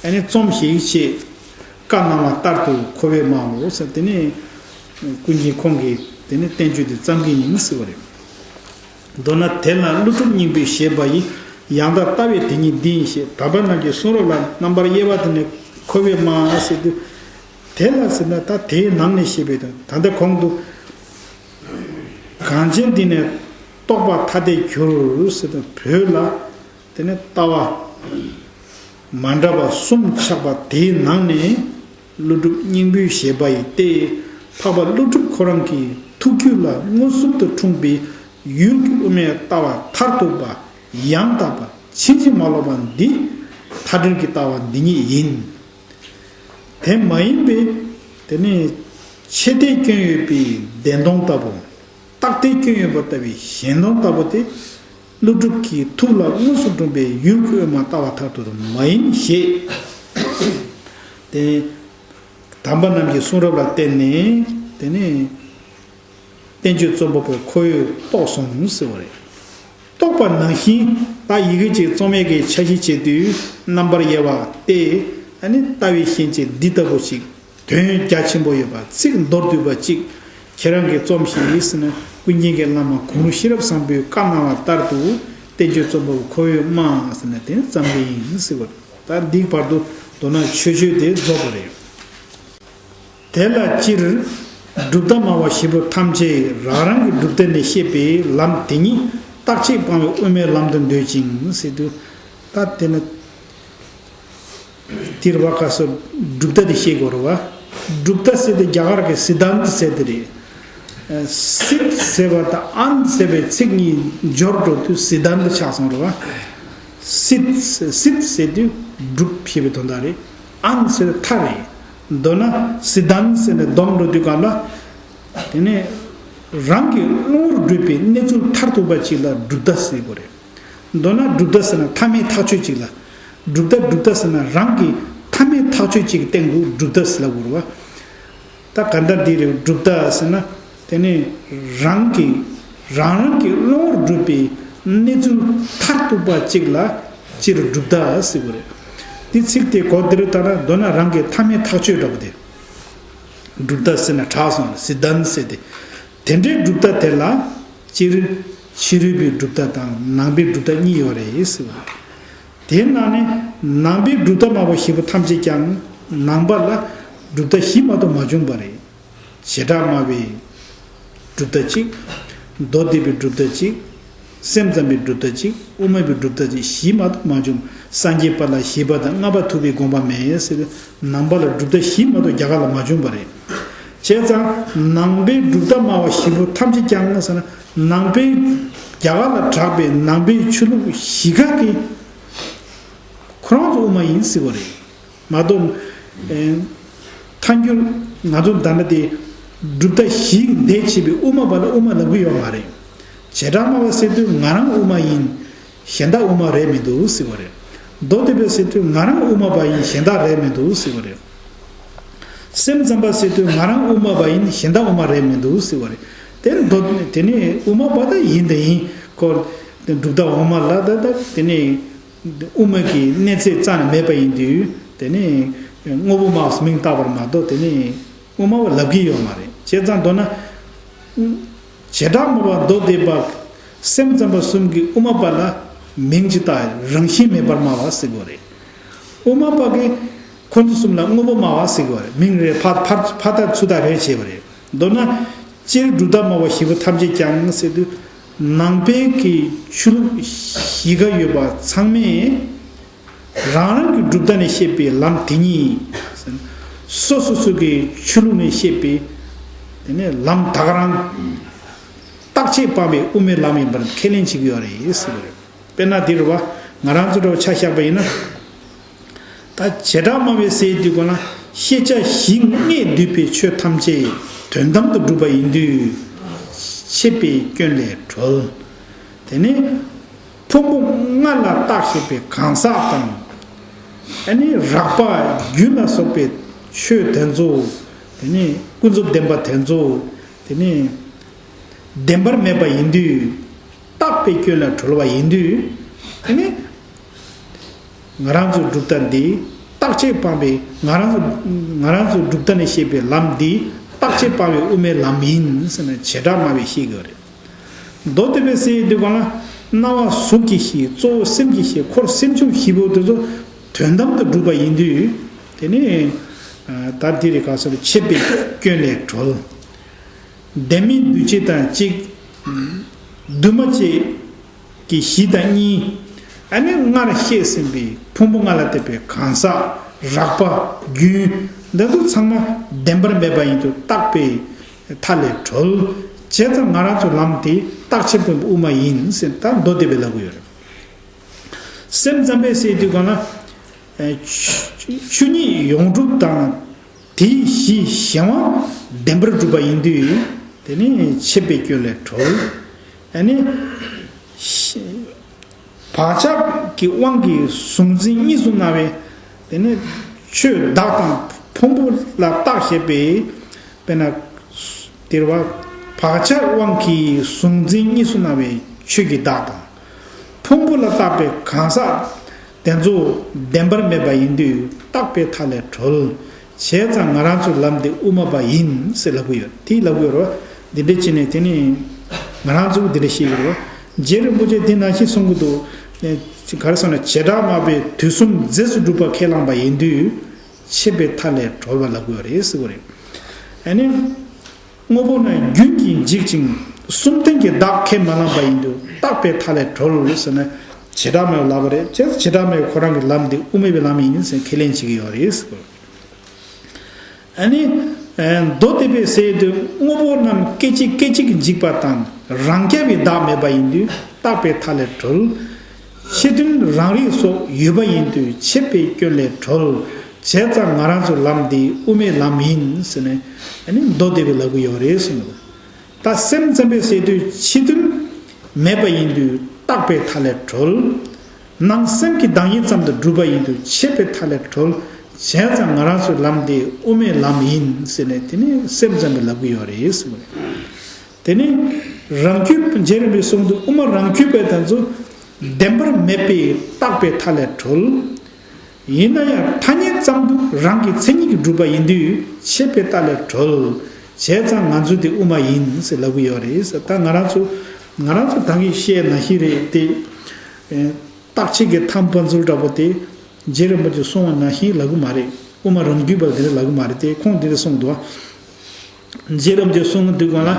ཨ་ནི་རྩོམས་ཤིག་ཅེས་བཀའ་གནང་བ་ལྟར་དུ་འཁོར་བའི་མའོ་ཟེར་དེ་ནི་ཀུན་མཁྱེན་ཁོང་གིས་དེ་ནི་བསྟན་བཅོས་འདི་བརྩམས་མཁན་ཡིན་ཟེར་བ་རེད། མདོར་ན་དེ་ལ་ཀླུ་སྒྲུབ་སྙིང་པོའི་བཞེད་པ་ཡི་ཡང་དག་ལྟ་བའི་དེ་ཉིད་འདི་ཡིན་ཞེས་དམ་པ་རྣམས་ཀྱི་གསུང་རབ་ལ་རྣམ་པར་དབྱེ་བ་དེ་ནི་འཁོར་བའི་མ་ཟེར་དུས། དེ་ལ་ཟེར་ན་ད་དེའི་ནང་ནས་བཤད་པའི་དོན་ད་ལྟ་གོང་དུ། གང་ཕྱིར་འདི་ནི་རྟོགས་པ་ཐ་དད་འགྱུར་ཟེར་དུས་བོད་ལ་དེ་ནི་ལྟ་བ། མ་འདྲ་བ་གསུམ་ཆགས་པ་དེའི་ནང་ནས་ཀླུ་སྒྲུབ་སྙིང་པོའི་བཞེད་པ་ཡི་སྟེ་འཕགས་པ་ཀླུ་སྒྲུབ་ཁོ་རང་གི་ཐུགས་རྒྱུད་ལ་མངོན་སུམ་དུ་འཁྲུངས་པའི་ ཡུལ་གྱི་དབུ་མའི་ལྟ་བ་མཐར་ཐུག་པ་ཡང་དག་པ་ཕྱིན་ཅི་མ་ལོག་པ་འདི་མཐའ་བྲལ་གྱི་ལྟ་བ་འདི་ཉིད་ཡིན། དེ་མ་ཡིན་པའི་དེ་ནི་ཆེ་དེ་སྐྱོན་ཡོད་པའི་བདེན་སྟོང་ལྟ་བུ། རྟག་དེ་སྐྱོན་ཡོད་པ་ལྟ་བུའི་ཞེན་སྟོང་ལྟ་བུ་སྟེ། ཀླུ་སྒྲུབ་ཀྱི་ཐུགས་ལ་དངོས་སུ་འཁྲུངས་པའི་ཡུལ་གྱི་དབུ་མ་ལྟ་བ་མཐར་ཐུག་ཏུ་མ་ཡིན་ཞེས། དེ་ནི་དམ་པ་རྣམས་ཀྱི་གསུང་རབ་ལ་བརྟེན་ནས་དེ་ནི། བསྟན་བཅོས་རྩོམ་པ་པོའི་ཁོར་ཡུག་རྟོགས་སོང་ཟེར་བ་རེད། རྟོགས་པ་ནང་བཞིན་ད་ཡི་གེ་གཅིག་རྩོམ་ཡས་ཀྱི་འཆར་གཞི་བྱེད་དུས་རྣམ་པར་དབྱེ་བ་སྟེ། ཨ་ནི་ལྟ་བའི་ཤན་འབྱེད་འདི་ལྟ་བུ་ཞིག་དོན་རྒྱ་ཆེན་པོ་ཡོད་པ་ཚིག་མདོར་བསྡུས་པ་གཅིག་ཁྱེད་རང་གིས་རྩོམས་ཤིག་ཟེར་ན། ཀུན་མཁྱེན་གྱི་བླ་མ་གུ་རུ་ཤེས་རབ་བཟང་པོས་བཀའ་གནང་བ་ལྟར་དུ་བསྟན་བཅོས་རྩོམ་པ་པོའི་ཁོར་ཡུག་མ་ཟེར་ན་དེ་རྩོམ་གྱི་ཡིན་ཟེར་བ། ད་འདིའི་བར་དུ་མདོར་ན་མཆོད་བརྗོད་དེ་རྫོགས་པ་རེད། དེ་ལ་སྤྱིར་གྲུབ་མཐའ་སྨྲ་བ་བཞི་པོ་ཐམས་ཅད་རང་རང་གི་གྲུབ་མཐའ་ནས་བཤད་པའི་ལམ་དེ་ཉིད་རྟག་ཆད་སྤང་བའི་དབུ་མའི་ལམ་དུ་འདོད་ཅིང་ཟེར་དུས། ད་དེ་ནི་དེར་བ་ཁ་སོ་གྲུབ་མཐའ་དེ་བཤད་དགོས་རེད་བ། གྲུབ་མཐའ་ཟེར་དེ་རྒྱ་གར་གྱི་སི་དཱན་ཏ་ཟེར་དེ་རེད། སིད་ཟེར་བ་དང་ཨན་ཟེར་བའི་ཚིག་གཉིས་སྦྱོར་འགྲོ་དུས་སི་དཱན་ཏ་ཆགས་སོང་རེད་བ། སིད། སིད་ཟེར་དུས་གྲུབ་ཞེས་པའི་དོན་དག་རེད། ཨན་ཟེར་མཐའ་རེད། མདོར་ན་སི་དཱན་ཏ་ཟེར་ནས་སྡོམ་འགྲོ་དུས་གང་ལ། དེ་ནས་རང་གི་བློ་ངོར་གྲུབ་པའི་གནས་ཚུལ་མཐར་ཐུག་པ་ཅིག་ལ་གྲུབ་མཐའ་ཟེར་དགོས་རེད། མདོར་ན་གྲུབ་མཐའ་ཟེར་ན་མཐའ་མེད་ཐག་ཆོད་ཅིག་ལ། གྲུབ་མཐའ་གྲུབ་མཐའ་ཟེར་ན་རང་གི་མཐའ་མེད་ཐག་ཆོད་ཅིག་གི་སྟེང་དུ་གྲུབ་མཐའ་ཟེར་ལབ་དགོས་རེད་བ། ད་ག་འདྲ་འདི་རེད། གྲུབ་མཐའ་ཟེར་ན་དེ་ནི་རང་གི་རང་རང་གི་བློ་ངོར་གྲུབ་པའི་གནས་ཚུལ་མཐར་ཐུག་པ་གཅིག་ལ་སྤྱིར་གྲུབ་མཐའ་ཟེར་དགོས་རེད། འདི་ཚིག་དེ་གོ་བདེ་རུ་བཏང་ན་མདོར་ན་རང་གི་མཐའ་མེད་ཐག་ཆོད་འདྲ་པོ་དེ། གྲུབ་མཐའ་ཟེར་ན་དྲག་སོང་། སི་དཱན་ཏ་ཟེར་ཏེ། དེ་འདྲའི་གྲུབ་མཐའ་དེ་ལ་སྤྱིར་ཕྱི་རོལ་པའི་གྲུབ་མཐའ་དང་ནང་པའི་གྲུབ་མཐའ་གཉིས་ཡོད་རེད་ཟེར་བ། དེའི་ནང་ནས་ནང་པའི་གྲུབ་མཐའ་སྨྲ་བ་བཞི་པོ་ཐམས་ཅད་ཀྱང་ནང་པ་ལ་གྲུབ་མཐའ་བཞི་མ་གཏོགས་མ་བྱུང་བ་རེད། བྱེ་བྲག་སྨྲ་བའི་གྲུབ་མཐའ་གཅིག་མདོ་སྡེ་པའི་གྲུབ་མཐའ་གཅིག་སེམས་ཙམ་པའི་གྲུབ་མཐའ་གཅིག་དབུ་མ་པའི་གྲུབ་མཐའ་གཅིག་བཞི་མ་གཏོགས་མ་བྱུང་། སངས་རྒྱས་པ་ལ་བཞི་པ་དང་ལྔ་པ་ཐུབ་པའི་དགོངས་པ་མེད་ཟེར་ཏེ། ནང་པ་ལ་གྲུབ་མཐའ་བཞི་མ་གཏོགས་རྒྱ་གར་ལ་མ་བྱུང་བ་རེད། བྱས་ཙང་ནང་པའི་གྲུབ་མཐའ་སྨྲ་བ་བཞི་པོ་ཐམས་ཅད་ཀྱང་ཟེར་ན། ནང་པའི་རྒྱ་གར་ལ་གྲགས་པའི་ནང་པའི་ཆོས་ལུགས་བཞི་ཀ་གི་ཁོ་རང་ཚོ་དབུ་མ་ཡིན་ཟེར་བ་རེད། མ་གཏོགས། ཨེ། ཐལ་འགྱུར་ང་ཚོ་ད་ལྟ་དེ་གྲུབ་མཐའ་བཞི་འདས་བྱས་པའི་དབུ་མ་པ་ལ་དབུ་མ་ལབ་ཀྱི་ཡོད་མ་རེད། བྱེ་བྲག་སྨྲ་བ་ཟེར་དུས་ང་རང་དབུ་མ་ཡིན། གཞན་དག་དབུ་མ་རེད་མི་འདུག་ཟེར་བ་རེད། མདོ་སྡེ་པ་ཟེར་དུས་ང་རང་དབུ་མ་པ་ཡིན། གཞན་དག་རེད་མི་འདུག་ཟེར་བ་རེད། སེམས་ཙམ་པ་ཟེར་དུས་ང་རང་དབུ་མ་པ་ཡིན། གཞན་དག་དབུ་མ་རེད་མི་འདུག་ཟེར་བ་རེད། དེ་མདོ་དེ་ནི་དབུ་མ་པ་ད་ཡིན་ད་ཡིན། ཁོ་གྲུབ་མཐའ་འོག་མ་ལ་ད་ད་དེ་ནི། དབུ་མ་གི་གནས་ཚད་རྩ་ནས་མེད་པ་ཡིན་དུས་དེ་ནི་དངོས་པོ་སྨྲ་བའི་མིང་བཏགས་པར་མ་གཏོགས་དེ་ནི་དབུ་མ་པ་ལབ་ཀྱི་ཡོད་མ་རེད། བྱས་ཙང་མདོར་ན། བྱེ་བྲག་སྨྲ་བ་མདོ་སྡེ་པ་སེམས་ཙམ་པ་གསུམ་གྱིས་དབུ་མ་པ་ལ་མིང་ཅིག་བཏགས། རང་བཞིན་མེད་པར་སྨྲ་བ་ཟེར་དགོས་རེད། དབུ་མ་པ་གིས་ཁོ་ཚོ་གསུམ་ལ་དངོས་པོ་སྨྲ་བ་ཟེར་དགོས་རེད། མིང་རེ་ཕར་ཕར་ཕར་བཏགས་ཚུར་བཏགས་རེ་བྱས་པ་རེད། མདོར་ན། སྤྱིར་གྲུབ་མཐའ་སྨྲ་བ་བཞི་པོ་ཐམས་ཅད་ཀྱང་ཟེར་དུས། ནང་པའི་གི་ཆོས་ལུགས་བཞི་ཀ་ཡོད་པ་ཚང་མས་རང་རང་གི་གྲུབ་མཐའ་ནས་བཤད་པའི་ལམ་དེ་ཉིད། སོ་སོ་སོ་གི་ཆོས་ལུགས་ནས་བཤད་པའི་དེ་ནས་ལམ་ད་ག་རང་རྟག་ཆད་སྤངས་པའི་དབུ་མའི་ལམ་ཡིན་པར་ཁས་ལེན་བྱེད་ཀྱི་ཡོད་རེད་ཟེར་བ་རེད། དཔེར་ན་འདི་རུ་བ་ང་རང་ཚོ་འདྲ་བོ་ཆ་བཞག་པ་ཡིན་ན། ད་བྱེ་བྲག་སྨྲ་བའི་སའི་དུས་གོ་ན། ཤེས་བྱ་བཞི་ལྔས་བསྡུས་པའི་ཆོས་ཐམས་ཅད་དོན་དམ་དུ་གྲུབ་པ་ཡིན་དུས། ཆད་པའི་སྐྱོན་ལས་གྲོལ། དེ་ནས་ཕུང་པོ་ལྔ་ལ་བརྟགས་ཞེས་པའི་གང་ཟག་དང་། ཨ་ནི་རགས་པ་རྒྱུན་ལ་སོགས་པའི་ཆོས་དེ་ཚོ། དེ་ནས་ཀུན་རྫོབ་བདེན་པ་དེ་ཚོ། དེ་ནས་བདེན་པར་མེད་པ་ཡིན་དུས། རྟག་པའི་སྐྱོན་ལས་གྲོལ་བ་ཡིན་དུས། དེ་ནས། ང་རང་ཚོའི་གྲུབ་མཐའ་འདི་རྟག་ཆད་སྤངས་པའི། ང་རང་ཚོ་ང་རང་ཚོའི་གྲུབ་མཐའ་ནས་བཤད་པའི་ལམ་འདི་རྟག་ཆད་སྤངས་པའི་དབུ་མའི་ལམ་ཡིན་ཟེར་ནས་བྱེ་བྲག་སྨྲ་བས་བཤད་ཀྱི་ཡོད་རེད། མདོ་སྡེ་པའི་སའི་དུས་གང་ལ། སྣང་བ་གཟུགས་ཀྱིས་ཤེས། གཙོ་བོ་སེམས་ཀྱིས་ཤེས། འཁོར་སེམས་བྱུང་བཞི་པོ་དེ་ཚོ་དོན་དམ་དུ་གྲུབ་པ་ཡིན་དུས། དེ་ནི་ད་འདི་རེད། ག་སོགས་ཆད་པའི་སྐྱོན་ལས་གྲོལ། ལྡན་མིན་འདུས་བྱས་དང་གཅིག་འདུས་མ་བྱས་ཀྱི་གཞི་དང་གཉིས། ཨ་ནི་སྔར་བཤད་ཟིན་པའི་ཕུང་པོ་ལྔ་ལ་བརྟེན་པའི་གང་ཟག་རགས་པ་རྒྱུན་འདི་ཚོ་ཚང་མ་བདེན་པར་མེད་པ་ཡིན་དུས་རྟག་པའི་མཐའ་ལས་གྲོལ། བྱས་ཙང་ང་རང་ཚོ་ལམ་དེ་རྟག་ཆད་སྤོང་བའི་དབུ་མ་ཡིན་ཟེར་ད་མདོ་སྡེ་པས་ལབ་ཀྱི་ཡོད་རེད། སེམས་ཙམ་པས་ཟེར་དུས་གང་ལ། ཆོས་ཉིད་ཡོངས་གྲུབ་དང་། དེའི་གཞི་གཞན་དབང་བདེན་པར་གྲུབ་པ་ཡིན་དུས། དེ་ནི་ཆད་པའི་སྐྱོན་ལས་གྲོལ། ཨ་ནི། བག་ཆགས་ཀྱི་དབང་གིས་གཟུང་འཛིན་གཉིས་སུ་སྣང་བའི། དེ་ནི་ཆོས་བདག་དང་ཕུང་པོ་ལ་བརྟགས་ཞེས་པའི། དཔེར་ན། དེར་བ། བག་ཆགས་དབང་གིས་གཟུང་འཛིན་གཉིས་སུ་སྣང་བའི་ཆོས་ཀྱི་བདག་དང་། ཕུང་པོ་ལ་བརྟགས་པའི་གང་ཟག་དེ་ཚོ་བདེན་པར་མེད་པ་ཡིན་དུས་རྟག་པའི་མཐའ་ལས་གྲོལ། བྱས་ཙང་ང་རང་ཚོའི་ལམ་དེ་དབུ་མ་པ་ཡིན་ཟེར་ལབ་ཀྱི་ཡོད། དེ་ལབ་ཀྱི་ཡོད་རེད་བ། འདི་འདྲ་བྱས་ནས་དེ་ནི་ང་རང་ཚོ་འདི་འདྲ་ཤེས་ཀྱི་རེད་བ། རྗེ་རིན་པོ་ཆེ་འདི་ནང་བཞིན་གསུང་གི་འདུག། ག་རེ་ཟེར་ན་བྱེ་བྲག་སྨྲ་བས་དུས་གསུམ་རྫས་སུ་གྲུབ་པ་ཁས་བླངས་པ་ཡིན་དུས། ཆད་པའི་མཐའ་ལས་གྲོལ་བ་ལབ་དགོས་རེད་ཟེར་བ་རེད། ཨ་ནི། དངོས་པོ་རྣམས་རྒྱུན་གྱིས་འཇིག་ཅིང་གསུམ་ལྡན་གྱི་བདག་ཁས་མ་བླངས་པ་ཡིན་དུས་རྟག་པའི་མཐའ་ལས་གྲོལ་ཟེར་ན། བྱེ་བྲག་སྨྲ་བས་ལབ་པ་རེད། བྱས་ཙང་བྱེ་བྲག་སྨྲ་བས་ཁོ་རང་གི་ལམ་འདི་དབུ་མའི་ལམ་ཡིན་ཟེར་ཁས་ལེན་བྱེད་ཀྱི་ཡོད་རེད་ཟེར་བ། ཨ་ནི། མདོ་སྡེ་པས་ཟེར་དུས་དངོས་པོ་རྣམས་སྐད་ཅིག་སྐད་ཅིག་གིས་འཇིག་པ་དང་རང་རྐྱ་བའི་བདག་མེད་པ་ཡིན་དུས་རྟག་པའི་མཐའ་ལས་གྲོལ། ཕྱི་དོན་རང་རིག་སོགས་ཡོད་པ་ཡིན་དུས་ཆད་པའི་སྐྱོན་ལས་གྲོལ། བྱས་ཙང་ང་རང་ཚོའི་ལམ་འདི་དབུ་མའི་ལམ་ཡིན་ཟེར་ནས་ཨ་ནི་མདོ་སྡེ་པས་ལབ་ཀྱི་ཡོད་རེད་གསུངས་འདུག། ད་སེམས་ཙམ་པས་ཟེར་དུས་ཕྱི་དོན་མེད་པ་ཡིན་དུས་རྟག་པའི་མཐའ་ལས་གྲོལ། ནང་སེམས་ཀྱི་བདག་ཉིད་ཙམ་དུ་གྲུབ་པ་ཡིན་དུས་ཆད་པའི་མཐའ་ལས་གྲོལ། བྱས་ཙང་ང་རང་ཚོའི་ལམ་དེ་དབུ་མའི་ལམ་ཡིན་ཟེར་ནས་དེ་ནི་སེམས་ཙམ་པས་ལབ་ཀྱི་ཡོད་རེད་གསུངས་པ་རེད། དེ་ནི་རང་རྒྱུད་རྗེ་རིན་པོ་ཆེས་གསུངས་འདུག། དབུ་མ་རང་རྒྱུད་པའི་དོན་ཚོ་བདེན་པར་མེད་པའི་རྟག་པའི་མཐའ་ལས་གྲོལ། ཡིན་ན་ཡང་ཐ་སྙད་ཙམ་དུ་རང་གི་མཚན་ཉིད་ཀྱིས་གྲུབ་པ་ཡིན་དུས་ཆད་པའི་མཐའ་ལས་གྲོལ། བྱས་ཙང་ང་ཚོ་དེ་དབུ་མ་ཡིན་ཟེར་ལབ་ཀྱི་ཡོད་རེད་ཟེར། ད་ང་རང་ཚོ་ང་རང་ཚོ་ད་གིན་བཤད་ནང་བཞིན་རེད་དེ། རྟག་ཆད་ཀྱི་ཐབས་དཔང་ཚུལ་འདྲ་པོ་དེ་རྗེ་རིན་པོ་ཆེས་གསུངས་པ་ནང་བཞིན་ལབ་ཀྱི་མ་རེད། དབུ་མ་རང་རྒྱུད་པ་དེ་འདྲ་ལབ་ཀྱི་མ་རེད་དེ། ཁོང་དེ་འདྲ་གསུངས་འདུག། རྗེ་རིན་པོ་ཆེས་གསུངས་དུས་གང་ལ་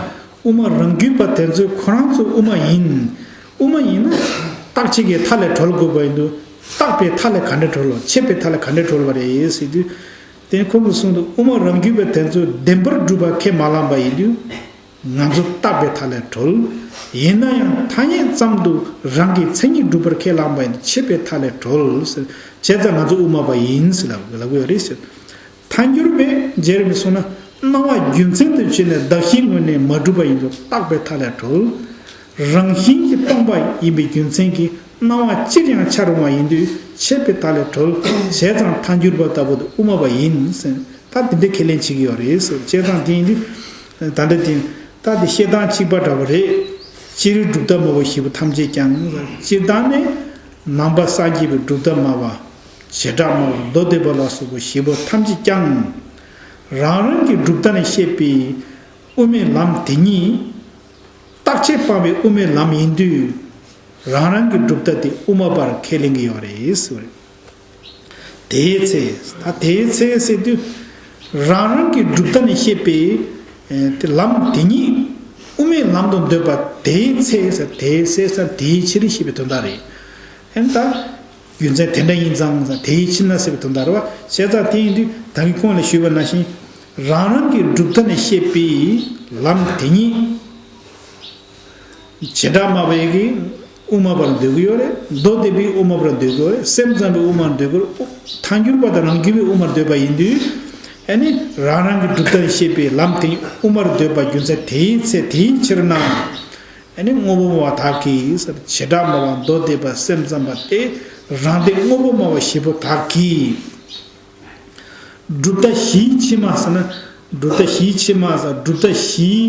དབུ་མ་རང་རྒྱུད་པ་དེ་ཚོས་ཁོ་རང་ཚོ་དབུ་མ་ཡིན། དབུ་མ་ཡིན་ན་རྟག་ཆད་ཀྱི་མཐའ་ལས་གྲོལ་དགོས་པ་ཡིན་དུས་རྟག་པའི་མཐའ་ལས་ག་འདྲ་གྲོལ་བ། ཆད་པའི་མཐའ་ལས་ག་འདྲ་གྲོལ་བ་རེད་ཟེར་དུས། དེ་ཁོང་གིས་གསུངས་འདུག། དབུ་མ་རང་རྒྱུད་པ་དེ་ཚོས་བདེན་པར་གྲུབ་པ་ཁས་མ་བླངས་པ་ཡིན་དུས། ང་ཚོ་རྟག་པའི་མཐའ་ལས་གྲོལ། ཡིན་ན་ཡང་ཐ་སྙད་ཙམ་དུ་རང་གི་མཚན་ཉིད་གྲུབ་པར་ཁས་བླངས་པ་ཡིན་དུས་ཆད་པའི་མཐའ་ལས་གྲོལ་ཟེར། བྱས་ཙང་ང་ཚོ་དབུ་མ་པ་ཡིན་ཟེར་ལབ་ལབ་ཀྱི་ཡོད་རེད་ཟེར། ཐལ་འགྱུར་བས་རྗེ་རིན་པོ་ཆེས་གསུངས་ན། སྣང་བ་རྒྱུ་མཚན་དུ་བྱས་ནས་གདགས་གཞིའི་ངོས་ནས་མ་གྲུབ་པ་ཡིན་དུས་རྟག་པའི་མཐའ་ལས་གྲོལ། རང་བཞིན་གྱིས་སྟོང་པ་ཡིན་པའི་རྒྱུ་མཚན་གྱིས་སྣང་བ་ཅིར་ཡང་འཆར་འོང་བ་ཡིན་དུས་ཆད་པའི་མཐའ་ལས་གྲོལ། བྱས་ཙང་ཐལ་འགྱུར་བ་ལྟ་བུ་དེ་དབུ་མ་པ་ཡིན་ཟེར། ད་དེ་འདྲའི་ཁས་ལེན་བྱེད་ཀྱི་ཡོད་རེད་ཟེར། བྱས་ཙང་དེ་ཡིན་དུས། ད་འདྲ་དེ། ད་དེ་བཤད་སྟངས་གཅིག་པ་འདྲ་པོ་རེད། སྤྱིར་གྲུབ་མཐའ་སྨྲ་བ་བཞི་པོ་ཐམས་ཅད་ཀྱང་། སྤྱིར་བཏང་ནས་ནང་པ་སངས་རྒྱས་པའི་གྲུབ་མཐའ་སྨྲ་བ། བྱེ་བྲག་སྨྲ་བ། མདོ་སྡེ་པ་ལ་སོགས་པ་བཞི་པོ་ཐམས་ཅད་ཀྱང་། རང་རང་གི་གྲུབ་མཐའ་ནས་བཤད་པའི་དབུ་མའི་ལམ་དེ་ཉིད། རྟག་ཆད་སྤངས་པའི་དབུ་མའི་ལམ་ཡིན་དུས། རང་རང་གི་གྲུབ་མཐའ་དེ་དབུ་མ་པར་ཁས་ལེན་གྱི་ཡོད་རེད་ཟེར་བ་རེད། དེའི་ཚེ། ད་དེའི་ཚེ་ཟེར་དུས། རང་རང་གི་གྲུབ་མཐའ་ནས་བཤད་པའི་ཨེ་དེ་ལམ་དེ་ཉིད་དབུ་མའི་ལམ་དུ་འདོད་པ་དེའི་ཚེ་ཟེར། དེའི་ཚེ་ཟེར་དེའི་ཕྱིར་ཞེས་པའི་དོན་དག་རེད། ཨེ་ད་རྒྱུ་མཚན་དེ་འདྲ་ཡིན་ཙང་ཟེར་དེའི་ཕྱིར་ན་ཟེར་བའི་དོན་དག་རེད་བ། བྱས་ཙང་དེ་ཡིན་དུས་ད་གིན་གོང་ལ་ཞུས་པ་ནང་བཞིན་རང་རང་གི་གྲུབ་མཐའ་ནས་བཤད་པའི་ལམ་དེ་ཉིད། བྱེ་བྲག་སྨྲ་བས་ཀྱིས་དབུ་མ་པར་འདོད་ཀྱི་ཡོད་རེད། མདོ་སྡེ་པས་དབུ་མ་པར་འདོད་ཀྱི་ཡོད་རེད། སེམས་ཙམ་པས་དབུ་མར་འདོད་ཀྱི་ཡོད་རེད། ཐལ་འགྱུར་བ་དང་རང་རྒྱུད་པས་དབུ་མར་འདོད་པ་ཡིན་དུས། ཨ་ནི་རང་རང་གི་གྲུབ་མཐའ་ཤེས་པའི་ལམ་དེ་དབུ་མར་འདོད་པ་རྒྱུ་མཚན་དེའི་ཚེ་དེའི་ཕྱིར་ན། ཨ་ནི་དངོས་པོ་སྨྲ་བ་དག་གིས་ཟེར། བྱེ་བྲག་སྨྲ་བ། མདོ་སྡེ་པ། སེམས་ཙམ་པ་སྟེ། རང་སྡེ་དངོས་པོ་སྨྲ་བ་བཞི་པོ་དག་གིས། གྲུབ་མཐའ་བཞིའི་ཕྱི་མ་ཟེར་ན། གྲུབ་མཐའ་བཞིའི་ཕྱི་མ་ཟེར། གྲུབ་མཐའ་བཞིའི་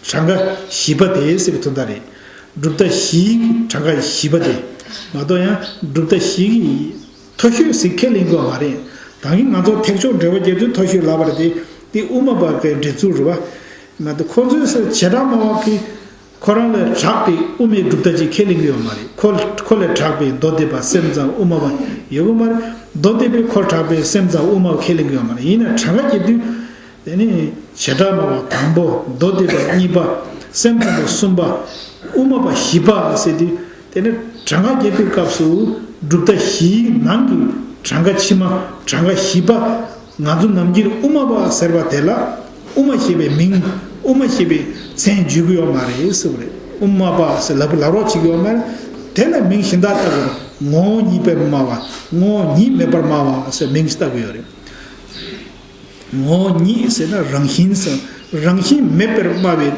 གྲངས་ཀ་བཞི་པ་དེ་ཟེར་བའི་དོན་དག་རེད། གྲུབ་མཐའ་བཞིའི་གྲངས་ཀ་བཞི་པ་དེ་མ་གཏོགས་ཡང་གྲུབ་མཐའ་བཞི་གི་མཐོ་ཤོས་ཟེར་ཁས་ལེན་དགོས་པ་མ་རེད། ད་གིན་ང་ཚོ་ཐེག་མཆོག་འགྲེལ་པ་རྒྱབ་དུས་མཐོ་ཤོས་ལབ་པ་རེད་དེ། དེ་དབུ་མ་པ་གི་འགྲེལ་ཚུལ་རེད་བ། མ་གཏོགས་ཁོ་ཚོས་ཟེར་བྱེ་བྲག་སྨྲ་བ་གིས། ཁོ་རང་ལས་དྲག་པའི་དབུ་མའི་གྲུབ་མཐའ་ཅིག་ཁས་ལེན་གྱི་ཡོད་མ་རེད། ཁོ་ཁོ་ལས་དྲག་པའི་མདོ་སྡེ་པ། སེམས་ཙམ། དབུ་མ་པ་ཡོད་པ་མ་རེད། མདོ་སྡེ་པས་ཁོ་དྲག་པའི་སེམས་ཙམ། དབུ་མ་པ་ཁས་ལེན་གྱི་ཡོད་མ་རེད། ཡིན་ན་གྲངས་ཀ་རྒྱབ་དུས། དེ་ནི་བྱེ་བྲག་སྨྲ་བ་དང་པོ། མདོ་སྡེ་པ་གཉིས་པ། སེམས་ཙམ་པ་གསུམ་པ། དབུ་མ་པ་བཞི་པ་ཟེར་དུས། དེ་ནི་གྲངས་ཀ་རྒྱབ་པའི་སྐབས་སུ་གྲུབ་མཐའ་བཞིའི་ནང་གི་གྲངས་ཀ་ཕྱི་མ། གྲངས་ཀ་བཞི་པ། ང་ཚོ་ནམ་རྒྱུན་དབུ་མ་པ་ཟེར་བ་དེ་ལ་དབུ་མ་ཞེས་པའི་མིང་ དབུ་མ་ཞེས་པའི་མཚན་བརྗོད་ཀྱི་ཡོད་མ་རེད་ཟེར་བ་རེད། དབུ་མ་པ་ཟེར་ལབ་ལབ་རོགས་བྱེད་ཀྱི་ཡོད་མ་རེད། དེ་ལ་མིང་གཞན་དག་བཏགས་དགོས་རེད། ངོ་བོ་ཉིད་མེད་པར་སྨྲ་བ། ངོ་བོ་ཉིད་མེད་པར་སྨྲ་བ་ཟེར་མིང་ཞིག་བཏགས་ཀྱི་ཡོད་རེད། ངོ་བོ་ཉིད་ཟེར་ན་རང་བཞིན་ཟེར། རང་བཞིན་མེད་པར་སྨྲ་བའི།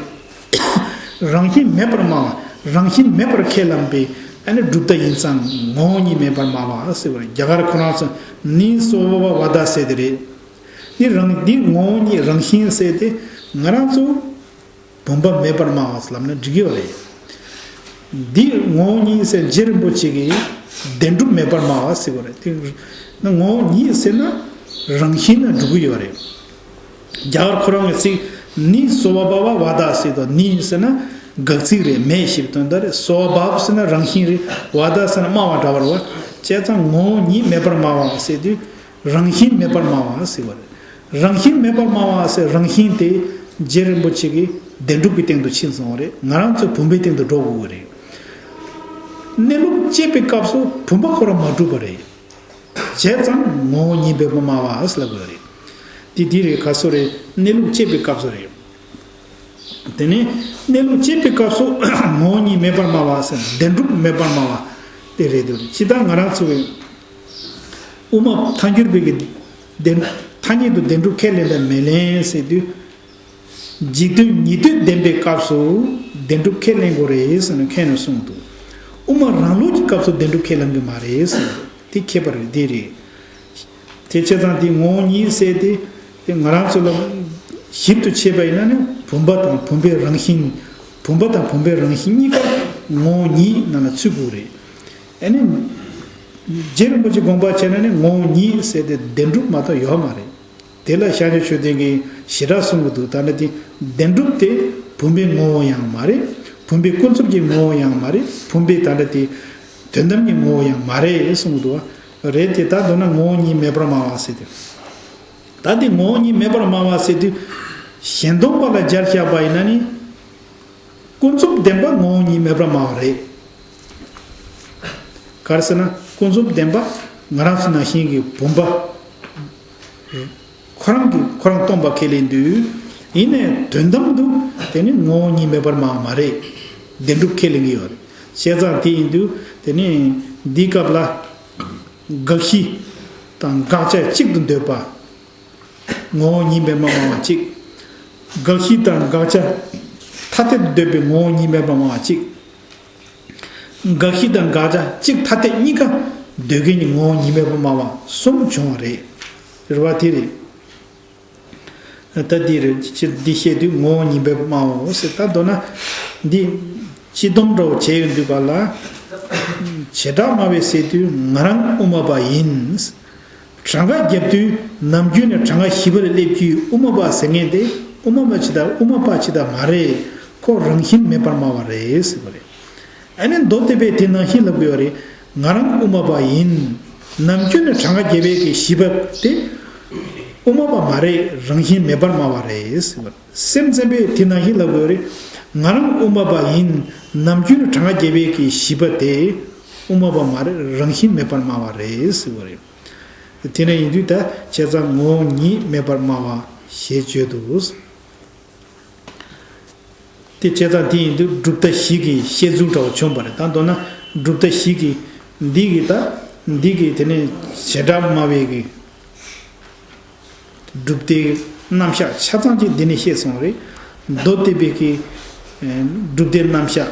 རང་བཞིན་མེད་པར་སྨྲ་བ། རང་བཞིན་མེད་པར་ཁས་བླངས་པའི་ཨ་ནི་གྲུབ་མཐའ་ཡིན་ཙང་ངོ་བོ་ཉིད་མེད་པར་སྨྲ་བ་ཟེར་བ་རེད། རྒྱ་གར་ཁོ་རང་ཚོ་ནི་སོ་བྷ་བ་ད་ཟེར་དེ་རེད། འདི་རང་འདི་ངོ་བོ་ཉིད་རང་བཞིན་ཟེར་དེ་ང་རང་ཚོ་བུམ་པ་མེད་པར་སྨྲ་བ་ལབ་ན་འགྲིག་གི་ཡོད་རེད། འདི་ངོ་བོ་ཉིད་ཟེར་རྗེ་རིན་པོ་ཆེ་གིས་བདེན་གྲུབ་མེད་པར་སྨྲ་བ་ཟེར་བ་རེད། དེ་ན་ངོ་བོ་ཉིད་ཟེར་ན་རང་བཞིན་ན་འགྲོ་གི་ཡོད་རེད། རྒྱ་གར་ཁོ་རང་གི་ཚིག་ནི་སོ་བྷ་བ་བ་ད་ཟེར་དུས་ནི་ཟེར་ན་དགག་ཚིག་རེད། མེད་ཞེས་པའི་དོན་དག་རེད། སོ་བྷ་བ་ཟེར་ན་རང་བཞིན་རེད། བ་ད་ཟེར་ན་སྨྲ་བ་འདྲ་བ་རེད་བ། བྱས་ཙང་ངོ་བོ་ཉིད་མེད་པར་སྨྲ་བ་ཟེར་དུས་རང་བཞིན་མེད་པར་སྨྲ་བ་ཟེར་བ་རེད། རང་བཞིན་མེད་པར་སྨྲ་བ་ཟེར་རང་བཞིན་དེ་རྗེ་རིན་པོ་ཆེ་གིས་བདེན་གྲུབ་ཀྱི་སྟེང་དུ་ཕྱིན་སོང་བ་རེད། ང་རང་ཚོ་བུམ་པའི་སྟེང་དུ་འགྲོ་དགོས་ཀྱི་རེད། གནས་ལུགས་དཔྱད་པའི་སྐབས་སུ་བུམ་པ་ཁོ་རང་མ་གྲུབ་པ་རེད། བྱས་ཙང་ངོ་བོ་ཉིད་མེད་པར་སྨྲ་བ་ཟེར་ལབ་དགོས་རེད། དེ་དེ་རེད། ག་སོ་རེད། གནས་ལུགས་དཔྱད་པའི་སྐབས་སུ་རེད། དེ་ནས་གནས་ལུགས་དཔྱད་པའི་སྐབས་སུ་ངོ་བོ་ཉིད་མེད་པར་སྨྲ་བ་ཟེར་བདེན་གྲུབ་མེད་པར་སྨྲ་བ་དེ་རེད་འདུག་ཇི་ལྟར་ང་རང་ཚོ་གི་དབུ་མ་ཐལ་འགྱུར་བའི་གི་བདེན་ཐ་སྙད་དུ་བདེན་གྲུབ་ཁས་ལེན་དང་མི་ལེན་ཟེར་དུས། འཇིག་རྟེན་ཉིད་དུ་བདེན་པའི་སྐབས་སུ་བདེན་གྲུབ་ཁས་ལེན་དགོས་རེད་ཟེར་ནས་མཁན་ནས་གསུངས་འདུག་དབུ་མ་རང་ལུགས་ཀྱི་སྐབས་སུ་བདེན་གྲུབ་ཁས་ལེན་གྱི་མ་རེད་ཟེར། དེ་ཁྱད་པར་རེད། དེ་རེད། དེ་བྱས་ཙང་དེ་ངོ་བོ་ཉིད་ཟེར་དེ་དེ་ང་རང་ཚོ་ལ་ཞིབ་ཏུ་དཔྱད་པ་ཡིན་ན་ནི་བུམ་པ་དང་བུམ་པའི་རང་བཞིན། བུམ་པ་དང་བུམ་པའི་རང་བཞིན་གཉིས་ཀ་ངོ་བོ་ཉིད་ནང་ལ་ཚུད་དགོས་རེད། ཨ་ནི་རྗེ་རིན་པོ་ཆེ་དགོངས་པ་བྱས་ན་ནི་ངོ་བོ་ཉིད་ཟེར་དེ་བདེན་གྲུབ་མ་གཏོགས་ཡོད་མ་རེད། དེ་ལ་ཤཱཀྱ་མཆོད་རྟེན་གྱི་ཞེ་དྲག་གསུང་གི་འདུག་ད་ནི་དེ་བདེན་གྲུབ་དེ་བུམ་པའི་ངོ་བོ་ཡང་མ་རེད། བུམ་པའི་ཀུན་རྫོབ་ཀྱི་ངོ་བོ་ཡང་མ་རེད། བུམ་པའི་ད་ལྟ་དེ་དོན་དམ་གྱི་ངོ་བོ་ཡང་མ་རེད་གསུང་གི་འདུག་བ། རེད་དེ་ད་མདོར་ན་ངོ་བོ་ཉིད་མེད་པར་སྨྲ་བ་ཟེར་དུས། ད་དེ་ངོ་བོ་ཉིད་མེད་པར་སྨྲ་བ་ཟེར་དུས། གཞན་སྟོང་པ་ལ་སྦྱར་བཞག་པ་ཡིན་ན་ནི། ཀུན་རྫོབ་བདེན་པ་ངོ་བོ་ཉིད་མེད་པར་སྨྲ་བ་རེད། ག་རེ་ཟེར་ན་ཀུན་རྫོབ་བདེན་པ་ང་རང་ཚོ་ནང་བཞིན་གྱི་བུམ་པ། ཁོ་རང་གིས་ཁོ་རང་སྟོང་པ་ཁས་ལེན་དུས། ཡིན་ནའི་དོན་དམ་དུ་དེ་ནི་ངོ་བོ་ཉིད་མེད་པར་སྨྲ་བ་མ་རེད། བདེན་གྲུབ་ཁས་ལེན་གྱི་ཡོད་རེད། བྱས་ཙང་དེ་ཡིན་དུས་དེ་ནི་འདིའི་སྐབས་ལ། དགག་གཞི་དང་དགག་བྱ་གཅིག་ཏུ་འདོད་པ། ངོ་བོ་ཉིད་མེད་པར་སྨྲ་བ་གཅིག་དགག་གཞི་དང་དགག་བྱ་ཐ་དད་དུ་འདོད་པའི་ངོ་བོ་ཉིད་མེད་པར་སྨྲ་བ་གཅིག་དགག་གཞི་དང་དགག་བྱ་གཅིག་ཐ་དད་གཉིས་ཀ་འདོད་མཁན་གྱི་ངོ་བོ་ཉིད་མེད་པར་སྨྲ་བ་གསུམ་བྱུང་བ་རེད། རེད་བ། དེ་རེད། ད་འདི་རེད། ཅི་འདི་བཤད་དུས་ངོ་བོ་ཉིད་མེད་པར་སྨྲའོ་ཟེར། ད་མདོར་ན་འདི་སྤྱི་སྡོམ་འདྲ་བོ་བྱས་ཡོང་དུས་ག་ལ། བྱེ་བྲག་སྨྲ་བས་ཟེར་དུས་ང་རང་དབུ་མ་པ་ཡིན། གྲངས་ཀ་བརྒྱབ་དུས་ནམ་རྒྱུན་ནས་གྲངས་ཀ་བཞི་པ་ལ་སླེབས་རྒྱུའི་དབུ་མ་པ་ཟེར་མཁན་དེ་དབུ་མ་པ་ཇི་ལྟར་དབུ་མ་པ་ཇི་ལྟར་མ་རེད། ཁོ་རང་བཞིན་མེད་པར་སྨྲ་བ་རེད་ཟེར་བ་རེད། ཨ་ནི་མདོ་སྡེ་པས་དེ་ནང་བཞིན་ལབ་དགོས་པ་རེད། ང་རང་དབུ་མ་པ་ཡིན། ནམ་རྒྱུན་ནས་གྲངས་ཀ་བརྒྱབ་པའི་གི་བཞི་པ་དེ་དབུ་མ་པ་མ་རེད། རང་བཞིན་མེད་པར་སྨྲ་བ་རེད་ཟེར་བ་རེད། སེམས་ཙམ་པས་དེ་ནང་བཞིན་ལབ་དགོས་པ་རེད། ང་རང་དབུ་མ་པ་ཡིན། ནམ་རྒྱུན་ནས་གྲངས་ཀ་བརྒྱབ་པའི་གི་བཞི་པ་དེ་དབུ་མ་པ་མ་རེད། རང་བཞིན་མེད་པར་སྨྲ་བ་རེད་ཟེར་བ་རེད། དེ་ནས་ཡིན་དུས་ད་བྱས་ཙང་ངོ་བོ་ཉིད་མེད་པར་སྨྲ་བ་ཞེས་བརྗོད་དོ། དེ་བྱས་ཙང་དེ་ཡིན་དུས་གྲུབ་མཐའ་བཞི་གི་བཤད་ཚུལ་འདྲ་བོ་བྱུང་བ་རེད། ད་མདོར་ན་གྲུབ་མཐའ་བཞི་གི་འདི་གི་ད་འདི་གི་དེ་ནས་བྱེ་བྲག་སྨྲ་བའི་གི་གྲུབ་མཐའི་རྣམ་གཞག་ཆ་ཚང་ཅིག་འདི་ནས་བཤད་སོང་རེད། མདོ་སྡེ་པའི་གི་གྲུབ་མཐའི་རྣམ་གཞག་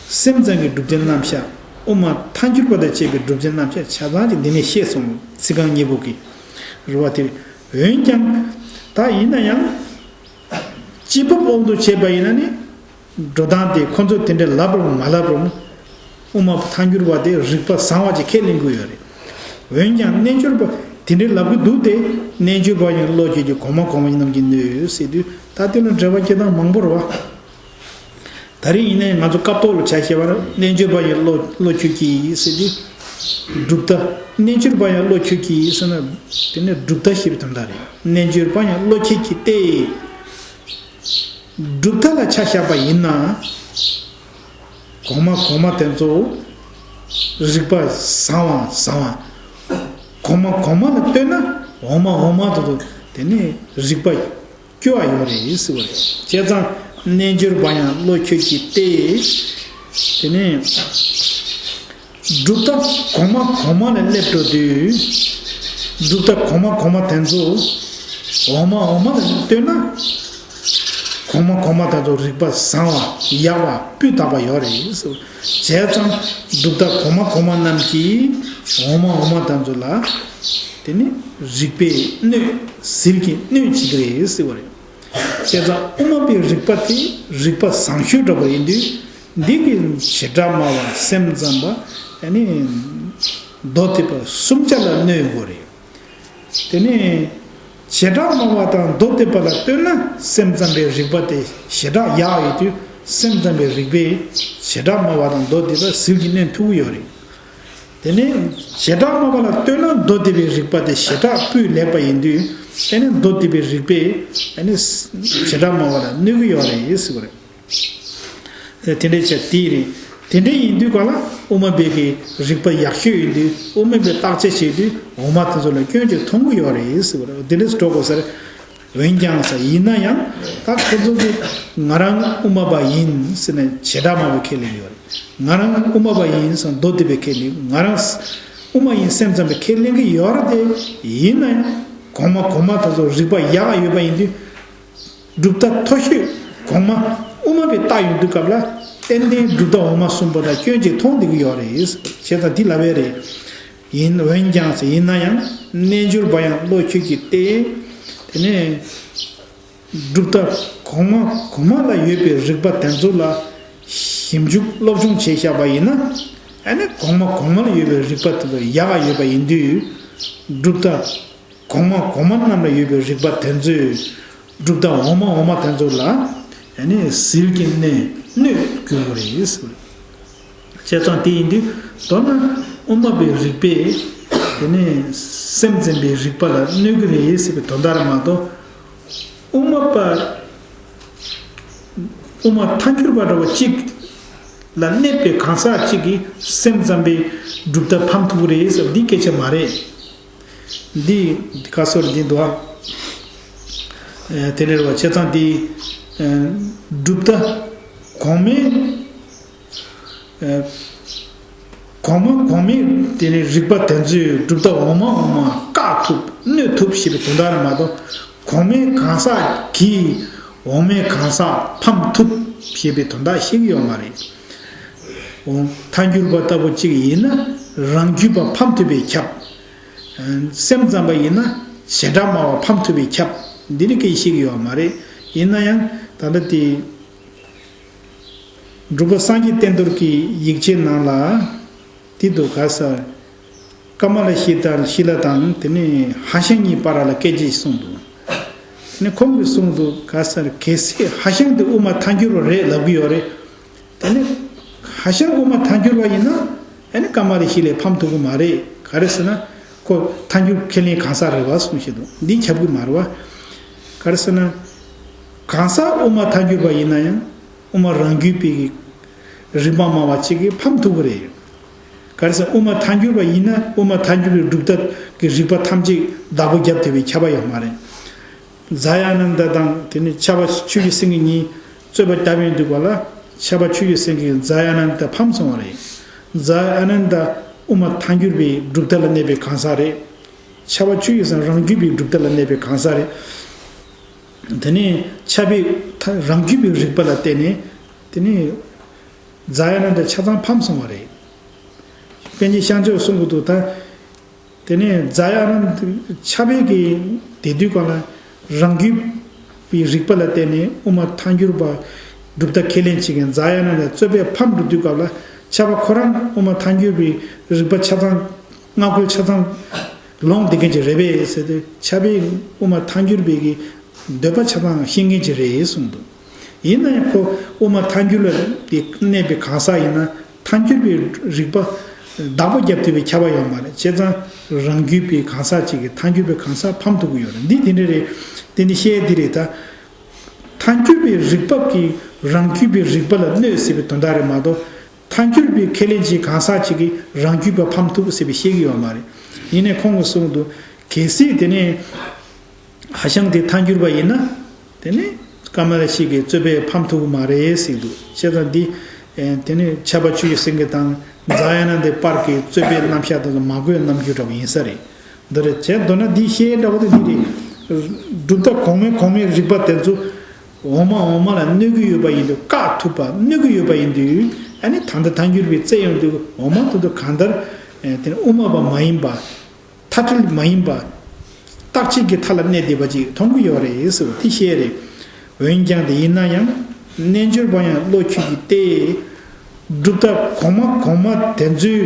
སེམས་ཙམ་གྱི་གྲུབ་མཐའི་རྣམ་གཞག་དབུ་མ་ཐལ་འགྱུར་བ་དང་བཅས་པའི་གྲུབ་མཐའི་རྣམ་གཞག་ཆ་ཚང་ཅིག་འདི་ནས་བཤད་སོང་། ཚིག་རྐང་གཉིས་པོ་གི་རེད་བ། དེ་འོན་ཀྱང་ད་ཡིན་ན་ཡང་། སྤྱི་བབ་དབང་དུ་བྱས་པ་ཡིན་ན་ནི། འགྲོ་སྟངས་དེ་ཁོ་ཚོས་དེ་འདྲ་ལབ་རུང་མ་ལབ་རུང་། དབུ་མ་ཐལ་འགྱུར་བ་དེ་རིགས་པ་བཟང་བ་ཅིག་ཁས་ལེན་གྱི་ཡོད་རེད། འོན་ཀྱང་རྣལ་འབྱོར་པ་དེ་འདྲའི་ལབ་ཀྱི་འདུག་སྟེ། རྣལ་འབྱོར་པ་ཡང་བློ་ཁྱོད་ཀྱིས་གོང་མ་གོང་མ་རྣམས་ཀྱིས་གནོད་ཟེར་དུས་ད་དེ་ལ་འགྲེལ་པ་སྐྱེ་སྟངས་མང་པོ་རེད་བ། ད་རེས་ཡིན་ནའི་ང་ཚོ་སྐབས་ཐོག་ལ་ཆ་བཞག་པ་ན་རྣལ་འབྱོར་པ་ཡང་བློ་བློ་ཁྱོད་ཀྱིས་ཟེར་དུས། གྲུབ་མཐའ་རྣལ་འབྱོར་པ་ཡང་བློ་ཁྱོད་ཀྱིས་ཟེར་ན་དེ་ནི་གྲུབ་མཐའ་ཞེས་པའི་དོན་དག་རེད། རྣལ་འབྱོར་པ་ཡང་བློ་ཁྱོད་ཀྱིས་ཏེ། གྲུབ་མཐའ་ལ་ཆ་བཞག་པ་ཡིན་ན། གོང་མ་གོང་མ་དེ་ཚོ་རིགས་པ་བཟང་བ་བཟང་བ། གོང་མ་གོང་མ་ལ་ལྟོས་ན་འོག་མ་འོག་མ་དེ་ཚོ་དེ་ནི་རིགས་པ་སྐྱོ་བ་ཡོད་རེད་ཟེར་བ་རེད། བྱས་ཙང་ རྣལ་འབྱོར་པ་ཡང་བློ་ཁྱོད་ཀྱིས་ཏེ། དེ་ནས་གྲུབ་མཐའ་གོང་མ་གོང་མ་ལ་སླེབས་འགྲོ་དུས། གྲུབ་མཐའ་གོང་མ་གོང་མ་དེ་ཚོ་འོག་མ་འོག་མ་ལ་ལྟོས་ན། གོང་མ་གོང་མ་དེ་ཚོ་རིགས་པ་བཟང་བ་ཡག་པ་སྤུས་དག་པ་ཡོད་རེད་ཟེར། བྱས་ཙང་གྲུབ་མཐའ་གོང་མ་གོང་མ་རྣམས་ཀྱིས་འོག་མ་འོག་མ་དེ་ཚོ་ལ། དེ་ནི་རིགས་པས་གནོད། ཟིལ་གྱིས་གནོད་བྱེད་ཀྱི་རེད་ཟེར་བ་རེད། བྱས་ཙང་དབུ་མ་པའི་རིགས་པ་དེ་རིགས་པ་བཟང་ཤོས་འདྲ་པོ་ཡིན་དུས། འདི་གི་བྱེ་བྲག་སྨྲ་བ་སེམས་ཙམ་པ་ཡ་ནི་མདོ་སྡེ་པ་གསུམ་ཆ་ལ་གནོད་དགོས་རེད། དེ་ནས་བྱེ་བྲག་སྨྲ་བ་དང་མདོ་སྡེ་པ་ལ་ལྟོས་ན་སེམས་ཙམ་པའི་རིགས་པ་དེ་ཞེ་དྲག་ཡག་ཡོད་དུས། སེམས་ཙམ་པའི་རིགས་པས་བྱེ་བྲག་སྨྲ་བ་དང་མདོ་སྡེ་པ་ཟིལ་གྱིས་གནོན་ཐུབ་ཀྱི་ཡོད་རེད། དེ་ནས་བྱེ་བྲག་སྨྲ་བ་ལ་ལྟོས་ན་མདོ་སྡེ་པའི་རིགས་པ་དེ་ཞེ་དྲག་སྤུས་ལེགས་པ་ཡིན་དུས། དེ་ནས་མདོ་སྡེ་པའི་རིགས་པས་ཨ་ནི་བྱེ་བྲག་སྨྲ་བ་ལ་གནོད་ཀྱི་ཡོད་རེད་ཟེར་བ་རེད། དེ་འདྲའི་ཆ་དེ་རེད། དེ་འདྲའི་ཡིན་དུས་ག་ལ་དབུ་མ་པའི་གི་རིགས་པ་ཡག་ཤོས་ཡིན་དུས། དབུ་མ་པའི་བརྟག་དཔྱད་བྱེད་དུས་འོག་མ་དེ་ཚོ་ལ་སྐྱོན་ཅིག་མཐོང་གི་ཡོད་རེད་ཟེར་བ་རེད། དེ་འདྲས་སུ་འགྲོ་དགོས་ས་རེད། འོན་ཀྱང་ས་ཡིན་ན་ཡང་། ད་ཁོ་ཚོ་གིས་ང་རང་དབུ་མ་པ་ཡིན་ཟེར་ནས་བྱེ་བྲག་སྨྲ་བའི་ཁས་ལེན་གྱི་ཡོད་རེད། ང་རང་དབུ་མ་པ་ཡིན་ཟེར་མདོ་སྡེ་པའི་ཁས་ལེན། ང་རང་དབུ་མ་ཡིན་སེམས་ཙམ་པའི་ཁས་ལེན་གྱི་ཡོད་རེད་དེ། ཡིན་ན་ཡང་གོང་མ་གོང་མ་དེ་ཚོ་རིགས་པ་ཡག་ཡོད་པ་ཡིན་དུས། གྲུབ་མཐའ་མཐོ་ཤོས་གོང་མ་དབུ་མ་པའི་རྟགས་ཡོང་དུས་སྐབས་ལ། ཏན་ཏན་གྲུབ་མཐའ་འོག་མ་གསུམ་པོ་དང་སྐྱོན་ཅིག་མཐོང་བསྡད་ཀྱི་ཡོད་རེད། བྱས་ཙང་འདི་ལབ་པ་རེད། ཡིན། འོན་ཀྱང་ཟེར། ཡིན་ན་ཡང་། རྣལ་འབྱོར་པ་ཡང་བློ་ཁྱོད་ཀྱིས་ཏེ། དེ་ནས་གྲུབ་མཐའ་གོང་མ་གོང་མ་ལ་ཡོད་པའི་རིགས་པ་དེ་ཚོ་ལ་ཞིབ་འཇུག་སློབ་སྦྱོང་བྱས་བཞག་པ་ཡིན་ན། ཨ་ནི་གོང་མ་གོང་མ་ལ་ཡོད་པའི་རིགས་པ་དེ་ཚོ་ཡག་ག་ཡོད་པ་ཡིན་དུས། གྲུབ་མཐའ་གོང་མ་གོང་མ་རྣམས་ལ་ཡོད་པའི་རིགས་པ་དེ་ཚོས་གྲུབ་མཐའ་འོག་མ་འོག་མ་དེ་ཚོ་ལ་ཨ་ནི་ཟིལ་གྱིས་གནོན། གནོད་གྱུར་པ་རེད། བྱས་ཙང་དེ་ཡིན་དུས་མདོར་ན་དབུ་མ་པའི་རིགས་པས་དེ་ནས་སེམས་ཙམ་པའི་རིགས་པ་ལ་གནོད་ཀྱི་རེད་ཟེར་བའི་དོན་དག་རེད་མ་གཏོགས། དབུ་མ་པ། དབུ་མ་ཐལ་འགྱུར་བ་འདྲ་བ་གཅིག་ལ་གནས་པའི་གང་ཟག་གཅིག་གིས་སེམས་ཙམ་པའི་གྲུབ་མཐའ་ཕམ་ཐུབ་ཀྱི་རེད་ཟེར་བ་འདི་སྐད་ཆ་མ་རེད། འདི་ཁ་སོར་འདི་འདུག་ཨ། དེ་རེད་བ། བྱས་ཙང་འདི་གྲུབ་མཐའ་གོང་མའི། གོང་མ་གོང་མའི་དེ་ནས་རིགས་པ་དེ་ཚོས་གྲུབ་མཐའ་འོག་མ་འོག་མ་བཀག་ཐུབ། གནོད་ཐུབ་ཞེས་པའི་དོན་དག་རེད་མ་གཏོགས། གོང་མའི་གང་ཟག་གིས་འོག་མའི་གང་ཟག་ཕམ་ཐུབ་ཞེས་པའི་དོན་དག་བཤད་ཀྱི་ཡོད་མ་རེད། འོ། ཐལ་འགྱུར་བ་ལྟ་བུ་གཅིག་ཡིན་ན་རང་རྒྱུད་པ་ཕམ་ཐུབ་པས་ཁྱབ། སེམས་ཙམ་པ་ཡིན་ན་བྱེ་བྲག་སྨྲ་བ་ཕམ་ཐུབ་པས་ཁྱབ། འདི་ནི་སྐད་བཤད་ཀྱི་ཡོད་མ་རེད། ཡིན་ན་ཡང་ད་ལྟ་དེ། འབྲུག་པ་སངས་རྒྱས་བསྟན་རྡོར་གྱི་ཡིག་ཆའི་ནང་ལ། དེ་འདུག་ག་ས། ཀ་མ་ལ་ཤཱི་དང་ཤཱི་ལ་དང་དེ་ནས་ཧ་ཤང་གཉིས་བར་ལ་སྐད་ཆ་ཞིག་གསུངས་འདུག་དེ་ནས་ཁོང་གིས་གསུངས་འདུག་ག་ས། གལ་སྲིད་ཧ་ཤང་དེ་དབུ་མ་ཐལ་འགྱུར་བ་རེད་ལབ་ཀྱི་ཡོད་རེད། དེ་ནས་ཧ་ཤང་དབུ་མ་ཐལ་འགྱུར་བ་ཡིན་ན། ཨ་ནི་ཀ་མ་ལ་ཤཱི་ལས་ཕམ་ཐུབ་ཀྱི་མ་རེད། ག་རེ་ཟེར་ན། ཁོ་ཐལ་འགྱུར་ཁས་ལེན་གང་ཟག་རེད་བ་གསུངས་བཞག་འདུག་འདི་ཁྱབ་ཀྱི་མ་རེད་བ། ག་རེ་ཟེར་ན། གང་ཟག་དབུ་མ་ཐལ་འགྱུར་བ་ཡིན་ན་ཡང་། དབུ་མ་རང་རྒྱུད་པའི་གི་རིགས་པ་སྨྲ་བ་གཅིག་གིས་ཕམ་ཐུབ་ཀྱི་རེད། ག་རེ་ཟེར། དབུ་མ་ཐལ་འགྱུར་བ་ཡིན་ན་དབུ་མ་ཐལ་འགྱུར་བའི་གྲུབ་མཐའ་གི་རིགས་པ་ཐམས་ཅད་བདག་པོ་རྒྱབ་ཐུབ་པའི་ཁྱབ་པ་ཡོད་མ་རེད། རྫ་ཨ་ནནྡ་དང་དེ་ནས་ཕྱྭ་པ་ཆོས་ཀྱི་སེང་གེ་གཉིས་རྩོད་པ་བརྒྱབ་ཡོང་དུས་ག་ལ། ཕྱྭ་པ་ཆོས་ཀྱི་སེང་གེས་རྫ་ཨ་ནནྡ་ཕམ་སོང་བ་རེད། རྫ་ཨ་ནནྡ་དབུ་མ་ཐལ་འགྱུར་བའི་གྲུབ་མཐའ་ལ་གནས་པའི་གང་ཟག་རེད། ཕྱྭ་པ་ཆོས་ཀྱི་སེང་གེ་རང་རྒྱུད་པའི་གྲུབ་མཐའ་ལ་གནས་པའི་གང་ཟག་རེད། དེ་ནས་ཕྱྭ་པས་ཐ་རང་རྒྱུད་པའི་རིགས་པ་ལ་བརྟེན་ནས། དེ་ནས་རྫ་ཨ་ནནྡ་ཆ་ཚང་ཕམ་སོང་བ་རེད། པཎ་ཆེན་ཤཱཀྱ་པས་གསུང་གི་འདུག་ད། དེ་ནས་རྫ་ཨ་ནནྡ་ཕྱྭ་པའི་གི་དེ་དུས་ག་ལ་རང་རྒྱུད་པའི་རིགས་པ་ལ་བརྟེན་ནས་དབུ་མ་ཐལ་འགྱུར་བ་གྲུབ་མཐའ་ཁས་ལེན་བྱེད་མཁན་རྫ་ཨ་ནནྡ་རྩོད་པས་ཕམ་འགྲོ་དུས་སྐབས་ལ། ཕྱྭ་པ་ཁོ་རང་དབུ་མ་ཐལ་འགྱུར་བའི་རིགས་པ་ཆ་ཚང་། སྔ་རྒོལ་ཆ་ཚང་ལོངས་བསྡད་མཁན་ཅིག་རེད་པས་ཟེར་ཏེ། ཕྱྭ་པས་དབུ་མ་ཐལ་འགྱུར་བའི་གི་འདོད་པ་ཆ་ཚང་ཤེས་མཁན་ཅིག་རེད་གསུངས་འདུག་ཡིན་ན་ཡང་ཁོ་དབུ་མ་ཐལ་འགྱུར་ལ་དེ་གནས་པའི་གང་ཟག་ཡིན་ན། ཐལ་འགྱུར་བའི་རིགས་པ་བདག་པོ་རྒྱབ་ཐུབ་པའི་ཁྱབ་པ་ཡོད་མ་རེད། བྱས་ཙང་རང་རྒྱུད་པའི་གང་ཟག་ཅིག་གིས་ཐལ་འགྱུར་བའི་གང་ཟག་ཕམ་ཐུབ་ཀྱི་ཡོད་རེད། འདི་དེ་འདྲ་རེད། དེ་ནི་བཤད་ཡ་འདི་རེད་ད། ཐལ་འགྱུར་བའི་རིགས་པ་གིས་རང་རྒྱུད་པའི་རིགས་པ་ལ་གནོད་ཟེར་བའི་དོན་དག་རེད་མ་གཏོགས། ཐལ་འགྱུར་བའི་ཁས་ལེན་བྱེད་གང་ཟག་ཅིག་གིས་རང་རྒྱུད་པ་ཕམ་ཐུབ་ཟེར་བའི་བཤད་ཀྱི་ཡོད་མ་རེད། ཡིན་ནའི་ཁོང་གིས་གསུངས་འདུག་གལ་སྲིད་དེ་ནས་ཧ་ཤང་དེ་ཐལ་འགྱུར་བ་ཡིན་ན། དེ་ནི་ ཀ་མ་ལ་ཤཱི་ཀའི་རྩོད་པས་ཕམ་ཐུབ་ཀྱི་མ་རེད་ཟེར་འདུག་བྱས་ཙང་འདི། ཨེ། དེ་ནི་ཕྱྭ་པ་ཆོས་ཀྱི་སེང་གེ་དང་ཛཱ་ཡ་ན་དའི་པར་གྱི་རྩོད་པའི་རྣམ་གཞག་དེ་ཚོ་མ་གོའི་རྣམ་འགྱུར་འདྲ་པོ་ཡིན་ས་རེད། འདི་རེད། བྱས་མདོར་ན་འདི་བཤད་འདྲ་པོ་དེ་འདི་རེད། གྲུབ་མཐའ་གོང་མའི་གོང་མའི་རིགས་པ་དེ་ཚོ་འོག་མ་འོག་མ་ལ་གནོད་ཀྱི་ཡོད་པ་ཡིན་དུས། བཀག་ཐུབ་པ་གནོད་ཀྱི་ཡོད་པ་ཡིན་དུས། ཨ་ནི་ད་ལྟ་ཐལ་འགྱུར་བས་བཙལ་ཡོང་དུས་འོག་མ་དེ་ཚོ་གང་ལྟར། ཨེ། དེ་ནི་དབུ་མ་པ་མ་ཡིན་པ། མཐའ་བྲལ་མ་ཡིན་པ། རྟག་གཅིག་གི་མཐའ་ལ་གནས་བསྡད་པ་ཅིག་མཐོང་གི་ཡོད་རེད་ཟེར་བ་དེ་བཤད་རེད། འོན་ཀྱང་དེ་ཡིན་ན་ཡང་རྣལ་འབྱོར་པ་ཡང་བློ་ཆོས་ཀྱི་སྟེ། གྲུབ་མཐའ་གོང་མ་གོང་མ་དེ་ཚོའི་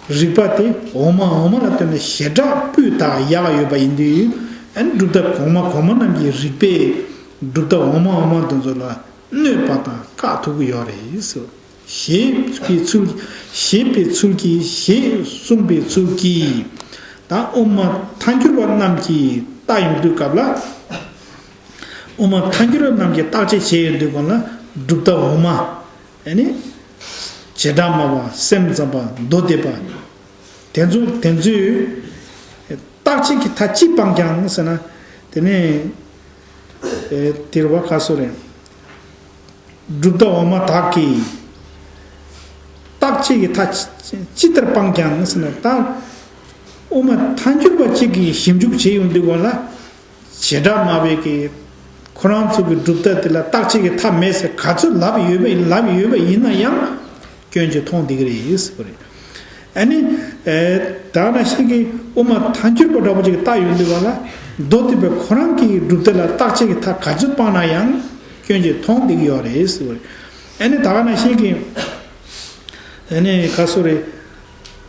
རིགས་པ་དེ་འོག་མ་འོག་མ་ལ་ལྟོས་ནས་བྱེ་བྲག་སྤུས་དག་ཡག་ཡོད་པ་ཡིན་དུས། ཨ་ནི་གྲུབ་མཐའ་གོང་མ་གོང་མ་རྣམས་ཀྱི་རིགས་པས་གྲུབ་མཐའ་འོག་མ་འོག་མ་དེ་ཚོ་ལ་གནོད་པ་དང་བཀག་ཐུབ་ཀྱི་ཡོད་རེད་ཟེར། ཞེས་པའི་ཚུལ། ཞེས་པའི་ཚུལ་གྱིས། ཞེས་གསུངས་པའི་ཚུལ་གྱིས། ད་དབུ་མ་ཐལ་འགྱུར་བ་རྣམས་ཀྱིས་བལྟ་ཡོང་དུས་སྐབས་ལ། དབུ་མ་ཐལ་འགྱུར་བ་རྣམས་ཀྱིས་བརྟག་དཔྱད་བྱས་ཡོང་དུས་སྒང་ལ། གྲུབ་མཐའ་འོག་མ། ཨ་ནི། བྱེ་བྲག་སྨྲ་བ། སེམས་ཙམ་པ། མདོ་སྡེ་པ། དེ་ཚོ་དེ་ཚོས་བརྟག་དཔྱད་ཀྱི་མཐའ་ཅི་སྤངས་ཀྱང་ཟེར་ན། དེ་ནས། ཨེ། དེ་རུ་བ་ཁ་སོ་རེད། གྲུབ་མཐའ་འོག་མ་དག་གིས་བརྟག་དཔྱད་ཀྱི་མཐའ་ཅི་ཅི་ལྟར་སྤངས་ཀྱང་ཟེར་ན། ད་དབུ་མ་ཐལ་འགྱུར་བ་གཅིག་གིས་ཞིབ་འཇུག་བྱེད་ཡོང་དུས་སྒང་ལ། བྱེ་བྲག་སྨྲ་བས་ཀྱི་ཁོ་རང་ཚོ་གི་གྲུབ་མཐའ་དེ་ལ་བརྟག་དཔྱད་ཀྱི་མཐའ་མེད་ཟེར་ག་ཚོད་ལབ་ཡོད་པ་ལབ་ཡོད་པ་ཡིན་ན་ཡང་། སྐྱོན་ཅིག་མཐོང་བསྡད་ཀྱི་རེད་ཟེར་བ་རེད། ཨ་ནི། ཨེ། ད་ག་ནང་བཞིན་གྱི་དབུ་མ་ཐལ་འགྱུར་བ་འདྲ་པོ་ཅིག་བལྟ་ཡོང་དུས་སྒང་ལ། མདོ་སྡེ་པ་ཁོ་རང་གི་གྲུབ་མཐའ་ལ་བརྟག་དཔྱད་ཀྱི་མཐའ་ག་ཚོད་སྤངས་ན་ཡང་སྐྱོན་ཅིག་མཐོང་བསྡད་ཀྱི་ཡོད་རེད་ཟེར་བ་རེད། ཨ་ནི་ད་ག་ནང་བཞིན་གྱི། ཨ་ནི་ག་སོ་རེད།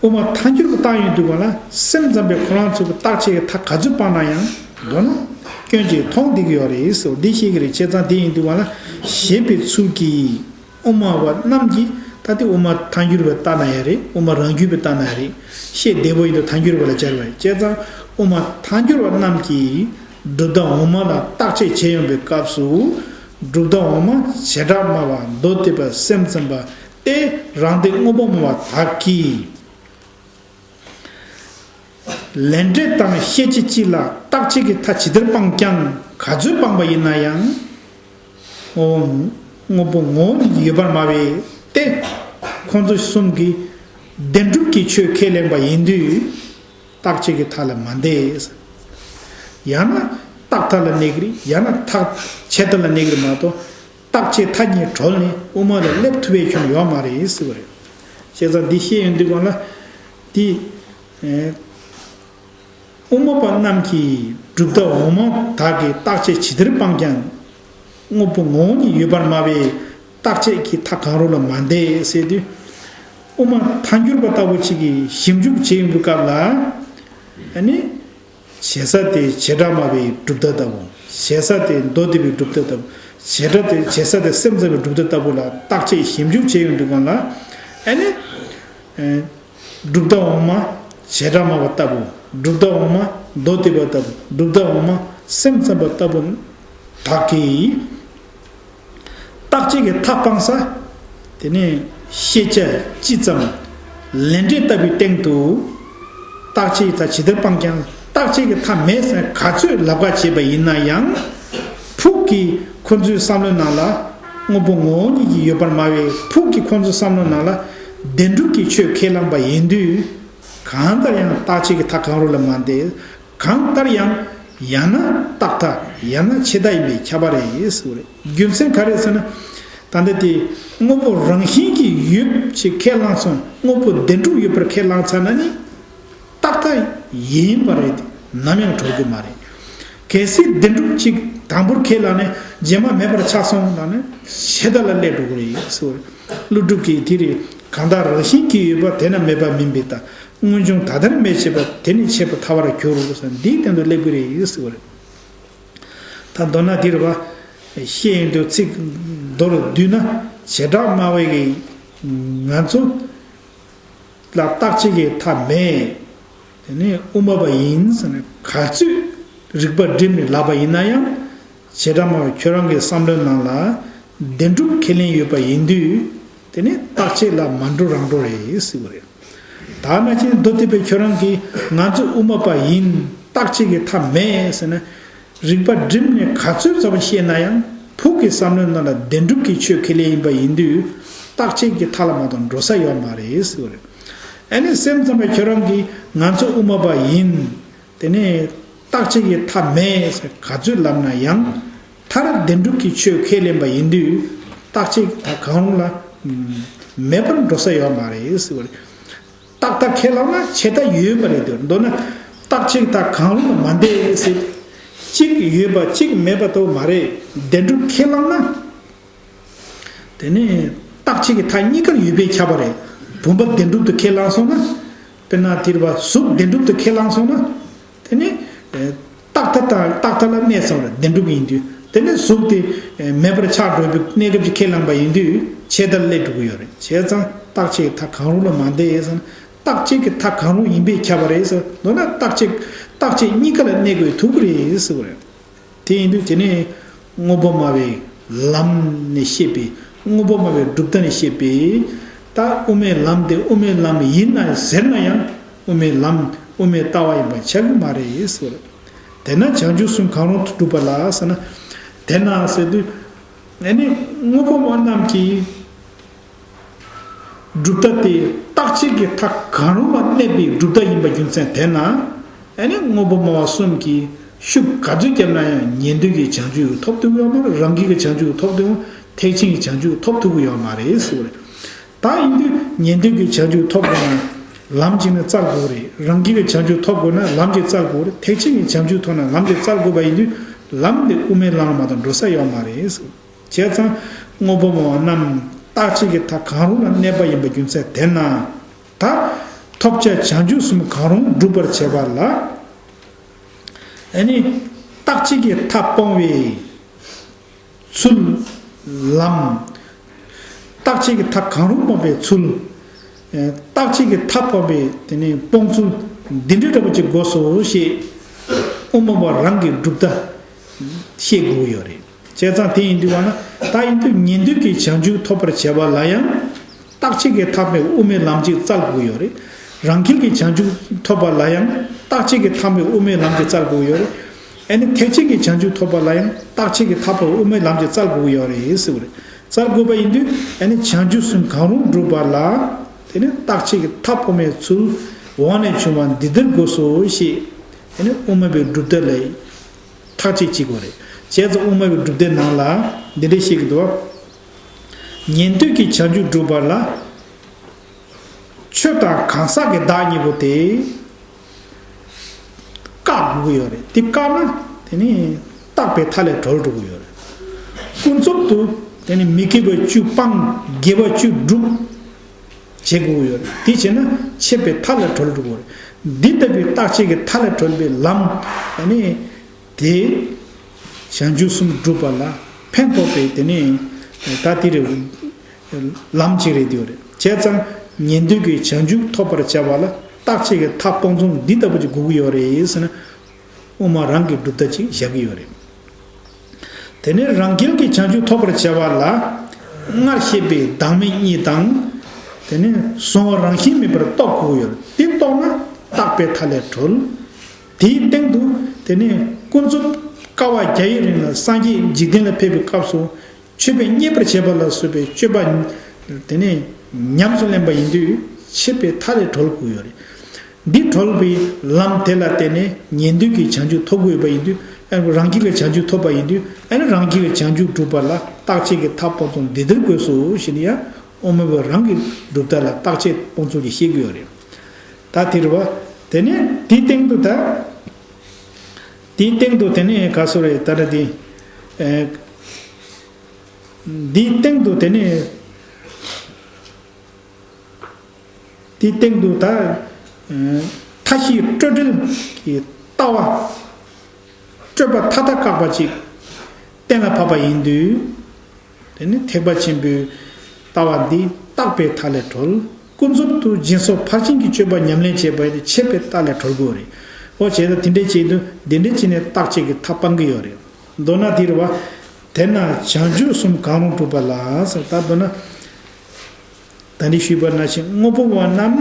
དབུ་མ་ཐལ་འགྱུར་བ་བལྟ་ཡོང་དུས་སྒང་ལ། སེམས་ཙམ་པས་ཁོ་རང་ཚོ་གི་བརྟག་དཔྱད་ཀྱི་མཐའ་ག་ཚོད་སྤངས་ན་ཡང་། མདོར་ན་སྐྱོན་ཅིག་མཐོང་བསྡད་ཀྱི་ཡོད་རེད་ཟེར་བ་འདི་བཤད་ཀྱི་རེད། བྱས་ཙང་དེ་ཡིན་དུས་སྒང་ལ། ཞེས་པའི་ཚུལ་གྱིས། དབུ་མ་པ་རྣམས་ཀྱིས། ད་དེ་དབུ་མ་ཐལ་འགྱུར་བས་བལྟས་ན་ཡང་རེད། དབུ་མ་རང་རྒྱུད་པས་བལྟས་ན་ཡང་རེད། བཤད་བདེ་པོ་ཡིན་དུས་ཐལ་འགྱུར་བ་ལ་སྦྱར་བ་རེད། བྱས་ཙང་དབུ་མ་ཐལ་འགྱུར་བ་རྣམས་ཀྱིས་གྲུབ་མཐའ་འོག་མ་ལ་བརྟག་དཔྱད་བྱེད་ཡོང་པའི་སྐབས་སུ། གྲུབ་མཐའ་འོག་མ། བྱེ་བྲག་སྨྲ་བ། མདོ་སྡེ་པ། སེམས་ཙམ་པ་སྟེ། རང་སྡེ་དངོས་པོ་སྨྲ་བ་དག་གིས། ལས་འབྲས་དང་ཤེས་བྱེད་སྤྱི་ལ་བརྟག་དཔྱད་ཀྱི་མཐའ་ཇི་ལྟར་སྤངས་ཀྱང་། ག་ཚོད་སྤངས་པ་ཡིན་ན་ཡང་། དངོས་པོ་ངོ་བོ་ཉིད་ཡོད་པར་སྨྲ་བས་ཏེ། ཁོང་ཚོ་གསུམ་གྱིས་བདེན་གྲུབ་ཀྱི་ཆོས་ཁས་ལེན་པ་ཡིན་དུས། བརྟག་དཔྱད་ཀྱི་མཐའ་ལ་མ་འདས། ཡང་ན་རྟག་མཐའ་ལ་གནས་ཀྱི་རེད། ཡང་ན་ཐག་ཆད་མཐའ་ལ་གནས་ཀྱི་རེད་མ་གཏོགས། བརྟག་དཔྱད་མཐའ་གཉིས་གྲོལ་ནས་དབུ་མ་ལ་སླེབས་ཐུབ་པའི་ཁྱོན་ཡོད་མ་རེད་ཟེར་བ་རེད། བྱས་ཙང་འདི་བཤད་ཡོང་དུས་སྒང་ལ། འདི། ཨེ། དབུ་མ་པ་རྣམས་ཀྱིས་གྲུབ་མཐའ་འོག་མ་དག་གི་བརྟག་དཔྱད་ཇི་ལྟར་སྤངས་ཀྱང་། དངོས་པོ་ངོ་བོ་ཉིད་ཡོད་པར་སྨྲ་བས་བརྟག་དཔྱད་ཀྱི་མཐའ་གང་རུང་ལ་མ་འདས་ཟེར་དུས། དབུ་མ་ཐལ་འགྱུར་བ་ལྟ་བུ་ཅིག་གིས་ཞིབ་འཇུག་བྱེད་ཡོང་དུས་སྐབས་ལ། ཨ་ནི། བྱེད་ས་དེ་བྱེ་བྲག་སྨྲ་བའི་གྲུབ་མཐའ་ལྟ་བུ། བྱེད་ས་དེ་མདོ་སྡེ་པའི་གྲུབ་མཐའ་ལྟ་བུ། བྱེ་བྲག་དེ་བྱེད་ས་དེ་སེམས་ཙམ་པའི་གྲུབ་མཐའ་ལྟ་བུ་ལ་བརྟག་དཔྱད་ཞིབ་འཇུག་བྱེད་ཡོང་དུས་སྒང་ལ། ཨ་ནི། ཨེ། གྲུབ་མཐའ་འོག་མ་བྱེ་བྲག་སྨྲ་བ་ལྟ་བུ། གྲུབ་མཐའ་འོག་མ་མདོ་སྡེ་པ་ལྟ་བུ། གྲུབ་མཐའ་འོག་མ་སེམས་ཙམ་པ་ལྟ་བུ་དག་གིས། བརྟག་དཔྱད་ཀྱི་མཐའ་སྤངས་ས། དེ་ནས་ཤེས་བྱ་སྤྱི་ཙམ། ལས་འབྲས་ལྟ་བུའི་སྟེང་དུ། བརྟག་དཔྱད་ཀྱི་མཐའ་ཇི་ལྟར་སྤངས་ཀྱང་བརྟག་དཔྱད་ཀྱི་མཐའ་མེད་ཟེར་ག་ཚོད་ལབ་ཁ་བྱས་པ་ཡིན་ན་ཡང་། ཕུགས་ཀྱི་ཁོ་ཚོའི་བསམ་བློའི་ནང་ལ་དངོས་པོ་ངོ་བོ་ཉིད་ཀྱིས་ཡོད་པར་སྨྲ་བའི་ཕུགས་ཀྱི་ཁོ་ཚོའི་བསམ་བློའི་ནང་ལ། བདེན་གྲུབ་ཀྱི་ཆོས་ཁས་བླངས་པ་ཡིན་དུས། གང་ལྟར་ཡང་བརྟག་དཔྱད་ཀྱི་མཐའ་གང་རུང་ལ་མ་འདས། གང་ལྟར་ཡང་། ཡང་ན་རྟག་མཐའ། ཡང་ན་ཆད་མཐའ་ཡིན་པས་ཁྱབ་པ་རེད་ཟེར་བ་རེད། རྒྱུ་མཚན་ག་རེ་ཟེར་ན། ད་ལྟ་དེ་དངོས་པོ་རང་བཞིན་གྱིས་ཡོད་ཅེས་ཁས་བླངས་སོང་། དངོས་པོ་བདེན་གྲུབ་ཡོད་པར་ཁས་བླངས་ཚར་ན་ནི། རྟག་མཐའ་ཡིན་པ་རེད་དེ། ནམ་ཡང་གྲོལ་གྱི་མ་རེད། གལ་སྲིད་བདེན་གྲུབ་ཅིག་དང་པོར་ཁས་བླངས་ནས་རྗེས་མ་མེད་པར་ཆགས་སོང་ལབ་ན་ཆད་མཐའ་ལ་སླེབས་འགྲོ་གི་རེད་ཟེར་བ་རེད། ཀླུ་སྒྲུབ་ཀྱིས་དེ་རེད། གང་དག་རང་བཞིན་གྱིས་ཡོད་པ་དེ་ན་མེད་པ་མིན་པའི་ལྟ། སྔོན་བྱུང་ད་ལྟར་མེད་ཅེས་པ་དེ་ནི་ཆད་པར་ཐལ་བར་འགྱུར་ཟེར། འདིའི་སྟེང་དུ་སླེབས་ཀྱི་རེད་ཟེར་བ་རེད། ད་མདོར་ན་འདིར་བ། བཤད་ཡོང་དུས་ཚིག་མདོར་བསྡུས་ན། བྱེ་བྲག་སྨྲ་བའི་གི་ང་ཚོ་ལ་བརྟག་དཔྱད་ཀྱི་མཐའ་མེད། དེ་ནས་དབུ་མ་པ་ཡིན་ཟེར་ནས་ག་ཚོད་རིགས་པ་བསྒྲིམས་ནས་ལབ་པ་ཡིན་ན་ཡང་། བྱེ་བྲག་སྨྲ་བ་ཁྱོད་རང་གི་བསམ་བློའི་ནང་ལ་བདེན་གྲུབ་ཁས་ལེན་ཡོད་པ་ཡིན་དུས། དེ་ནི་བརྟག་དཔྱད་ལ་མ་འགྲོ་རང་འགྲོ་རེད་ཟེར་བ་རེད། ད་ནང་བཞིན་མདོ་སྡེ་པས་ཁྱོད་རང་གིས་ང་ཚོ་དབུ་མ་པ་ཡིན། བརྟག་དཔྱད་ཀྱི་མཐའ་མེད་ཟེར་ན། རིགས་པ་བསྒྲིམས་ནས་ག་ཚོད་ཙམ་བཤད་ན་ཡང་ ཕུགས་ཀྱི་བསམ་བློའི་ནང་ལ་བདེན་གྲུབ་ཀྱི་ཆོས་ཁས་ལེན་ཡིན་པ་ཡིན་དུས། རྟག་ཆད་ཀྱི་མཐའ་ལ་མ་གཏོགས་འགྲོ་ས་ཡོད་མ་རེད་ཟེར་བ་རེད། ཨ་ནི་སེམས་ཙམ་པ་ཁྱོད་རང་གིས་ང་ཚོ་དབུ་མ་པ་ཡིན། དེ་ནས་རྟག་ཆད་ཀྱི་མཐའ་མེད་ཟེར་ག་ཚོད་ལབ་ན་ཡང་། མཐར་བདེན་གྲུབ་ཀྱི་ཆོས་ཁས་ལེན་པ་ཡིན་དུས། རྟག་ཆད་ཀྱི་མཐའ་གང་རུང་ལ་མེད་པར་འགྲོ་ས་ཡོད་མ་རེད་ཟེར་བ་རེད། རྟག་མཐའ་ཁས་བླངས་ན་ཆད་མཐའ་ཡོད་པ་རེད་འདུག་མདོར་ན་རྟག་ཆད་ཀྱི་མཐའ་གང་རུང་ལ་མ་འདས་ཟེར། གཅིག་ཡོད་པ་གཅིག་མེད་པ་དོ་མ་རེད། བདེན་གྲུབ་ཁས་བླངས་ན། དེ་ནས་རྟག་ཆད་ཀྱི་མཐའ་གཉིས་ཀར་ཡོད་པས་ཁྱབ་པ་རེད། བུམ་པ་བདེན་གྲུབ་ཏུ་ཁས་བླངས་སོང་ན། དཔེར་ན་དེར་བ་གཟུགས་བདེན་གྲུབ་ཏུ་ཁས་བླངས་སོང་ན། དེ་ནི། རྟག་མཐའ་དང་རྟག་མཐའ་ལ་གནས་སོང་རེད་བདེན་གྲུབ་ཡིན་དུས། དེ་ནི་གཟུགས་དེ་མེད་པར་ཆགས་འགྲོ་བའི་གནས་སྐབས་ཀྱི་ཁས་བླངས་པ་ཡིན་དུས་ཆད་མཐར་སླེབས་འགྲོ་གི་ཡོད་རེད། བྱས་ཙང་རྟག་ཆད་ཀྱི་མཐའ་གང་རུང་ལ་མ་འདས་ཟེར་ན། རྟག་ཆད་ཀྱི་མཐའ་གང་རུང་ཡིན་པས་ཁྱབ་པ་རེད་ཟེར། མདོར་ན་རྟག་ཆད་རྟག་ཆད་གཉིས་ཀ་ལ་གནས་དགོས་ཐུག་གི་རེད་ཟེར་བ་རེད། དེ་ཡིན་དུས་དེ་ནས་དངོས་པོ་སྨྲ་བའི་ལམ་ནས་བཤད་པའི་དངོས་པོ་སྨྲ་བའི་གྲུབ་མཐའ་ནས་བཤད་པའི། ད་དབུ་མའི་ལམ་དེ་དབུ་མའི་ལམ་ཡིན་ན་ཟེར་ན་ཡང་དབུ་མའི་ལམ་དབུ་མའི་ལྟ་བ་ཡིན་པ་ཆགས་ཀྱི་མ་རེད་ཟེར། དེས་ན་བྱང་ཆུབ་གསུམ་གང་རུང་དུ་གྲུབ་པ་ལ་ཟེར་ན། དེས་ན་ཟེར་དུས། ཨ་ནི་དངོས་པོ་སྨྲ་བ་རྣམས་ཀྱིས། གྲུབ་མཐའ་དེ་རྟག་ཆད་ཀྱི་མཐའ་གང་རུང་ལ་གནས་པའི་གྲུབ་མཐའ་ཡིན་པ་རྒྱུ་མཚན་དེས་ན། ཨ་ནི་དངོས་པོ་སྨྲ་བ་གསུམ་གྱིས་ཤུགས་ག་ཚོད་བརྒྱབ་ན་ཡང་ཉན་ཐོས་ཀྱི་བྱང་ཆུབ་ཐོབ་ཐུབ་ཡོད་མ་རེད། རང་རྒྱུད་ཀྱི་བྱང་ཆུབ་ཐོབ་ཐུབ་ཐེག་ཆེན་གྱི་བྱང་ཆུབ་ཐོབ་ཐུབ་ཀྱི་ཡོད་མ་རེད་ཟེར་བ་རེད། ད་ཡིན་དུས་ཉན་ཐོས་ཀྱི་བྱང་ཆུབ་ཐོབ་དགོས་ན་ལམ་གཅིག་ནས་བཙལ་དགོས་རེད། རང་རྒྱུད་ཀྱི་བྱང་ཆུབ་ཐོབ་དགོས་ན་ལམ་གཅིག་བཙལ་དགོས་རེད། ཐེག་ཆེན་གྱི་བྱང་ཆུབ་ཐོབ་ན་ལམ་གཅིག་བཙལ་དགོས་པ་ཡིན་དུས་ལམ་དེ་དབུ་མའི་ལམ་ལ་མ་གཏོགས་འགྲོ་ས་ཡོད་མ་རེད་ཟེར། བྱས་ཙང་དངོས་པོ་སྨྲ་བ་རྣམས་རྟག་ཆད་ཀྱི་མཐའ་གང་རུང་ལ་གནས་པ་ཡིན་པའི་རྒྱུ་མཚན་དེས་ན། ད་ཐོབ་བྱ་བྱང་ཆུབ་གསུམ་གང་རུང་སྒྲུབ་པར་བྱེད་པ་ལ། ཨ་ནི་རྟག་ཆད་ཀྱི་མཐའ་སྤོང་བའི་ཚུལ། ལམ། རྟག་ཆད་ཀྱི་མཐའ་གང་རུང་སྤོང་བའི་ཚུལ། རྟག་ཆད་ཀྱི་མཐའ་སྤོང་བའི་དེ་ནས་སྤོང་ཚུལ་འདི་འདྲ་འདྲ་པོ་ཅིག་དགོས་སོ་ཞེས་དབུ་མ་པ་རང་གི་གྲུབ་མཐའ་ཤེས་དགོས་ཀྱི་ཡོད་རེད། བྱས་ཙང་དེ་ཡིན་དུས་བ་ན་ད་ཡིན་དུས་ཉན་ཐོས་ཀྱི་བྱང་ཆུབ་ཐོབ་པར་བྱ་བ་ལ་ཡང་། རྟག་ཆད་ཀྱི་མཐའ་སྤོང་བའི་དབུ་མའི་ལམ་གཅིག་བཙལ་དགོས་ཡོད་རེད། རང་རྒྱུད་ཀྱི་བྱང་ཆུབ་ཐོབ་པ་ལ་ཡང་རྟག་ཆད་ཀྱི་མཐའ་སྤོང་བའི་དབུ་མའི་ལམ་གཅིག་བཙལ་དགོས་ཡོད་རེད། ཨ་ནི་ཐེག་ཆེན་གྱི་བྱང་ཆུབ་ཐོབ་པ་ལ་ཡང་རྟག་ཆད་ཀྱི་མཐའ་སྤོང་བའི་དབུ་མའི་ལམ་གཅིག་བཙལ་དགོས་ཡོད་རེད་ཟེར་བ་རེད། བཙལ་དགོས་པ་ཡིན་དུས་ཨ་ནི་བྱང་ཆུབ་གསུམ་གང་རུང་སྒྲུབ་པ་ལ། དེ་ནི་རྟག་ཆད་ཀྱི་མཐའ་སྤོང་བའི་ཚུལ་འོག་ནས་བྱུང་བ་འདི་ལྟར་དགོས་སོ་ཞེས། དེ་ནི་དབུ་མ་པའི་གྲུབ་མཐའ་ལས། ཐག་གཅོད་བྱེད་དགོས་རེད། བྱས་ཙང་དབུ་མ་པའི་གྲུབ་མཐའི་ནང་ལ་འདི་འདྲ་བཤད་ཀྱི་འདུག་ཉན་ཐོས་ཀྱི་བྱང་ཆུབ་སྒྲུབ་པ་ལ། ཆོས་དང་གང་ཟག་གི་བདག་གཉིས་པོ་དེ། བཀག་དགོས་ཀྱི་ཡོད་རེད། དེ་བཀག་ན་དེ་ནི་རྟག་པའི་མཐའ་ལས་གྲོལ་འགྲོ་གི་ཡོད་རེད། ཀུན་རྫོབ་ཏུ་དེ་ནི་མི་དགེ་བ་བཅུ་སྤང་དགེ་བ་བཅུ་སྒྲུབ། བྱེད་དགོས་ཀྱི་ཡོད་རེད། དེ་བྱས་ན་ཆད་པའི་མཐའ་ལས་གྲོལ་འགྲོ་གི་ཡོད་རེད། འདི་ལྟ་བུའི་རྟག་ཆད་ཀྱི་མཐའ་ལས་གྲོལ་བའི་ལམ་དེ་ནི། དེ། བྱང་ཆུབ་གསུམ་སྒྲུབ་པ་ལ་ཕན་ཐོགས་པའི་དེ་ནི་ད་དེ་རེད། ལམ་གཅིག་རེད་དེ་རེད། བྱས་ཙང་ཉན་ཐོས་ཀྱི་བྱང་ཆུབ་ཐོབ་པར་བྱ་བ་ལ་རྟག་ཆད་ཀྱི་མཐའ་སྤོང་ཚུལ་འདི་ལྟ་བུ་ཅིག་དགོས་ཀྱི་ཡོད་རེད་ཟེར་ན། དབུ་མ་རང་གི་གྲུབ་མཐའ་ཅིག་བཞག་གི་ཡོད་རེད། དེ་ནས་རང་རྒྱུད་ཀྱི་བྱང་ཆུབ་ཐོབ་པར་བྱ་བ་ལ་སྔར་བཤད་པའི་བདག་མེད་གཉིས་དང་། དེ་ནས་གཟུང་བ་རང་བཞིན་མིན་པར་རྟོགས་དགོས་ཀྱི་ཡོད་རེད། དེ་རྟོགས་ན་རྟག་པའི་མཐའ་ལས་གྲོལ། དེའི་སྟེང་དུ་དེ་ནས་ཀུན་རྫོབ་དཀའ་བ་བརྒྱ་ཡི་རིང་ལ་སངས་རྒྱས་འཇིག་རྟེན་ལ་ཕེབས་པའི་སྐབས་སུ་མཆོད་པས་མཉེས་པར་བྱེད་པ་ལ་སོགས་པའི་སྤྱོད་པ་དེ་ནས་ཉམས་སུ་ལེན་པ་ཡིན་དུས་ཆད་པའི་མཐའ་ལས་གྲོལ་དགོས་ཡོད་རེད། འདི་གྲོལ་བའི་ལམ་དེ་ལ་བརྟེན་ནས་ཉན་ཐོས་ཀྱི་བྱང་ཆུབ་ཐོབ་དགོས་པ་ཡིན་དུས་ཨ་ནི་རང་རྒྱུད་ཀྱི་བྱང་ཆུབ་ཐོབ་པ་ཡིན་དུས་ཨ་ནི་རང་རྒྱུད་ཀྱི་བྱང་ཆུབ་སྒྲུབ་པ་ལ་རྟག་ཆད་ཀྱི་མཐའ་སྤོང་ཚུལ་འདི་ལྟར་དགོས་སོ་ཞེས་ནི་ཡང་དབུ་མ་པ་རང་གི་གྲུབ་མཐའ་ལ་རྟག་ཆད་སྤོང་ཚུལ་གྱིས་བཤད་ཀྱི་ཡོད་རེད། ད་དེ་རེད་བ། དེ་ནས་དེའི་སྟེང་དུ་ད། དེའི་སྟེང་དུ་དེ་ནས་ག་སོ་རེད་ད་ལྟ་དེ། ཨེ། དེའི་སྟེང་དུ་དེ་ནས། དེའི་སྟེང་དུ་ད། ཨེ། མཐའ་བཞིའི་སྤྲོས་བྲལ་གྱི་ལྟ་བ། སྤྲོས་པ་མཐའ་དག་བཀག་པ་ཅིག་གཏན་ལ་ཕབ་པ་ཡིན་དུས། དེ་ནི་ཐེག་པ་ཆེན་པོའི་ལྟ་བ་འདི་རྟག་པའི་མཐའ་ལས་གྲོལ། ཀུན་རྫོབ་ཏུ་སྦྱིན་སོགས་ཕར་ཕྱིན་གྱི་སྤྱོད་པ་ཉམས་ལེན་བྱེད་པ་ཡིན་ཏེ་ཆད་པའི་མཐའ་ལས་གྲོལ་དགོས་རེད། འོ་བྱས་ན་དེ་འདྲས་བྱེད་དུས་འདི་འདྲས་བྱས་ནས་རྟག་ཆད་ཀྱི་མཐའ་སྤང་གི་ཡོད་རེད། མདོར་ན་དེ་རེད་བ། དེས་ན་བྱང་ཆུབ་གསུམ་གང་རུང་སྒྲུབ་པ་ལ་ཟེར་ད་མདོར་ན། ད་འདི་ཞུས་པ་ནང་བཞིན་དངོས་པོ་བ་རྣམས་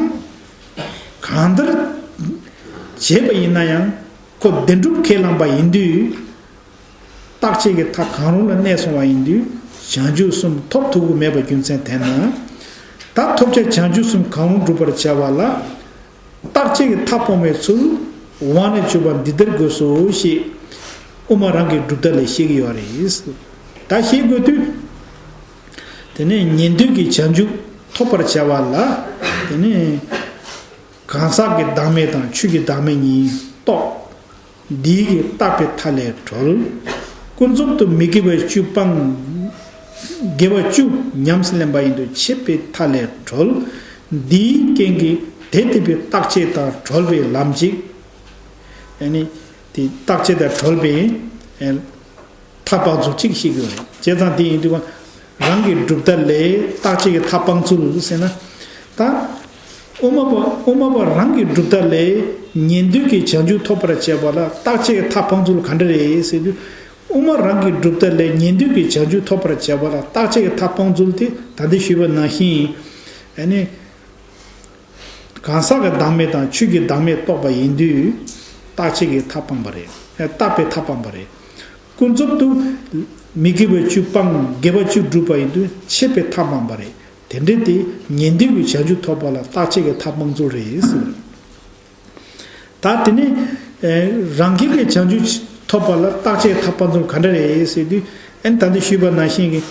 གང་ལྟར་བྱས་པ་ཡིན་ན་ཡང་ཁོ་བདེན་གྲུབ་ཁས་བླངས་པ་ཡིན་དུས། རྟག་ཆད་ཀྱི་མཐའ་གང་རུང་ལ་གནས་སོང་བ་ཡིན་དུས་བྱང་ཆུབ་གསུམ་ཐོབ་ཐུབ་ཀྱི་མེད་པའི་རྒྱུ་མཚན་དེས་ན། ད་ཐོབ་བྱ་བྱང་ཆུབ་གསུམ་གང་རུང་སྒྲུབ་པར་བྱ་བ་ལ། རྟག་ཆད་ཀྱི་མཐའ་སྤང་བའི་ཚུལ་དབང་ལས་བྱུང་བ་འདི་ལྟར་དགོས་སོ་ཞེས་དབུ་མ་རང་གི་སྒྲུབ་ཐབས་ལས་བཤད་ཀྱི་ཡོད་རེད། ད་བཤད་དགོས་དུས། དེ་ནས་ཉན་ཐོས་ཀྱི་བྱང་ཆུབ་ཐོབ་པར་བྱ་བ་ལ། དེ་ནས་གང་ཟག་གི་བདག་མེད་དང་ཆོས་ཀྱི་བདག་མེད་གཉིས་རྟོགས། འདིའི་གི་བརྟག་པའི་མཐའ་ལས་གྲོལ། ཀུན་རྫོབ་ཏུ་མི་དགེ་བ་བཅུ་སྤང་། དགེ་བ་བཅུ་ཉམས་སུ་ལེན་པ་ཡིན་དུས་ཆད་པའི་མཐའ་ལས་གྲོལ། འདིའི་རྐྱེན་གྱིས་དེ་སྟེ་བའི་རྟག་ཆད་དང་གྲོལ་བའི་ལམ་གཅིག་ཨ་ནི་དེ་རྟག་ཆད་དང་གྲོལ་བའི་མཐའ་སྤང་ཚུལ་གཅིག་ཤེས་དགོས་རེད། བྱས་ཙང་དེ་ཡིན་དུས་རང་གི་སྒྲུབ་ཐབས་ལས་རྟག་ཆད་ཀྱི་མཐའ་སྤང་ཚུལ་ཟེར་ན། ད་དབུ་མ་པ་དབུ་མ་པ་རང་གི་སྒྲུབ་ཐབས་ལས་ཉན་ཐོས་ཀྱི་བྱང་ཆུབ་ཐོབ་པར་བྱེད་པ་ལ་རྟག་ཆད་ཀྱི་མཐའ་སྤང་ཚུལ་ག་འདྲ་རེད་ཟེར་དུས། དབུ་མ་རང་གི་སྒྲུབ་ཐབས་ལས་ཉན་ཐོས་ཀྱི་བྱང་ཆུབ་ཐོབ་པར་བྱེད་པ་ལ་རྟག་ཆད་ཀྱི་མཐའ་སྤང་ཚུལ་དེ་ད་ལྟ་ཞུས་པ་ནང་བཞིན། ཨ་ནི། གང་ཟག་གི་བདག་མེད་དང་ཆོས་ཀྱི་བདག་མེད་རྟོགས་པ་ཡིན་དུས། རྟག་ཆད་ཀྱི་མཐའ་སྤངས་པ་རེད། བརྟག་པའི་མཐའ་སྤངས་པ་རེད། ཀུན་རྫོབ་ཏུ་མི་དགེ་བ་བཅུ་སྤངས་དགེ་བ་བཅུ་བསྒྲུབས་པ་ཡིན་དུས་ཆད་པའི་མཐའ་སྤངས་པ་རེད། དེ་འདྲ་དེ་ཉན་ཐོས་ཀྱི་བྱང་ཆུབ་ཐོབ་པ་ལ་རྟག་ཆད་ཀྱི་མཐའ་སྤངས་ཚུལ་རེད་ཟེར། ད་དེ་ནས་རང་རྒྱལ་གྱི་བྱང་ཆུབ་ཐོབ་པ་ལ་རྟག་ཆད་མཐའ་སྤངས་ཚུལ་ག་འདྲ་རེད་ཟེར་དུས། ཨན་ད་འདི་ཞུས་པ་ནང་བཞིན་གྱི།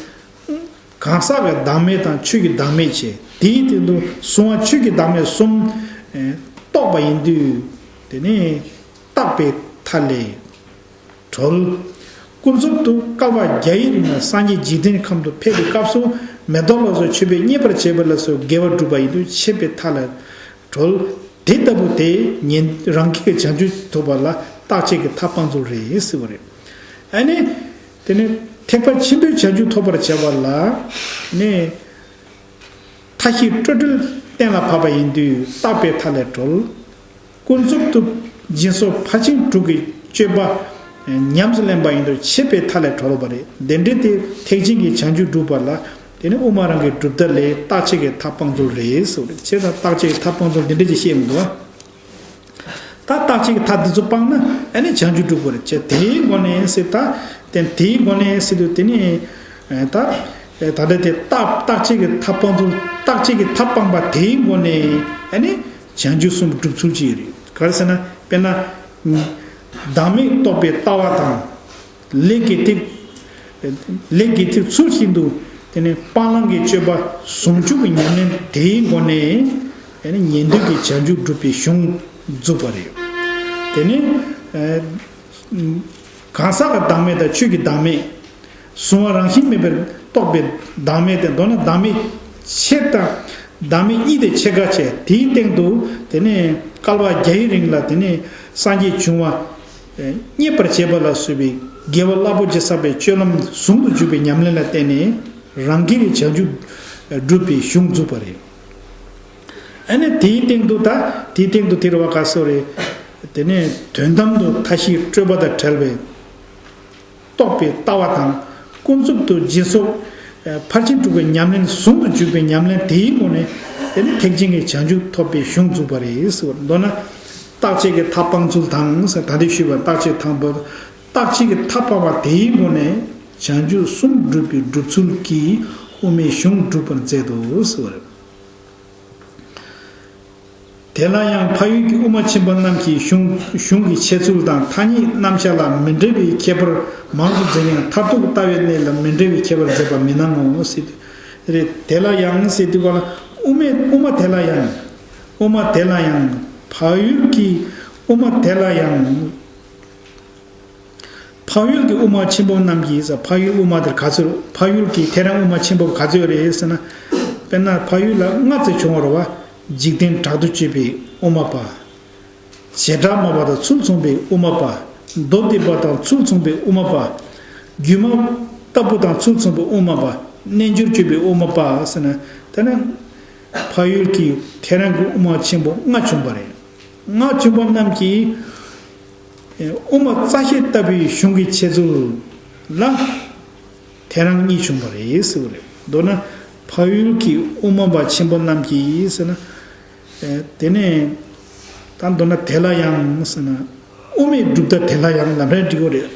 གང་ཟག་གི་བདག་མེད་དང་ཆོས་ཀྱི་བདག་མེད་བྱས། དེའི་སྟེང་དུ་གཟུང་བ་ཆོས་ཀྱི་བདག་མེད་གསུམ་རྟོགས་པ་ཡིན་དུས། དེ་ནས་བརྟག་པའི་མཐའ་ལས་གྲོལ། ཀུན་རྫོབ་ཏུ་བསྐལ་པ་བརྒྱ་ཡི་རིང་ལ་སངས་རྒྱས་འཇིག་རྟེན་ཁམས་སུ་ཕེབས་པའི་སྐབས་སུ་མེ་ཏོག་ལ་སོགས་མཆོད་པས་མཉེས་པར་བྱས་པ་ལ་སོགས་དགེ་བ་བསྒྲུབས་པ་ཡིན་དུས་ཆད་པའི་མཐའ་ལས་གྲོལ། དེ་ལྟ་བུ་དེ་ཉན་རང་རྒྱལ་གྱི་བྱང་ཆུབ་ཐོབ་པ་ལ་རྟག་ཆད་ཀྱི་མཐའ་སྤང་ཚུལ་རེད་ཟེར་བ་རེད། ཨ་ནི། དེ་ནི་ཐེག་པ་ཆེན་པོའི་བྱང་ཆུབ་ཐོབ་པར་བྱ་བ་ལ་ནི། མཐའ་བཞི་སྤྲོས་བྲལ་གཏན་ལ་ཕབ་པ་ཡིན་དུས་བརྟག་པའི་མཐའ་ལས་གྲོལ། ཀུན་རྫོབ་ཏུ་སྦྱིན་སོགས་ཕར་ཕྱིན་དྲུག་གི་སྤྱོད་པ་ཉམས་སུ་ལེན་པ་ཡིན་དུས་ཆད་པའི་མཐའ་ལས་གྲོལ་བ་རེད། དེ་འདྲའི་དེ་ཐེག་ཆེན་གྱི་བྱང་ཆུབ་སྒྲུབ་པ་ལ་དེ་ནི་དབུ་མ་རང་གི་སྒྲུབ་ཐབས་ལས་རྟག་ཆད་ཀྱི་མཐའ་སྤང་ཚུལ་རེད་ཟེར་བ་རེད། བྱས་ཙང་རྟག་ཆད་ཀྱི་མཐའ་སྤང་ཚུལ་འདི་འདྲ་ཅིག་བཤད་ཡོང་འདུག་ད་རྟག་ཆད་ཀྱི་མཐའ་འདི་ཚོ་སྤངས་ན་ཨ་ནི་བྱང་ཆུབ་སྒྲུབ་དགོས་རེད། བྱས་དེའི་སྒོ་ནས་ཟེར་ད། དེ་དེའི་སྒོ་ནས་ཟེར་དུས་དེ་ནི། ད། ད་ལྟ་དེ་རྟག་རྟག་ཆད་ཀྱི་མཐའ་སྤང་ཚུལ། རྟག་ཆད་ཀྱི་མཐའ་སྤངས་པ་དེའི་སྒོ་ནས་ཨ་ནི་བྱང་ཆུབ་གསུམ་སྒྲུབ་ཚུལ་གཅིག་རེད། ག་རེ་ཟེར་ན་དཔེར་ན། བདག་མེད་རྟོགས་པའི་ལྟ་བ་དང་། ལས་དགེ་སྡིག་ལས་དགེ་སྡིག་ཚུལ་བཞིན་དུ། དེ་ནས་སྤང་བླང་གི་སྤྱོད་པ་ཟུང་འཇུག་གི་ཉམས་ལེན་དེའི་སྒོ་ནས། དེ་ནས་ཉན་ཐོས་ཀྱི་བྱང་ཆུབ་སྒྲུབ་པའི་གཞུང་འཛུགས་པ་རེད། དེ་ནས། གང་ཟག་གི་བདག་མེད་དང་ཆོས་ཀྱི་བདག་མེད། གཟུང་བ་རང་བཞིན་མེད་པར་རྟོགས་པའི་བདག་མེད་དེ། མདོར་ན་བདག་མེད་ཆེ་དང་བདག་མེད་གཉིས་དེ་ཕྱེད་ཀ་བྱས། དེའི་སྟེང་དུ་དེ་ནས་བསྐལ་པ་བརྒྱ་ཡི་རིང་ལ་དེ་ནས་སངས་རྒྱས་བྱུང་བ་མཉེས་པར་བྱེད་པ་ལ་སོགས་པའི་དགེ་བ་རླབས་པོ་ཆེ་བསགས་པའི་སྤྱོད་ལམ་ཟུང་དུ་འཇུག་པའི་ཉམས་ལེན་ལ་བརྟེན་ནས་རང་རྒྱལ་གྱི་བྱང་ཆུབ་སྒྲུབ་པའི་གཞུང་འཛུགས་པ་རེད། ཨ་ནི་དེའི་སྟེང་དུ་ད་དེའི་སྟེང་དུ་དེ་རུ་བ་ག་སོ་རེད། དེ་ནས་དོན་དམ་དུ་མཐའ་བཞི་སྤྲོས་པ་དང་བྲལ་བའི་རྟོགས་པའི་ལྟ་བ་དང་། ཀུན་རྫོབ་ཏུ་སྦྱིན་སོགས་ཕར་ཕྱིན་དྲུག་གི་ཉམས་ལེན་ཟུང་དུ་འཇུག་པའི་ཉམས་ལེན་དེའི་སྒོ་ནས་དེ་ནི་ཐེག་ཆེན་གྱི་བྱང་ཆུབ་ཐོབ་པའི་གཞུང་འཛུགས་པ་རེད་ཟེར་བ། མདོར་ན། རྟག་ཆད་ཀྱི་མཐའ་སྤང་ཚུལ་དང་ཟེར་ད་ལྟ་ཞུས་པ་རྟག་ཆད་དང་པོ། རྟག་ཆད་ཀྱི་མཐའ་སྤངས་པ་དེའི་སྒོ་ནས་བྱང་ཆུབ་གསུམ་སྒྲུབ་པའི་སྒྲུབ་ཚུལ་གྱི་དབུ་མའི་གཞུང་སྒྲུབ་པར་མཛད་དོ་ཟེར་བ་རེད། དེ་ལ་ཡང་འཕགས་ཡུལ་གྱི་དབུ་མ་ཆེན་པོ་རྣམས་ཀྱིས་གཞུང་གཞུང་གི་འཆད་ཚུལ་དང་ཐ་སྙད་རྣམ་གཞག་ལ་མི་འདྲ་བའི་ཁྱད་པར་མང་དུ་མཛད་ཀྱང་མཐར་ཐུག་ལྟ་བའི་གནས་ལ་མི་འདྲ་བའི་ཁྱད་པར་མཛད་པ་མི་སྣང་ངོ་ཟེར་དུས། རེད། དེ་ལ་ཡང་ཟེར་དུས་ག་ལ་དབུ་མའི་དབུ་མ་དེ་ལ་ཡང་། དབུ་མ་དེ་ལ་ཡང་། འཕགས་ཡུལ་གྱི་དབུ་མ་དེ་ལ་ཡང་། འཕགས་ཡུལ་གྱི་དབུ་མ་ཆེན་པོ་རྣམས་ཀྱིས། འཕགས་ཡུལ་དབུ་མ་དེར་ག་ཚོད། འཕགས་ཡུལ་གྱི་ཐེག་རང་དབུ་མ་ཆེན་པོ་ག་ཚོད་རེད་ཟེར་ན། དཔེར་ན་འཕགས་ཡུལ་ལ་ལྔ་ཙམ་བྱུང་བ་རེད་བ། འཇིག་རྟེན་དྲག་ཏུ་སྤྱོད་པའི་དབུ་མ་པ། བྱེ་བྲག་སྨྲ་བ་དང་ཚུལ་མཚུངས་པའི་དབུ་མ་པ། མདོ་སྡེ་པ་དང་ཚུལ་མཚུངས་པའི་དབུ་མ་པ། སྒྱུ་མ་ལྟ་བུ་དང་ཚུལ་མཚུངས་པའི་དབུ་མ་པ། རྣལ་འབྱོར་སྤྱོད་པའི་དབུ་མ་པ་ཟེར་ན། དེ་ནི་འཕགས་ཡུལ་གྱི་ཐེག་རང་གི་དབུ་མ་ཆེན་པོ་ལྔ་བྱུང་བ་རེད། ལྔ་བྱུང་བ་རྣམས་ཀྱིས། དབུ་མ་རྩ་ཤེ་ལྟ་བུའི་གཞུང་གི་འཆད་ཚུལ་ལ་ཐེག་རང་གཉིས་བྱུང་བ་རེད་ཟེར་བ་རེད། མདོར་ན་འཕགས་ཡུལ་གྱི་དབུ་མ་པ་ཆེན་པོ་རྣམས་ཀྱིས་ཟེར་ན། དེ་ནས་ད་མདོར་ན་དེ་ལ་ཡང་ཟེར་ན། དབུ་མའི་སྒྲུབ་ཐབས་དེ་ལ་ཡང་ལབ་ན་འགྲིག་གི་རེད།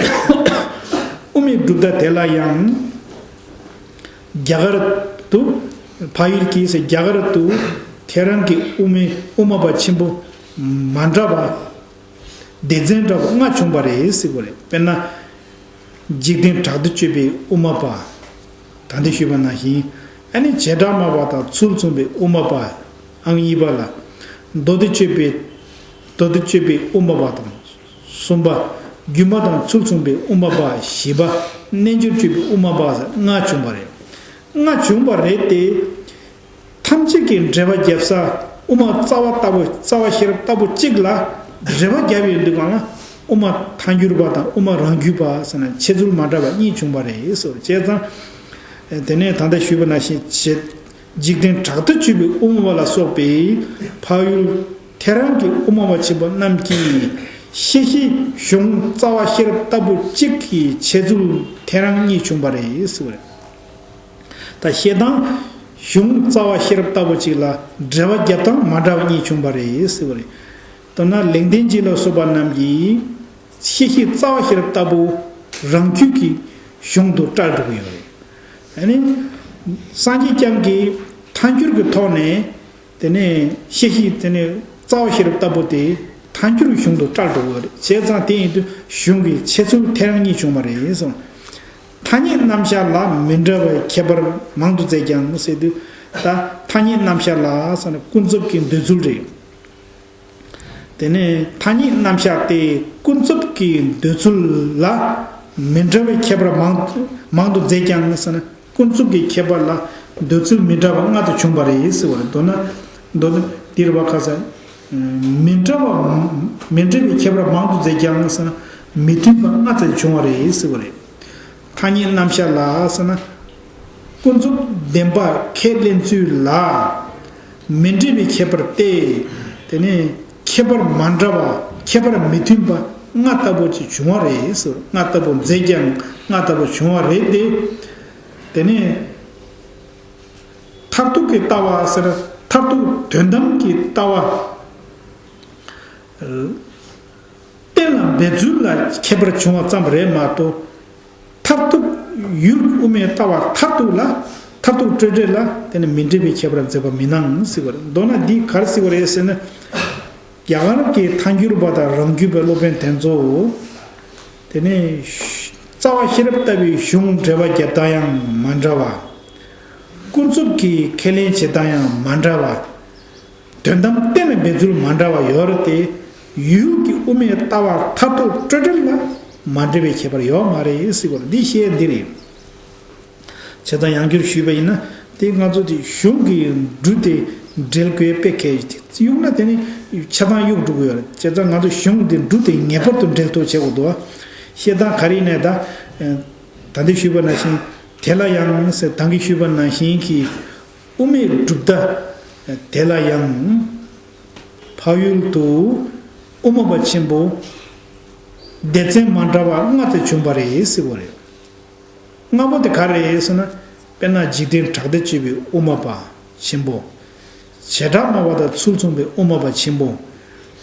དབུ་ མའི་གྲུབ་མཐའ་དེ་ལ་ཡང་རྒྱ་གར་དུ། འཕགས་ཡུལ་གྱིས་རྒྱ་གར་དུ་ཐལ་རང་གི་དབུ་མའི་དབུ་མ་པ་ཆེན་པོ་མ་འདྲ་བ། སྡེ་ཚན་འདྲ་བ་ལྔ་བྱུང་བ་རེད་ཟེར་བ་རེད། དཔེར་ན། འཇིག་རྟེན་དྲག་ཏུ་སྤྱོད་པའི་དབུ་མ་པ། ད་ལྟ་ཞུས་པ་ནང་བཞིན། ཨ་ནི་བྱེ་བྲག་སྨྲ་བ་དང་ཚུལ་མཚུངས་པའི་དབུ་མ་པ། ཨང་གཉིས་པ་ལ། མདོ་སྡེ་སྤྱོད་པའི། མདོ་སྡེ་སྤྱོད་པའི་དབུ་མ་པ་དང་། གསུམ་པ། སྒྱུ་མ་དང་ཚུལ་མཚུངས་པའི་དབུ་མ་པ། བཞི་པ། རྣལ་འབྱོར་སྤྱོད་པའི་དབུ་མ་པ། ལྔ་བྱུང་བ་རེད། ལྔ་བྱུང་བ་རེད་དེ། ཐམས་ཅད་ཀྱི་འགྲེལ་པ་རྒྱབ་ས། དབུ་མ་རྩ་བ་ལྟ་བུ། རྩ་བ་ཤེས་རབ་ལྟ་བུ་གཅིག་ལ་འགྲེལ་པ་རྒྱབ་ཡོང་དུས་སྒང་ལ། དབུ་མ་ཐལ་འགྱུར་བ་དང་དབུ་མ་རང་རྒྱུད་པ་ཟེར་ན་འཆད་ཚུལ་མ་འདྲ་བ་གཉིས་བྱུང་བ་རེད་ཟེར། བྱས་ཙང་། དེ་ནས་ད་ལྟ་ཞུས་པ་ནང་བཞིན་བྱེད། འཇིག་རྟེན་དྲག་ཏུ་སྤྱོད་པའི་དབུ་མ་པ་ལ་སོགས་པའི་འཕགས་ཡུལ་ཐལ་རང་གི་དབུ་མ་པ་ཆེན་པོ་རྣམས་ཀྱིས་ཤེས་བྱའི་གཞུང་རྩ་བ་ཤེས་རབ་ལྟ་བུ་གཅིག་གི་འཆད་ཚུལ་ཐལ་རང་གཉིས་བྱུང་བ་རེད་ཟེར་བ་རེད། ད་བཤད་སྟངས། གཞུང་རྩ་བ་ཤེས་རབ་ལྟ་བུ་གཅིག་ལ་འགྲེལ་པ་རྒྱབ་སྟངས་མ་འདྲ་བ་གཉིས་བྱུང་བ་རེད་ཟེར་བ་རེད། མདོར་ན་ལེགས་ལྡན་འབྱེད་ལ་སོགས་པ་རྣམས་ཀྱིས་ཤེས་བྱའི་རྩ་བ་ཤེས་རབ་ལྟ་བུ་རང་རྒྱུད་ཀྱི་གཞུང་དུ་བཀྲལ་འགྲོ་གི་ཡོད་རེད། ཨ་ནི། སངས་རྒྱས་བསྐྱངས་ཀྱིས་ཐལ་འགྱུར་གྱི་ཐོག་ནས། དེ་ནས་ཤེས་བྱའི། དེ་ནས་རྩ་བ་ཤེས་རབ་ལྟ་བུ་དེ་ཐལ་འགྱུར་གཞུང་དུ་བཀྲལ་འགྲོ་གི་ཡོད་རེད། བྱས་ཙང་དེ་ཡིན་དུས་གཞུང་གི་འཆད་ཚུལ་ཐལ་རང་གཉིས་བྱུང་བ་རེད་གསུངས། ཐ་སྙད་རྣམ་གཞག་ལ་མི་འདྲ་བའི་ཁྱད་པར་མང་དུ་མཛད་ཀྱང་ཟེར་དུས། ད་ཐ་སྙད་རྣམ་གཞག་ལ་ཟེར་ན་ཀུན་རྫོབ་ཀྱི་འདོད་ཚུལ་རེད། དེ་ནས་ཐ་སྙད་རྣམ་གཞག་དེ་ཀུན་རྫོབ་ཀྱི་འདོད་ཚུལ་ལ་མི་འདྲ་བའི་ཁྱད་པར་མང་མང་དུ་མཛད་ཀྱང་ཟེར་ན། ཀུན་རྫོབ་ཀྱི་ཁྱད་པར་ལ་འདོད་ཚུལ་མི་འདྲ་བ་ལྔ་དུ་བྱུང་བ་རེད་ཟེར་བ་རེད། མདོར་ན། མདོར་ན་འདིར་བ་ཁ་ས། མི་འདྲ་བ། མི་འདྲ་བའི་ཁྱད་པར་མང་དུ་མཛད་ཀྱང་ཟེར་ན། མི་མཐུན་པ་ལྔ་ཙམ་བྱུང་བ་རེད་ཟེར་བ་རེད། ཐ་སྙད་རྣམ་གཞག་ལ་ཟེར་ན། ཀུན་རྫོབ་བདེན་པ་ཁས་ལེན་ཚུལ་ལ་མི་འདྲ་བའི་ཁྱད་པར་ཏེ། དེ་ནས་ཁྱད་པར་མ་འདྲ་བ། ཁྱད་པར་མི་མཐུན་པ་ལྔ་ལྟ་བུ་ཅིག་བྱུང་བ་རེད་ཟེར། ལྔ་ལྟ་བུ་མཛད་ཀྱང་ལྔ་ལྟ་བུ་བྱུང་བ་རེད་དེ། དེ་ནས་མཐར་ཐུག་གི་ལྟ་བ་ཟེར། མཐར་ཐུག་དོན་དམ་གྱི་ལྟ་བ། གཏན་ལ་འབེབས་ཚུལ་ལ་ཁྱད་པར་བྱུང་བ་ཙམ་རེད་མ་གཏོགས། མཐར་ཐུག་ཡུལ་དབུ་མའི་ལྟ་བ་མཐར་ཐུག་ལ། མཐར་ཐུག་སྤྲོས་བྲལ་ལ་དེ་ནི་མི་འདྲ་བའི་ཁྱད་པར་མཛད་པ་མི་སྣང་ཟེར་བ་རེད། མདོར་ན་འདི་ག་རེ་ཟེར་བ་རེད་ཟེར་ན། རྒྱ་གར་གྱི་ཐལ་འགྱུར་བ་དང་རང་རྒྱུད་པའི་སློབ་དཔོན་དེ་ཚོ། དེ་ནི་རྩ་བ་ཤེས་རབ་ལྟ་བུའི་གཞུང་འགྲེལ་པ་རྒྱབ་སྟངས་ཡང་མ་འདྲ་བ། ཀུན་རྫོབ་ཀྱི་ཁས་ལེན་བྱེད་སྟངས་ཡང་མ་འདྲ་བ། དོན་དམ་གཏན་ལ་འབེབས་ཚུལ་མ་འདྲ་བ་ཡོད་རེད་དེ། ཡུལ་གྱི་དབུ་མའི་ལྟ་བ་མཐར་ཐུག་སྤྲོས་བྲལ་ལ་མ་འདྲ་བའི་ཁྱད་པར་ཡོད་མ་རེད་ཟེར་བ་རེད། འདི་བཤད་འདི་རེད། བྱས་ཙང་ཡང་བསྐྱར་ཞུས་པ་ཡིན་ན། དེ་ང་ཚོ་དེ་གཞུང་གི་འབྲུ་དེ་འགྲེལ་དགོས་པའི་གལ་ཏེ་གཡུག་ན་དེ་ནི་ཆ་ཚང་གཡུག་འགྲོ་གི་ཡོད་རེད། བྱས་ཙང་ང་ཚོ་གཞུང་དེ་འབྲུ་དེ་ངེས་པར་དུ་འགྲེལ་ཐུབ་བྱེད་དགོས་འདུག་བ། བཤད་སྟངས་ག་རེ་ཡིན་ནའི་ད། ད་འདི་ཞུས་པ་ནང་བཞིན། དེ་ལ་ཡང་ཟེར། ད་གིན་ཞུས་པ་ནང་བཞིན་གྱི་དབུ་མའི་གྲུབ་མཐའ་དེ་ལ་ཡང་འཕགས་ཡུལ་དུ་དབུ་མ་པ་ཆེན་པོ་སྡེ་ཚན་མ་འདྲ་བ་ལྔ་ཙམ་བྱུང་བ་རེད་ཟེར་བ་རེད། ལྔ་པོ་དེ་ག་རེ་རེད་ཟེར་ན། དཔེར་ན་འཇིག་རྟེན་དྲག་སྡེ་སྤྱོད་པའི་དབུ་མ་པ་ཆེན་པོ། བྱེ་བྲག་སྨྲ་བ་དང་ཚུལ་མཚུངས་པའི་དབུ་མ་པ་ཆེན་པོ།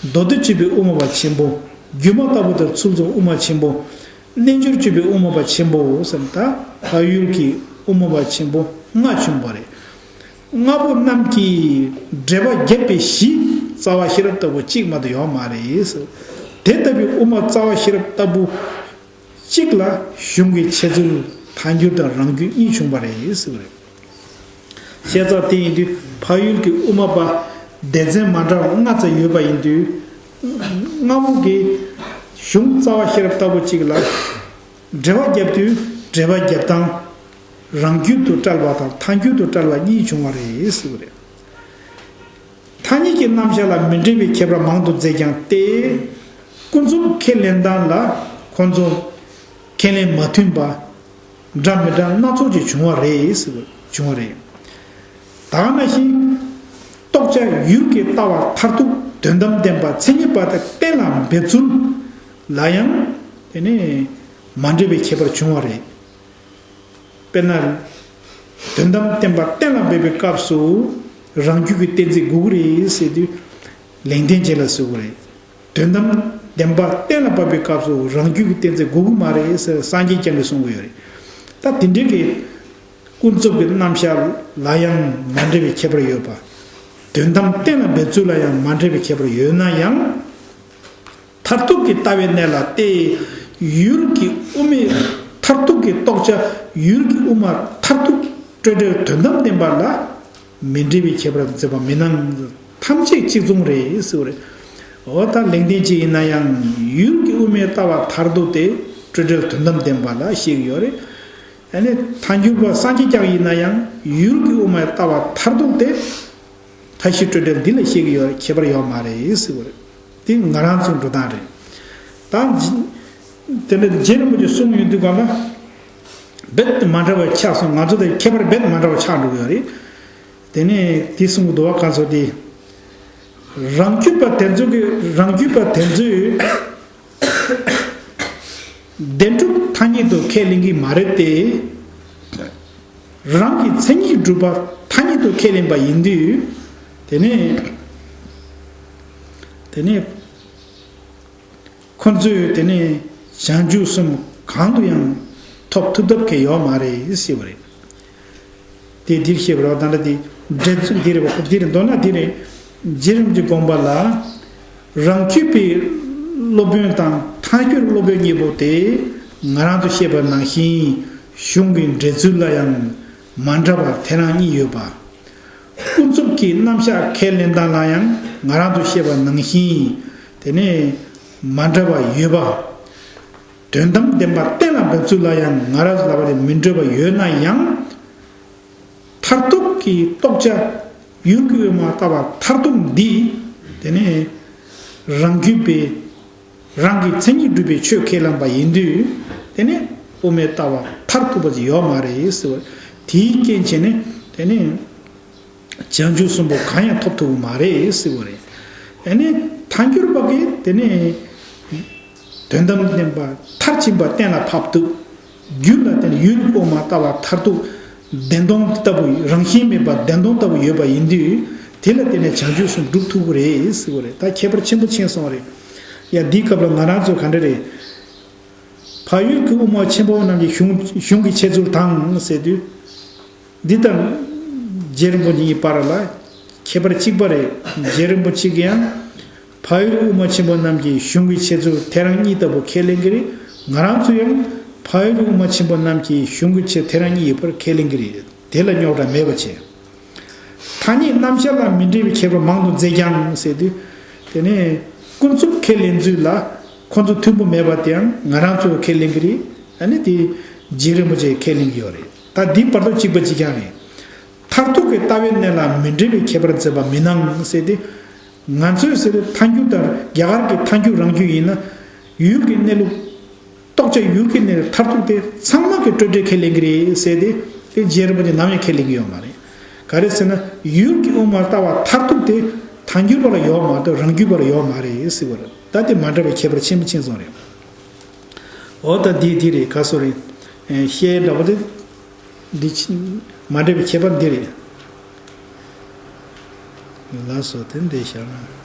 མདོ་སྡེ་སྤྱོད་པའི་དབུ་མ་པ་ཆེན་པོ། སྒྱུ་མ་ལྟ་བུ་དང་ཚུལ་མཚུངས་དབུ་མ་ཆེན་པོ། རྣལ་འབྱོར་སྤྱོད་པའི་དབུ་མ་པ་ཆེན་པོ་ཟེར་ན། ད་འཕགས་ཡུལ་གྱི་དབུ་མ་པ་ཆེན་པོ་ལྔ་བྱུང་བ་རེད། ལྔ་པོ་རྣམས་ཀྱིས་འགྲེལ་པ་བརྒྱབ་པའི་གཞི་རྩ་བ་ཤེས་རབ་ལྟ་བུ་གཅིག་མ་གཏོགས་ཡོད་མ་རེད་ཟེར། དེ་ལྟ་བུའི་དབུ་མ་རྩ་བ་ཤེས་རབ་ལྟ་བུ་གཅིག་ལ་གཞུང་གི་འཆད་ཚུལ་ཐལ་འགྱུར་དང་རང་རྒྱུད་གཉིས་བྱུང་བ་རེད་ཟེར་བ་རེད། བྱས་ཙང་དེ་ཡིན་དུས་འཕགས་ཡུལ་གྱི་དབུ་མ་པ་སྡེ་ཚན་མ་འདྲ་བ་ལྔ་ཙམ་ཡོད་པ་ཡིན་དུས། ལྔ་པོ་གིས་གཞུང་རྩ་བ་ཤེས་རབ་ལྟ་བུ་གཅིག་ལ་འགྲེལ་པ་བརྒྱབ་དུས་འགྲེལ་པ་བརྒྱབ་སྟངས་རང་རྒྱུད་དུ་བཀྲལ་བ་དང་ཐལ་འགྱུར་དུ་བཀྲལ་བ་གཉིས་བྱུང་བ་རེད་ཟེར་བ་རེད། ཐ་སྙད་ཀྱི་རྣམ་གཞག་ལ་མི་འདྲ་བའི་ཁྱད་པར་མང་དུ་མཛད་ཀྱང་སྟེ། ཀུན་རྫོབ་ཁས་ལེན་སྟངས་ལ་ཁོང་ཚོ་ཁས་ལེན་མ་མཐུན་པ་འདྲ་མི་འདྲ་སྣ་ཚོགས་ཀྱིས་བྱུང་བ་རེད་ཟེར་བ། བྱུང་བ་རེད། ད་ག་ནང་བཞིན། རྟོགས་བྱ་ཡུལ་གྱི་ལྟ་བ་མཐར་ཐུག་དོན་དམ་བདེན་པ་མཚན་ཉིད་པ་དེ་གཏན་ལ་འབེབས་ཚུལ་ལ་ཡང་དེ་ནི་མ་འདྲ་བའི་ཁྱད་པར་བྱུང་བ་རེད། དཔེར་ན། དོན་དམ་བདེན་པ་གཏན་ལ་འབེབས་པའི་སྐབས་སུ་རང་རྒྱུད་ཀྱི་གཏན་ཚིགས་དགོས་ཀྱི་རེད་ཟེར་དུས། ལེགས་ལྡན་འབྱེད་ལ་ཟེར་གྱི་རེད། དོན་དམ་ བདེན་པ་གཏན་ལ་ཕབ་པའི་སྐབས་སུ་རང་རྒྱུད་ཀྱི་གཏན་ཚིགས་དགོས་ཀྱི་མ་རེད་ཟེར་སངས་རྒྱས་བསྐྱངས་ཀྱིས་གསུང་གི་ཡོད་རེད། ད་དེ་འདྲའི་གི་ཀུན་རྫོབ་ཀྱི་རྣམ་གཞག་ལ་ཡང་མ་འདྲེས་པའི་ཁྱད་པར་ཡོད་པ། དོན་དམ་གཏན་ལ་འབེབས་ཚུལ་ལ་ཡང་མ་འདྲེས་པའི་ཁྱད་པར་ཡོད་ན་ཡང་། མཐར་ཐུག་གི་ལྟ་བའི་གནས་ལ་སྟེ། ཡུལ་གྱི་དབུ་མའི་མཐར་ཐུག་གི་རྟོགས་བྱ་ཡུལ་གྱི་དབུ་མ་མཐར་ཐུག་སྤྲོས་བྲལ་དོན་དམ་བདེན་པ་ལ་མི་འདྲེས་པའི་ཁྱད་པར་མཛད་པ་མིན་ནམ། ཐམས་ཅད་གཅིག་མཚུངས་རེད་ཟེར་བ་རེད། འོ་ད་ལེགས་ལྡན་འབྱེད་ཡིན་ན་ཡང་ཡུལ་གྱི་དབུ་མའི་ལྟ་བ་མཐར་ཐུག་དེ་སྤྲོས་བྲལ་དོན་དམ་བདེན་པ་ལ་བཤད་ཀྱི་ཡོད་རེད། ཨ་ནི་ཐལ་འགྱུར་བ་སངས་རྒྱས་བསྐྱངས་ཡིན་ན་ཡང་ཡུལ་གྱི་དབུ་མའི་ལྟ་བ་མཐར་ཐུག་དེ། མཐའ་བཞི་སྤྲོས་བྲལ་འདི་ལ་བཤད་ཀྱི་ཡོད་རེད། ཁྱད་པར་ཡོད་མ་རེད་ཟེར་བ་རེད། དེ་ང་རང་ཚོའི་འགྲོ་སྟངས་རེད། ད་དེ་ནས་རྗེ་རིན་པོ་ཆེ་གསུངས་ཡོང་དུས་ག་ལ་རྦད་དེ་མ་འདྲ་བ་ཆགས་སོང་། ང་ཚོ་དང་ཁྱད་པར་རྦད་དེ་མ་འདྲ་བ་ཆགས་འགྲོ་གི་ཡོད་རེད། དེ་ནས་དེ་གསུང་གི་འདུག་བ། གང་ཚོ་དེ་རང་རྒྱུད་པ་དེ་ཚོ་གི་རང་རྒྱུད་པ་དེ་ཚོས། བདེན་གྲུབ་ཐ་སྙད་དུ་ཁས་ལེན་གྱི་མ་རེད་དེ། རང་གི་མཚན་ཉིད་སྒྲུབ་པ་ཐ་སྙད་དུ་ཁས་ལེན་པ་ཡིན་དུས། དེ་ནས་དེ་ནས་ཁོ་ཚོས་དེ་ནས་བྱང་ཆུབ་གསུམ་གང་དུ་ཡང་ཐོབ་ཐུབ་ཐབས་ཁེལ་ཡོད་མ་རེད་ཟེར་བ་རེད། དེ་འདིར་བཤད་པ་རེད་བ། ད་ལྟ་དེ་འགྲེལ་ཚུལ་འདི་རེད་བ། འདི་རེད། མདོར་ན་འདི་རེད། རྗེ་རིན་པོ་ཆེའི་དགོངས་པ་ལ། རང་རྒྱུད་པའི་སློབ་དཔོན་དང་ཐལ་འགྱུར་སློབ་དཔོན་གཉིས་པོ་དེ་ང་རང་ཚོ་བཤད་པ་ནང་བཞིན་གཞུང་གི་འགྲེལ་ཚུལ་ལ་ཡང་མ་འདྲ་བ་དེ་རང་གཉིས་ཡོད་པ། ཀུན་རྫོབ་ཀྱི་རྣམ་གཞག་ཁས་ལེན་སྟངས་ལ་ཡང་ང་རང་ཚོ་བཤད་པ་ནང་བཞིན་དེ་ནས་མ་འདྲ་བ་ཡོད་པ། དོན་དམ་བདེན་པ་གཏན་ལ་འབེབས་ཚུལ་ལ་ཡང་ང་རང་ཚོ་ལ་བར་མི་འདྲ་བ་ཡོད་ན་ཡང་། མཐར་ཐུག་གི་རྟོགས་བྱ་ཡུལ་གྱི་དབུ་མ་ལྟ་བ་མཐར་ཐུག་འདི། དེ་ནས་རང་རྒྱུད་པའི་རང་གི་མཚན་ཉིད་སྒྲུབ་པའི་ཆོས་ཁས་བླངས་པ་ཡིན་དུས། དེ་ནས་དབུ་མའི་ལྟ་བ་མཐར་ཐུག་པ་ཅིག་ཡོད་མ་རེད་ཟེར་བ། དེའི་རྐྱེན་བྱས་ནས་དེ་ནས་བྱང་ཆུབ་གསུམ་པོ་གང་ཡང་ཐོབ་ཐུབ་ཀྱི་མ་རེད་ཟེར་བ་རེད། ཨ་ནི་ཐལ་འགྱུར་བ་གིས་དེ་ནས། དོན་དམ་བདེན་པ་མཐར་ཕྱིན་པ་གཏན་ལ་ཕབ་ཐུབ། རྒྱུད་ལ་བརྟེན་ཡུལ་དབུ་མ་ལྟ་བ་མཐར་ཐུག་བདེན་སྟོང་ལྟ་བུ། རང་བཞིན་མེད་པ་བདེན་སྟོང་ལྟ་བུ་ཡོད་པ་ཡིན་དུས། དེ་ལ་བརྟེན་ནས་བྱང་ཆུབ་གསུམ་སྒྲུབ་ཐུབ་ཀྱི་རེད་ཟེར་བ་རེད། ད་ཁྱད་པར་ཆེན་པོ་ཕྱིན་སོང་བ་རེད། ཡ། འདིའི་སྐབས་ལ་ང་རང་ཚོ་ག་འདྲ་རེད། འཕགས་ཡུལ་གྱི་དབུ་མ་ཆེན་པོ་རྣམས་ཀྱི་གཞུང་གཞུང་གི་འཆད་ཚུལ་དང་ཟེར་དུས། འདི་དང་། རྗེ་རིན་པོ་ཆེ་གཉིས་བར་ལ་ཁྱད་པར་གཅིག་པ་རེད། རྗེ་རིན་པོ་ཆེ་གིས་ཡང་འཕགས་ཡུལ་དབུ་མ་ཆེན་པོ་རྣམས་ཀྱི་གཞུང་གི་འཆད་ཚུལ་དེ་རང་གཉིས་ལྟ་བུ་ཁས་ལེན་གྱི་རེད། ང་རང་ཚོ་ཡང་འཕགས་ཡུལ་དབུ་མ་ཆེན་པོ་རྣམས་ཀྱི་གཞུང་གི་འཆད་དེ་རང་གཉིས་ཡོད་པར་ཁས་ལེན་གྱི་རེད། དེ་ལ་རྙོག་དྲ་མེད་པ་བྱས། ཐ་སྙད་རྣམ་གཞག་ལ་མི་འདྲེས་པའི་ཁྱད་པར་མང་དུ་མཛད་ཀྱང་ཟེར་དུས། དེ་ནས་ཀུན་རྫོབ་ཁས་ལེན་ཚུལ་ལ་ཁོ་ཚོ་མཐུན་པོ་མེད་པ་དེའང་ང་རང་ཚོ་ཁས་ལེན་གྱི་རེད། ཨ་ནི་དེ་རྗེ་རིན་པོ་ཆེས་ཁས་ལེན་གྱི་ཡོད་རེད། ད་འདི་བར་དུ་གཅིག་པ་གཅིག་རྐྱང་རེད། མཐར་ཐུག་གི་ལྟ་བའི་གནས་ལ་མི་འདྲེས་པའི་ཁྱད་པར་མཛད་པ་མིན་ནམ་ཟེར་ཏེ། ང་ཚོས་ཟེར་ཐལ་འགྱུར་ལྟར་རྒྱ་གར་གྱི་ཐལ་འགྱུར་རང་རྒྱུད་ཡིན་ན། ཡུལ་གྱི་གནས་ལུགས། རྟོགས་བྱ་ཡུལ་གྱི་གནས་ལུགས་མཐར་ཐུག་དེ་ཚང་མ་གི་སྤྲོས་བྲལ་ཁས་ལེན་གྱི་རེད་ཟེར་ཏེ། དེ་རྗེ་རིན་པོ་ཆེ་ནམ་ཡང་ཁས་ལེན་གྱི་ཡོད་མ་རེད། ག་རེ་ཟེར་ན་ཡུལ་གྱི་དབུ་མ་ལྟ་བ་མཐར་ཐུག་དེ་ཐལ་འགྱུར་བ་ལ་ཡོད་མ་གཏོགས་རང་རྒྱུད་པ་ལ་ཡོད་མ་རེད་ཟེར་བ་རེད། ད་དེ་མ་འདྲ་བའི་ཁྱད་པར་ཆེན་པོ་ཕྱིན་སོང་རེད། འོ་ད་འདི་འདི་རེད། ག་སོ་རེད། ཨེ། བཤད་འདྲ་པོ་དེ། འདི་ཕྱི། མ་འདྲ་བའི་ཁྱད་པར་འདི་རེད། ལགས་སོ། དེ་འདི་བཞག་ན།